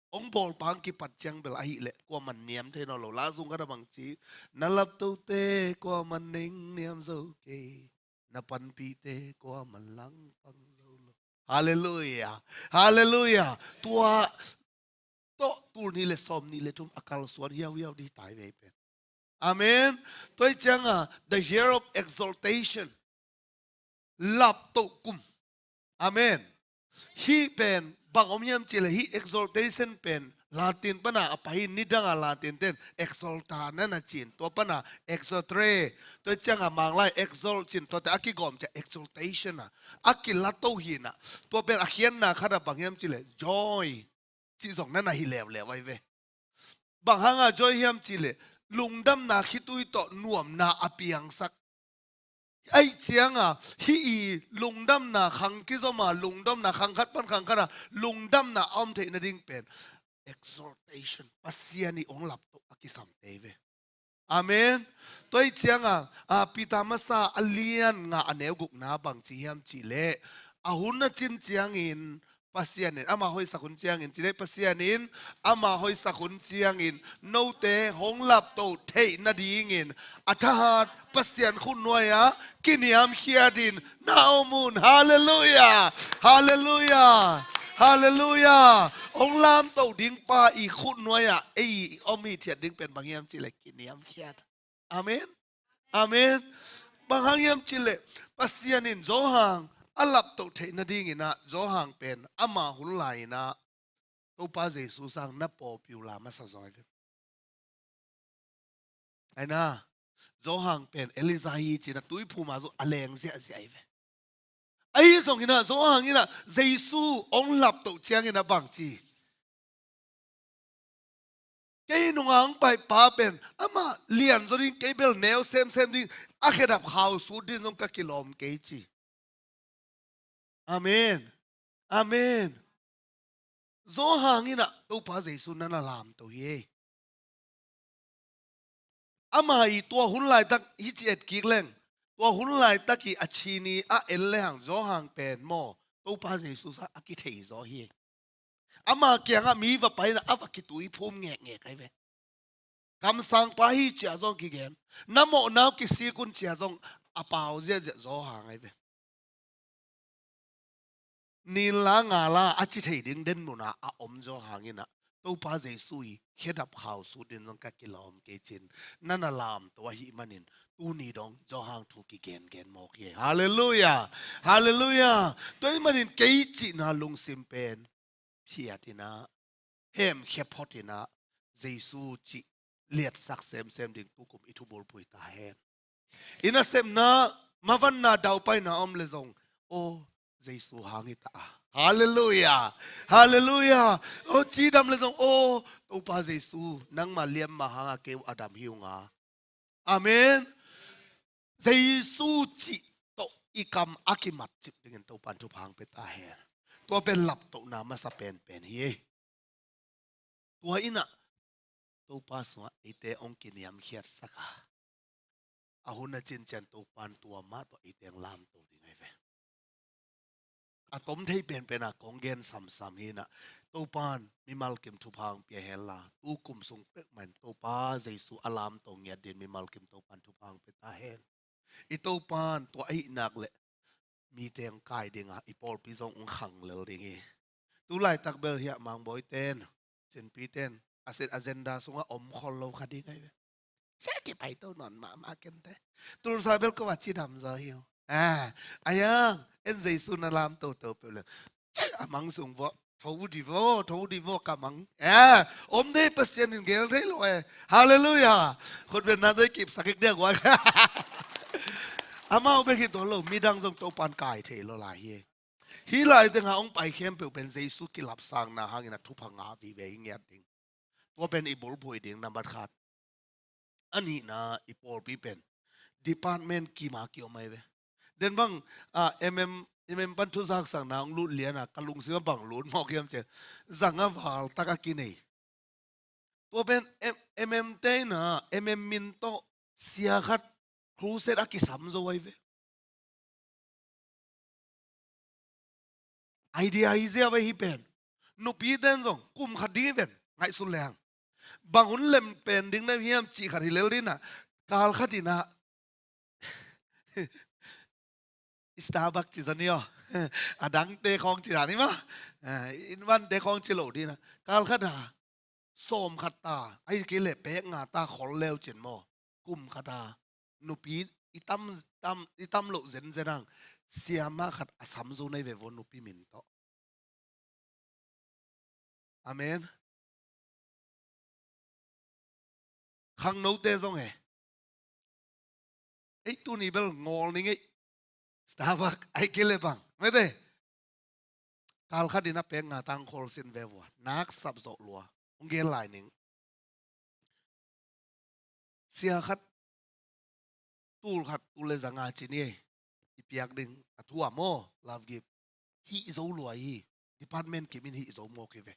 Hong bawlpa hong kipat ciang bel ahih leh kuaman niam thei nawn lo. La sung khat ah bang ci, na laptote kuaman neng niam zo kei, na panpihte kuaman langpang zo lo. Halleluiah. Halleluiah. Tua tawh tul nih leh sawm nih leh thum a kalsuan hiauhiau ding hi ta hi ve pen. Amen. Tua hi ciangah, the year of exaltation. Laptoh kum. Amen. Hih pen bang om hiam cih leh hih exaltation pen Latin pana a pai hi, nidangah Latin ten exalta na na ci in, tua pana exaltare. Tua hi ciangah Manglai exalt ci in, tuate a kigawm ciang exaltation a, a kilatoh hi in ah. Tua pen a khiatna khat ah bang hiam cih leh joy cih zong na na hi leuleu ahi ve. Bang hanga joy hiam cih leh lungdamna khitui tawh nuamna a piangsak. Ahih ciangah hih i lungdamna khang kizom a, lungdamna khang khat pan khang khat a lungdamna a om theih nading pen exaltation, Pasian i hong laptoh a kisamte hi ve. Amen. Tua hi ciangah, a, Peter masa a lian nga a neu gukna bang ci hiam cih leh, a hun a cin ciangin Pasian in ama hoihsak hun ciangin, cih leh Pasian in ama hoihsak hun ciangin note hong laptoh theih nadingin a thahat Pasian khutnuai-ah kiniamkhiatin na om un. Halleluiah. Halleluiah. Halleluiah. Hong lamtoh ding pa i khutnuai-ah ei i om hithiat ding pen bang hiam cih leh kiniamkhiat. Amen. Amen. Bang hang hiam cih leh Pasian in Johan a laptoh theih nadingin ah Johan pen ama hun lai-in ah Topa Jesu sang na popular masa zaw hi ve. Ahi na, Johan pen Elijah hi ci-in ah tuiphum ah zong a leng ziahziah hi ve. Ahi zongin ah Johan in ah Jesu hong laptoh ciangin ah bang ci, kei nunga hong paipa pen amah lianzaw ding, kei bel neu semsem ding, a khedap khau sut ding zong ka kilawm kei ci. Amen. Amen. Johan in ah Topa Jesu na na lamto hi ei. Ama i tua hun laitak hi ci et kik leng, tua hun laitak i a chin i a en lehang Johan pen maw, Topa Jesu sang a kithei zaw hi. Ama kiangah mi va pai in ah a va kituiphum ngekngek ahi ve. Kamsangpa hi ci-a zong kigen, na mawhna uh kisik un ci-a zong a pau ziahziah Johan ahi ve. Nin la nga la a ci thei ding den mun ah a om Johan in ah Topa Jesu i khedap khau sut ding zong ka kilawm kei ci-in na na lamto ahih manin tuni dong Johan thu kigengen mawk hi. Halleluiah. Halleluiah. Tua ahih manin kei cihna lungsim pen phiat in ah, hemkhia phot in ah, Jesu cih liatsak semsem ding tukum i thubulpui ta hen. I nasepna, mavanna, daupaina om leh zong, aw, Jesu hang hi ta a. Halleluiah. Halleluiah. Aw, cidam leh zong, aw, Topa Jesu, nangma liamma hanga kei uh a dam hi ung a. Amen. Jesu cih tawh i kam a kimatcip dingin Topan thupha hong pia ta hen. Tua pen laptohna masa penpen hi. Tua in ah Topa sungah eite hong kiniamkhiatsak a, a hun a cincian Topan tua mah tawh eite hong lamto ding ahi ve. A tom thei penpen a kong gen samsam hi in ah, Topan mimal kim thupha hong pia hen la, tukum sung peuhmah in Topa Jesu a lamto ngiat dingin mimal kim Topan thupha hong pia ta hen. I Topan tua ahih nak leh mite hong kai ding a, i pawlpi zong hong khang lel ding hi. Tu laitak bel hiah Mangbawi ten, Cinpi ten, a set agenda sungah om khol lo kha ding ahi ve. Sia kipai to nawn mahmah kente. Tulsa bel ko a cidam zaw hi uh. Ah, ayang, en Jesu na lam toto peuh leng. Cek a mang sung vaw, tho di vaw, tho di vaw ka mang. Eh, om de Pasian in gel thei lo eh. Halleluiah. Khut beng na dei kip sakik dia guai. Amau bek hi tuan lo, midang zong Topan kai thei lo lai hi. Hih lai tengah hong pai khempeuh pen Jesu kilapsangna hangin a thupha ngah vive hi ngiat ding. Tua pen i bulphuh ding nambat khat. A nihna i pawlpi pen department kima kiom ahi ve. Den bang, ah, M M, M M pan thuzaksakna hong lut liana ka lungsim a bang lut mawk hiam cian. Zang a val taka kinei. Tua pen M-, M M te ina, M M min tawh sia khat crusade a kisam zo ahi ve. Idea hi zia ve hi pen. Nupi ten zong, kum khat ding hi ven, ngaihsun leng. Bang hun lem pen ding na hiam cih khat hi lel dina, kal khat ina. Starbucks ci zani aw. A dangte khawng ci zani ma. Eh, in vante khawng ci lo dina. Kal khat a, sawm khat ta, ahi kei leh pek nga ta khol leu cin maw. Kum khat a, nupi i tam, tam, i tam loh zenzen ang, siama khat a sam zo nai ve vaw nupi min tawh. Amen. Khangnote zong e. Ei tuni bel ngawl ning ei. Starbucks, ai kei le bang. Mete. Kal khat in a pek nga tang khol sin ve vua. Nak sap zoh lua. Hong gel lai ning. Sia khat, tul khat, tul le zanga ci ni ei. I piak ding, a thu a maw, love gift. Hih zo lua hi. Department kim in hih zo maw kei ve.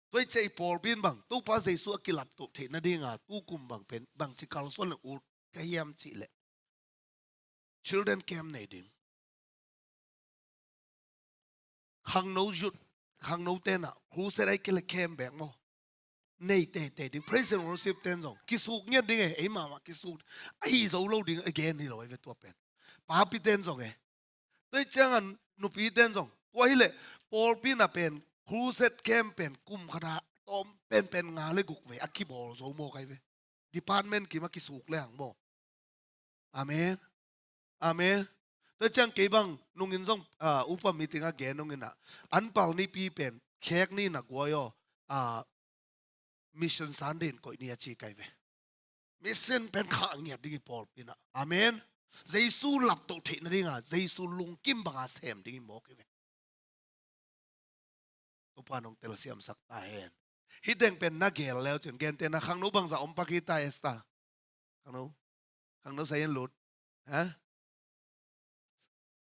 Tua i ciah i pawlpi in bang, Topa Jesu a kilap toh theih nadinga, tu kum bang pen, bang ci kalsuan le ut, ka hiam cih leh. Children camp nei ding. Khangno youth, khangno tena, crusade ai kei le camp bek maw. Nei tete ding, praise and worship ten zong. Kisuk ngiat ding e, ei mahmah kisuk. Ahi zo lo ding, again hi lo, ai ve tua pen. Papi ten zong e. Tua i ciangan nupi ten zong. Tua hi le, pawlpi na pen, crusade camp pen, kum khat a, tawm pen pen nga le guk ve, a kibawl zo maw kai ve. Department kim a kisuk le ang maw. Amen. Amen. Tua ciang kei bang, nungin zong, ah, upa meeting a gen nungin ah. An pal nipi pen, khek ni na guai aw, ah, mission san din koih ni a ci kai ve. Mission pen kha ngiat ding i pawlpi na. Amen. Jesu lap toh theih nadinga, Jesu lungkim banga sem ding i mawk i ve. Topa nong telsiamsak ta hen. Hih teng pen na gel leu cin, gente na khangno bangza om pak hi ta Esther. Khangno. Khangno sa in lut. Ha?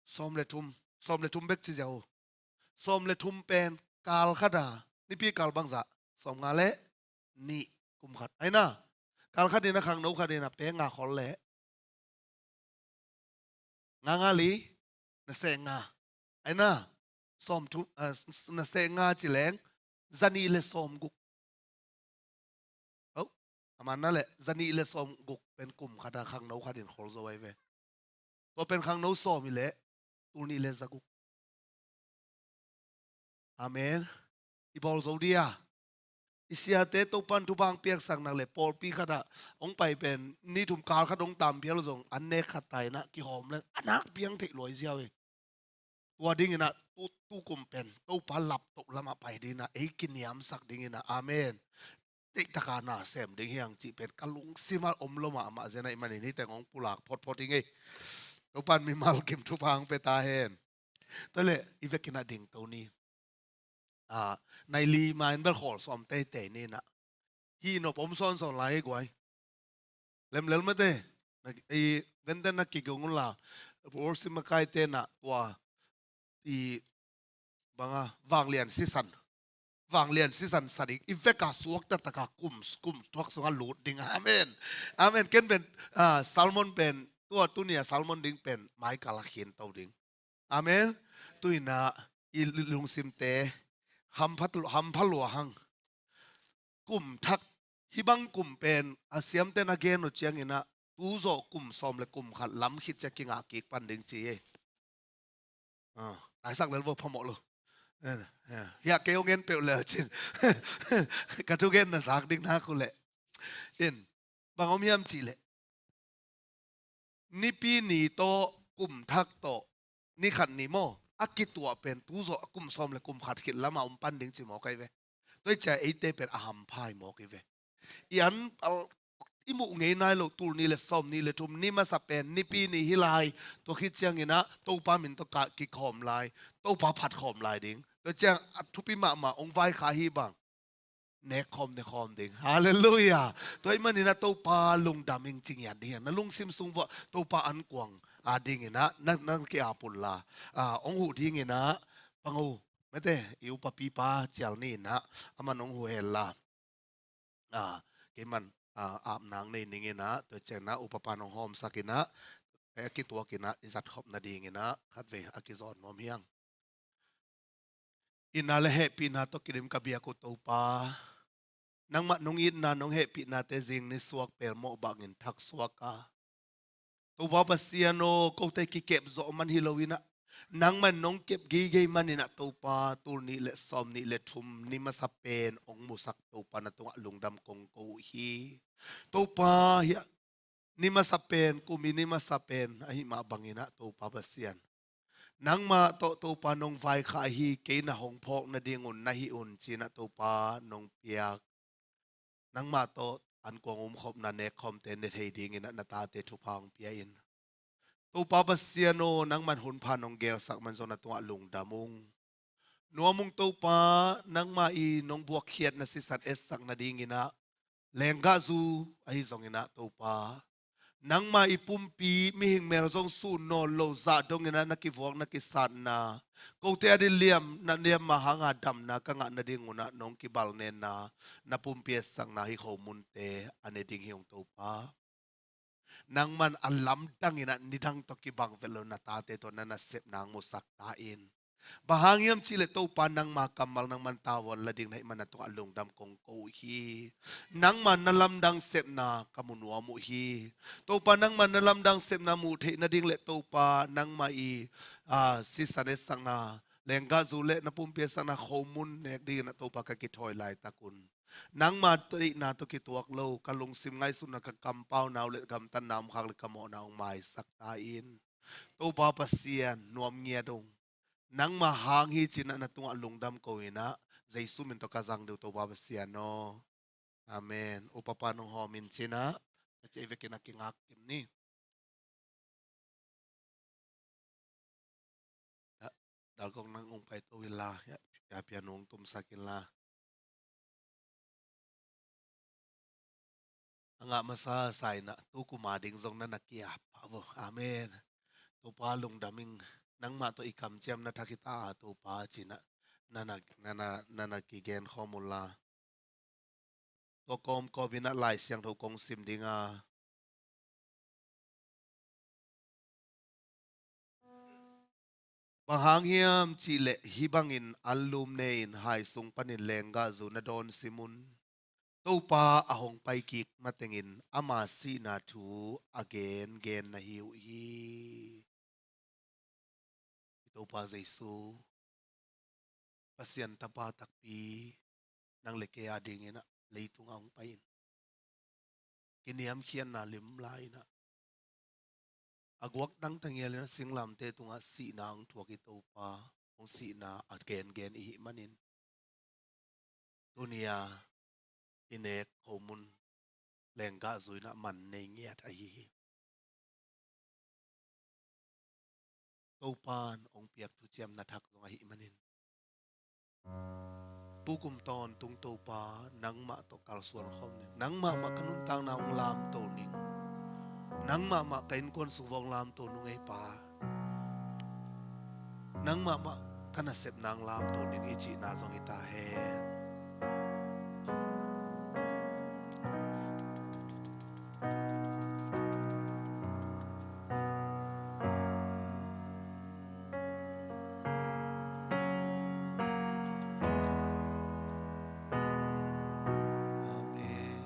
Sawm le thum. Sawm le thum bek ci ziau. Sawm le thum pen kal khat a. Nipi kal bangza. Sawm nga le nih kum khat. Ai na. Kal khat in a khangno khat in a pek nga khol le. Nga nga li, na seh nga. Ai na, sawm thu, ah, s-, s-, na seh nga ci leng, zanih le sawm guk. Oh, a man na le, zanih le sawm guk pen kum khat a khangno khat in khol zo ai ve. Tua pen khangno sawm i le, tul nih le za guk. Amen. I bawl zo dia. I siate Topan thupha ang piaksak nak le pawlpi khat ah hong pai pen ni thum kal khat hong tam phial zong an nek khat tai na kihawm leng a nak piang theih luai ziau hi. Tua dingin ah tu, tu kum pen Topa lap toh lamah pai dingin ah ei kiniamsak dingin ah. Amen. Teihtaka na sem ding hiang cih pen ka lungsim ah om lo mahmah zen ah i manin hih teng hong pulak photphot hi ngei. Topan mimal kim thupha ang pe ta hen. Tua le i vekin ah ding to ni. Ah, nai li ma in bel khawl sawm teitei ni na. Hi nop om sawnsawn lai hi guai. Lemlel mate. Na, i venten na kigong un la. Worship makai te na tua. I banga vanglian sisan. Vanglian sisan sa ding. I veka suak taktaka kum, kum tuak sunga lut ding. Amen. Amen. Ken pen, ah, Salmon pen. Tua tunia Salmon ding pen. Mai kala khin to ding. Amen. Tuina i lungsimte hampha, hampha lua hang. Kum thak hih bang kum pen a siamte na gen uh ciangin ah tu zawh kum sawm le kum khat lam khit cia kingah kik pan ding ci hi. Ah, taisak lel vo phamawh lo. Hiah kei hong en peuh le cin. Ka thugen na zak ding nak uh leh. In, bang om hiam cih leh, Nipi ni tawh, kum thak tawh, ni khat ni maw, a kituah pen tu zawh a kum sawm le kum khat khit lama om pan ding ci mawk ahi ve. Tua hi ciah eite pen a hampha hi mawk hi ve. I an, a, i muh ngei nai lo tul nih le sawm nih le thum ni masa pen Nipi ni hi lai, tua khit cianginah Topa min tawh kikhawm lai, Topa phat khawm lai ding. Tua ciang a thupi mahmah hong vaikhak hi bang. Nek khawm, nek khawm ding. Halleluiah. Tua ahih maninah Topa lungdam ing ci ngiat ding hi hang. Na lungsim sung vuah Topa ankuang a dinginah na, na ki-ap un la. Ah, hong huh dinginah, pang o, mate, i upapipa cial ni inah, aman hong huh hen la. Ah, keiman, ah, apna nei ninginah, tua cianginah upapa nong hawmsak inah, eh, a kituak inah, i zat khop nadinginah khatvei a kizawn nuam hi hang. Itna le hehpihna tawh kidim ka biak uh Topa, nangmah nong itna nong hehpihnate zing nisuak pelmawh bangin thaksuak a, Topa Pasian aw, kote kikep zawh man hi loinah, nangmah in nong kep geigei maninah Topa, tul nih le sawm nih le thum ni masa pen hong musak Topa na tungah lungdam kong ko uh hi. Topa, hiah ni masa pen, kum i ni masa pen ahih mah banginah Topa Pasian, nangmah tawh Topa nong vaikhak ahi, kei na hong phawk nadingun na hih un cinah Topa nong piak, nangmah tawh ankuang umkhopna nekkhawmte ne thei dinginah na tate thupha hong pia in. Topa Pasian aw, nangman hunpha nong gelsak man zong na tungah lungdam ung. Nuam ung Topa, nangmah i nong buakkhiatna sisan etsak nadinginah, lenggahzu ahi zonginah Topa, nangmah i pumpi mihing mel zong sun nawn lo zah donginah na kivuak na kisatna, kote a ding liam, na liam mah hanga damna ka ngah nadingunah nong kibalnenna, na pumpi etsakna hi khomunte a ne ding hi ung Topa. Nangman a lamdanginah nidang tawh kibang vet lo na tate tawh na nasepna hong musak ta in. Bang hang hiam cihleh Topa nangma kammal nangman tavuan la ding na hih man na tungah lungdam kong ko uh hi. Nangma na lamdang sepna ka mu nuam uh hi. Topa nangma na lamdang sepna muh theih nading le Topa nangma i, ah, sisan etsakna lenggahzu le na pumpi etsakna khomun nek dinginah Topa ka kithawi laitak un, nangma deihna tawh kituak lo ka lungsim ngaihsutna ka kampauna uh le gamtatna omkhak le ka mawhna hong maisak ta in. Topa Pasian nuam ngiat ung. Nangma hang hi cinah na tungah lungdam ko inah, Jesu min tawh ka zang dih uh Topa Pasian aw. Amen. Upapa nong hawm in cinah, na cei vekin a kingak kim ni. Ya, dalkong nang ung paito inla, ya, ya pian ung tumsak inla. A ngah masa sa inah, tu kuma ding zong na na ki-ap pah vo. Amen. Topa lungdam ing, nangmah tawh i kamciamna thak hi ta a Topa cinah, na na, na na, na na kigen khawm unla. Tua kawmkawm inah Lai Siangtho kong sim ding a. Bang hang hiam cihleh hih bangin anlum ne-in hai sung panin lenggahzu na dawn sim un. Topa a hong paikik matengin ama sihna thu a gengen na hi uh hi. I Topa Jesu, Pasian Tapa takpi, nang le kei a dinginah leitungah hong pai in. Kiniamkhiatna lim lai inah, a guak dangtangial inah singlamteh tungah sihna hong thuak i Topa, hong sihna a gengen i hih manin, tuni-a i nek khomun lenggahzu inah man nei ngiat ahi hi. Topan hong piak thuciamna thak zong ahih manin, tukum tawntung Topa nangmah tawh kalsuan khawm ning. Nangmah mah ka nuntakna hong lamto ning. Nangmah mah ka innkuan sung vuah hong lamto nung ei Pa. Nangmah mah ka nasepna hong lamto ning i cihna zong hi ta hen. Amen.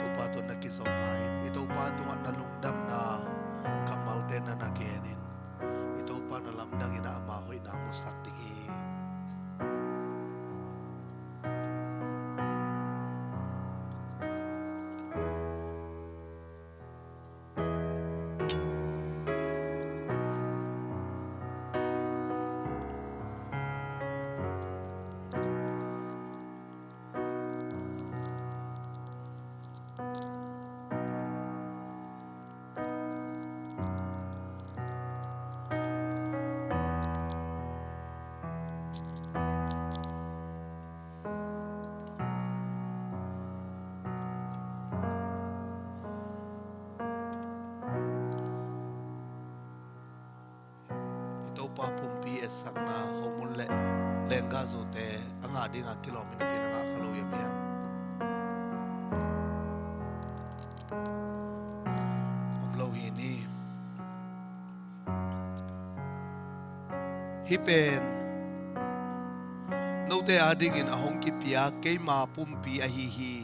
Topa tawh na kizom lai, i Topa tungah na lungdamna kammalte na na genin, i Topa na lamdangin a ama hoihna musak ding hi. I Topa pumpi etsakna khomun le lenggahzute a ngah dinga kilawm in a pi na ngah kha lo hiam hiam? Om lo hi ni. Hih pen note adingin a hong kipia keima pumpi ahi hi.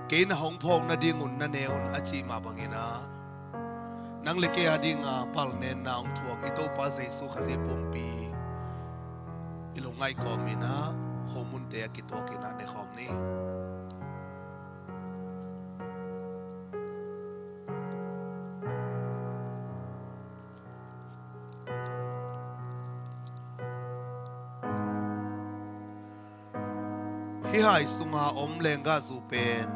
Kei na hong phawk nadingun na ne un a cih mah bangin ah, nang le kei adinga palnenna hong thuak i Topa Jesu Khazih pumpi i lungngaih kawmin ah khomunte a kituakin ah ne khawm ni. Hih hai sunga om lenggahzu pen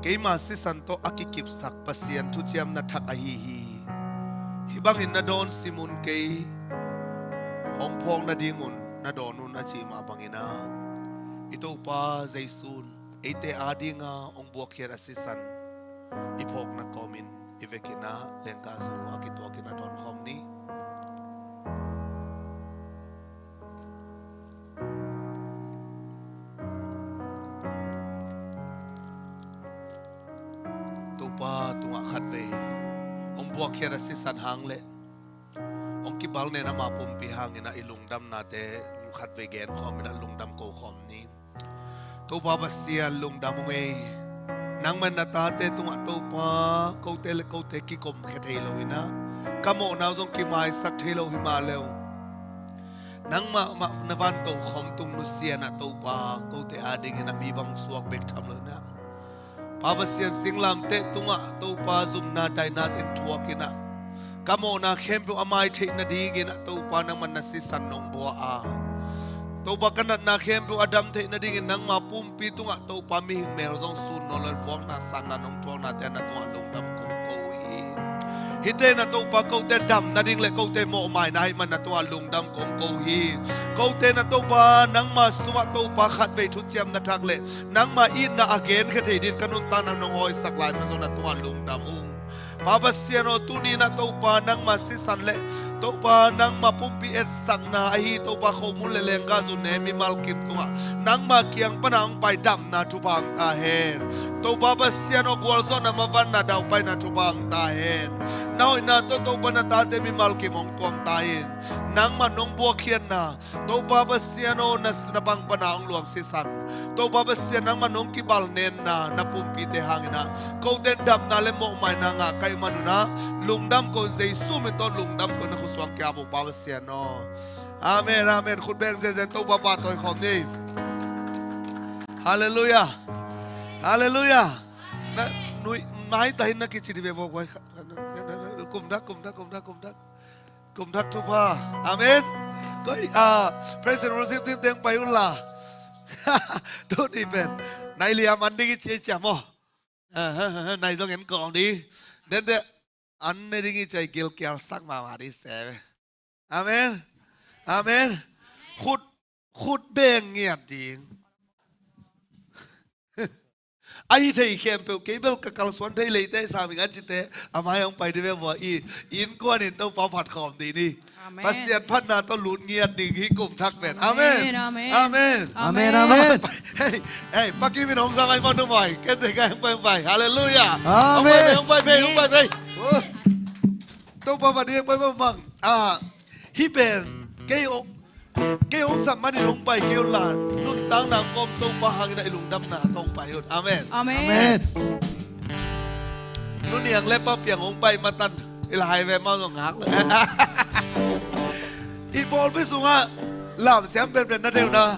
keima sisan tawh a kikipsak Pasian thuciamna thak ahi hi. Hih bangin na dawn simun kei hong phawk nadingun na dawn un a cih mah bangin ah, i Topa Jesu'n eite adinga hong buakkhiat a sisan i phawkna kawmin i vekin ah lenggahzu a kituakin a dawn khawm ni. Topa tungah khatvei hong buakkhiat a sisan hang le hong kibalnen ama pumpi hangin ah i lungdamnate khatvei gen khawmin ah lungdam ko khawm ni. Topa Pasian, lungdam ung ei. Nangman na tate tungah Topa, kote le kote kikomkhia thei lo in ah, ka mawhna uh zong kimaisak thei lo hi mah le uh, nangmah mah na vantokhom tung nusia in ah Topa, kote adingin ah mi bang suak bek tham lo in ah, Pa Pasian, singlamteh tungah Topa zumna daina teng thuak in ah, ka mawhna khempeuh a mai theih nadingin ah Topa nangman na sisan nong buak a, Topa ka natna khempeuh a dam theih nadingin nangma pumpi tungah Topa mihing mel zong sun nawn lo in vuakna sanna nong thuaknate na tungah lungdam kong ko hi. Hihte na Topa kote dam nading le kote mawhmaina ahih man na tungah lungdam kong ko hi. Kote na Topa nangma sungah Topa khatvei thuciamna thak le nangma itna a genkhia thei din ka nuntakna nong hawisak lai man zong na tungah lungdam ung. Pa Pasian aw, tuni na Topa nangma sisan le Topa nangma pumpi etsakna ahi Topa khomun le lenggahzu ne mimal kim tungah nangma kiang pana hong pai damna thupha hong ta hen. Topa Pasian aw, gualzawhna mavanna daupaina thupha hong ta hen. Na hoihna tawh Topa na tate mimal kim hong tuam ta in. Nangma nong buakkhiatna Topa Pasian aw, na, na bang pana hong luang sisan. Topa Pasian nangma nong kibalnenna na pumpite hangin ah, koten damna le mawhmaina ngah ka hih manun ah, lungdam ko in Jesu min tawh lungdam ko in na khusuang kia bo Pa Pasian aw. Amen, amen. Khut beng zenzen Topa pahtawi khawm ni. Halleluiah. Halleluiah. Na nui mai tahin na kici di ve vo guai. Kum dak, kum dak, kum dak, kum dak. Kum thak thupha. Amen. Koi, ah, praise and worship team teng pai un la. Tuni pen nai liam an ding i cia i cia maw? Ah, ha, ha, ha, nai zong en kong di. Den de an ne ding i cia i gilkial sak mahmah di se. Amen. Amen. Khut, khut beng ngiat ding. Ahi thei khempeuh, kei bel ka kalsuan thei leite, sa ming an cite, a mai hong pai di ve vua i, innkuan in Topa phat khawm di ni. Amen. Pasian phatna tawh lut ngiat ding hi kum thak pen. Amen. Amen, amen. Amen. Amen, amen. Hei, hei, pakim in hong sang ai manu mai, ken te kai hong pai, hong pai. Halleluiah. Amen. Hong pai, hong pai, hong pai, hong pai. Oh. Topa phat di hong pai, hong pai, hong pai. Ah, hih pen, kei ong, kei hong sam manin hong pai kei un la, nuntakna kawm Topa hangin a i lungdamna tawh hong pai un. Amen. Amen. Amen. Nu Niang le Pa Piang hong pai matan, I la hai ve mau zong ngak le. I pawlpi sungah lam siam penpen na deuh na.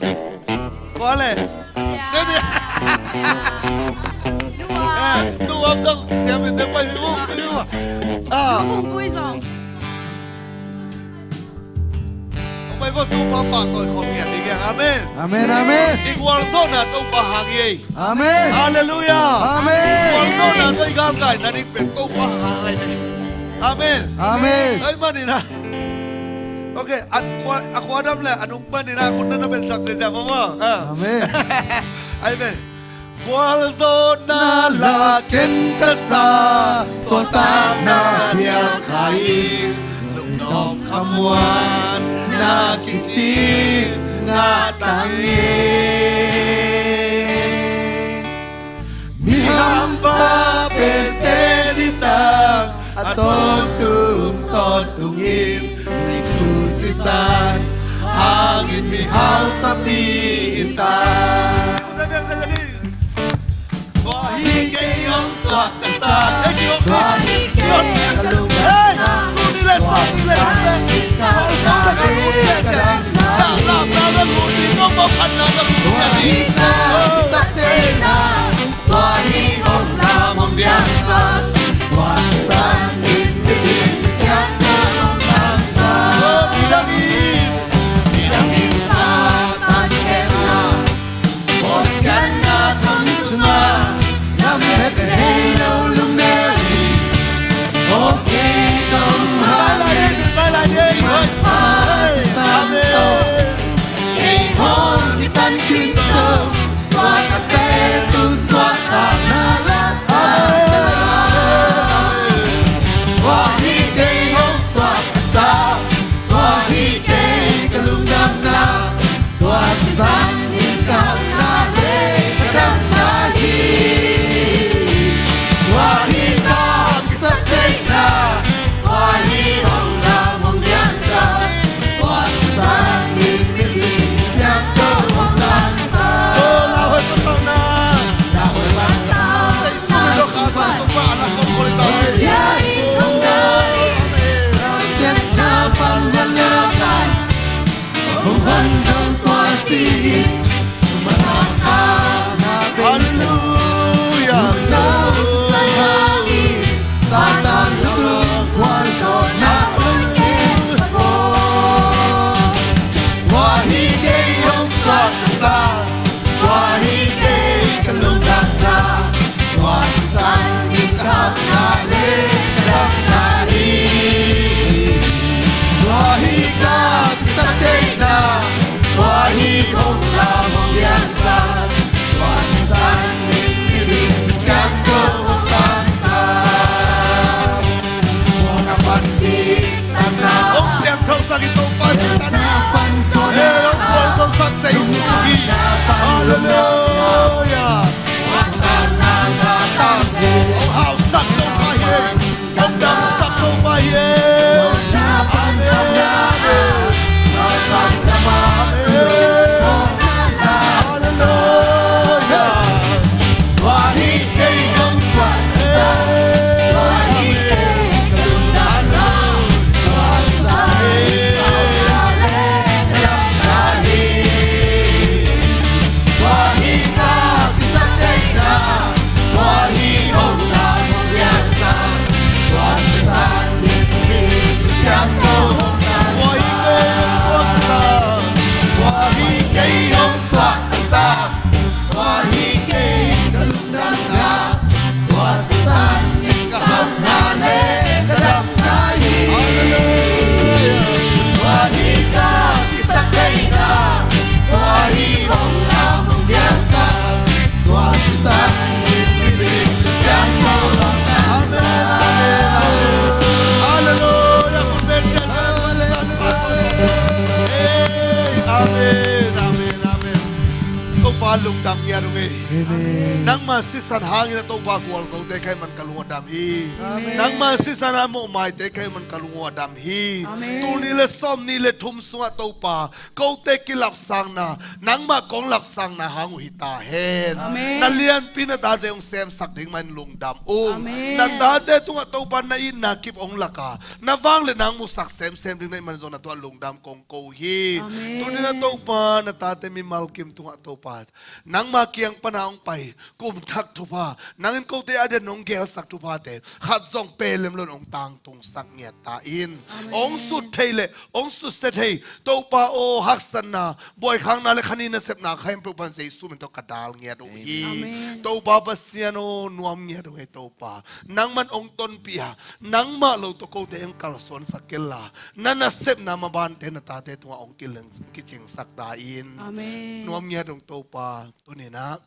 Kua le? Nene. Nuam zong siam in deuh pai mi mu, pai mi mu. Ah. Nuam pui zong. Pai vo Topa pahtawi khawm hian ding hiang. Amen. Amen, amen. I gualzawhna Topa hang hi ei. Amen. Halleluiah. Amen. Gualzawhna tawh i galkaihna ding pen Topa hang hi ei. Amen. Amen. Ai manin a. Ok, a khua, a khua dam le a nung manin a khut na na bel sak zia zia maw maw. Ah. Amen. Ai pen. Gualzawhna la ken ka sa, suahtakna dial kha ing, lungnop khamuanna kicing ngah ta ing. Mihampa pente nitang a tawntung tawntungin Jesu sisan hangin mi hausapi i ta. Tua hi kei hong suak ka sa. Tua hi kei ka lung. Hey! Tua hi kei ka lung. Tua hi ka sa. Tua hi hong lam hong biak sa. Tua sang in mi ding siang ka hong lam sa. Midang in, midang in Satan khen la. Hosianna thong sungah lamet hei lo lungneu hi. Aw kei dong ha kei, Topa Santo, kei hong kitan khin zo. Suahtakte tung suahtakna la sa. Tua hi kei hong suak ka sa. Tua hi kei ka lungdamna. Tua sang in ka hauhna le ka damna hi. Tua hi ka kisaktheihna. Tua hi hong lam hong liansa. Tua sang in mi ding siangtho hong lamsa. Tua la hoi ka tawhna Lungdam ngiat ung ei. Amen. Nangma sisan hangin a Topa gualzote ka hih man ka lung a dam hi. Amen. Nangma sisan a mawhmaite ka hih man ka lung a dam hi. Amen. Tul nih le sawmnih le thum sungah Topa kote kilapsangna, nangma kong lapsangna hang uh hi ta hen. Amen. Na lianpi na tate hong semsak ding mah in lungdam ung. Amen. Na tate tungah Topa na itna kip hong lak a, na vangliatna hong musak semsem ding na hih man zong na tungah lungdam kong ko hi. Amen. Tuni-in a Topa na tate mimal kim tungah Topa nangma kiang pana hong pai kum thak thupha, nangin kote a dia'n nong gelsak thuphate khat zong pelem lo-in hong tangtungsak ngiat ta in. Amen. Hong sut thei le hong sutsia thei Topa aw, haksatna, buaikhakna le kha ni nasepna khempeuh pan Jesu min tawh ka dal ngiat uh hi. Amen. Topa Pasian aw, nuam ngiat uh hi Topa. Nangman hong tonpih a, nangmah lo tawh kote hong kalsuansak kei la, na nasepna mabante na tate tungah hong kileng, kicingsak ta in. Amen. Nuam ngiat ung Topa, tuni-in ah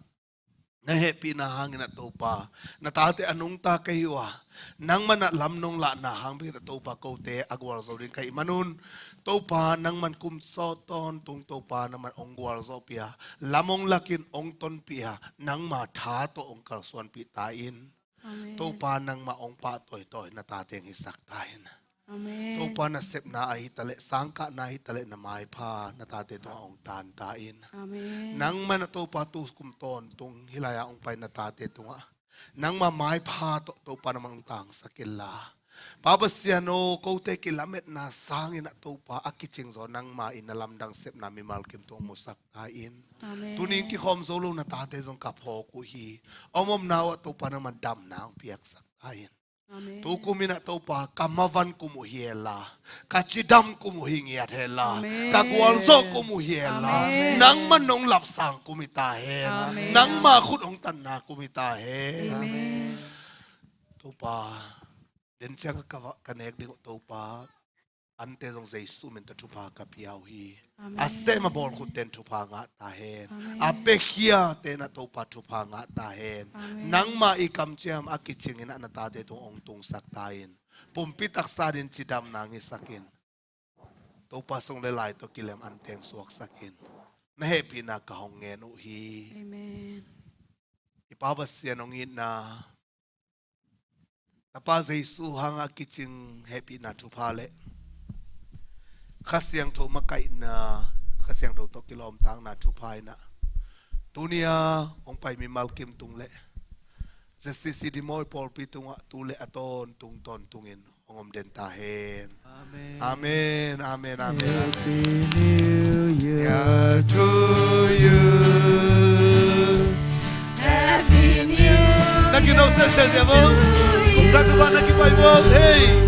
na hehpihna hangin ah Topa na tate a nungta ka hi uh a, nangman ah lam nong lahna hang bek in ah Topa kote a gualzo ding ka hih manun, Topa nangman kum sawt tawntung Topa nangman hong gualzawhpih a, lam hong lakin hong tonpih a, nangma tha tawh hong kalsuanpih ta in. Amen. Topa nangmah hong pahtawi tawi na tate hong hisak ta in. Amen. Topa nasepna ahi taleh, sangkahna ahi taleh na maipha na tate tungah hong tan ta in. Amen. Nangman ah Topa tu kum tawntung hih lai-ah hong pai na tate tungah nangma maipha tawh Topa nangman hong tangsak in la, Pa Pasian aw, kote kilametna sangin ah Topa a kicingzaw nangma in na lamdang sepna mimal kim tungah hong musak ta in. Amen. Tuni-in kikhawm zo lo na tate zong ka phawk uh hi. Om omna uh ah Topa nangman damna hong piaksak ta in. Amen. Tu kum in ah Topa ka mavan kum uh hi hen la, ka cidam kum uh hi ngiat hen la, amen, ka gualzawh kum uh hi hen la, amen, nangman nong lapsang kum hi ta hen. Amen. Nangma khut hong tanna kum hi ta hen. Amen. Topa, den ciang ka va, ka nek ding uh Topa, ante zong Jesu min tawh thupha ka pia uh hi. Amen. A sem a bawl khutte in thupha ngah ta hen. Amen. A piakhiate in ah Topa thupha ngah ta hen. Amen. Nangma i kamciam a kicingin ah na tate tung hong tungsak ta in. Pumpi taksa dingin cidamna hong hisak in. Topa sung le lai tawh kilem ante hong suaksak in. Na hehpihna ka hong ngen uh hi. Amen. I Pa Pasian hong itna, Tapa Jesu hanga kicing hehpihna thupha le Kha Siangtho makaihna, Kha Siangtho tawh kilawmtakna thupha in ah, tuni-a hong pai mimal kim tung le Z C C Dingmawh i pawlpi tungah tu le a tawntung tawntungin hong om den ta hen. Amen. Amen, amen, amen, amen. Happy New Year to you. Happy New Year. Na kino sese dia bo. Kum dak ba na kipai bo. Hey.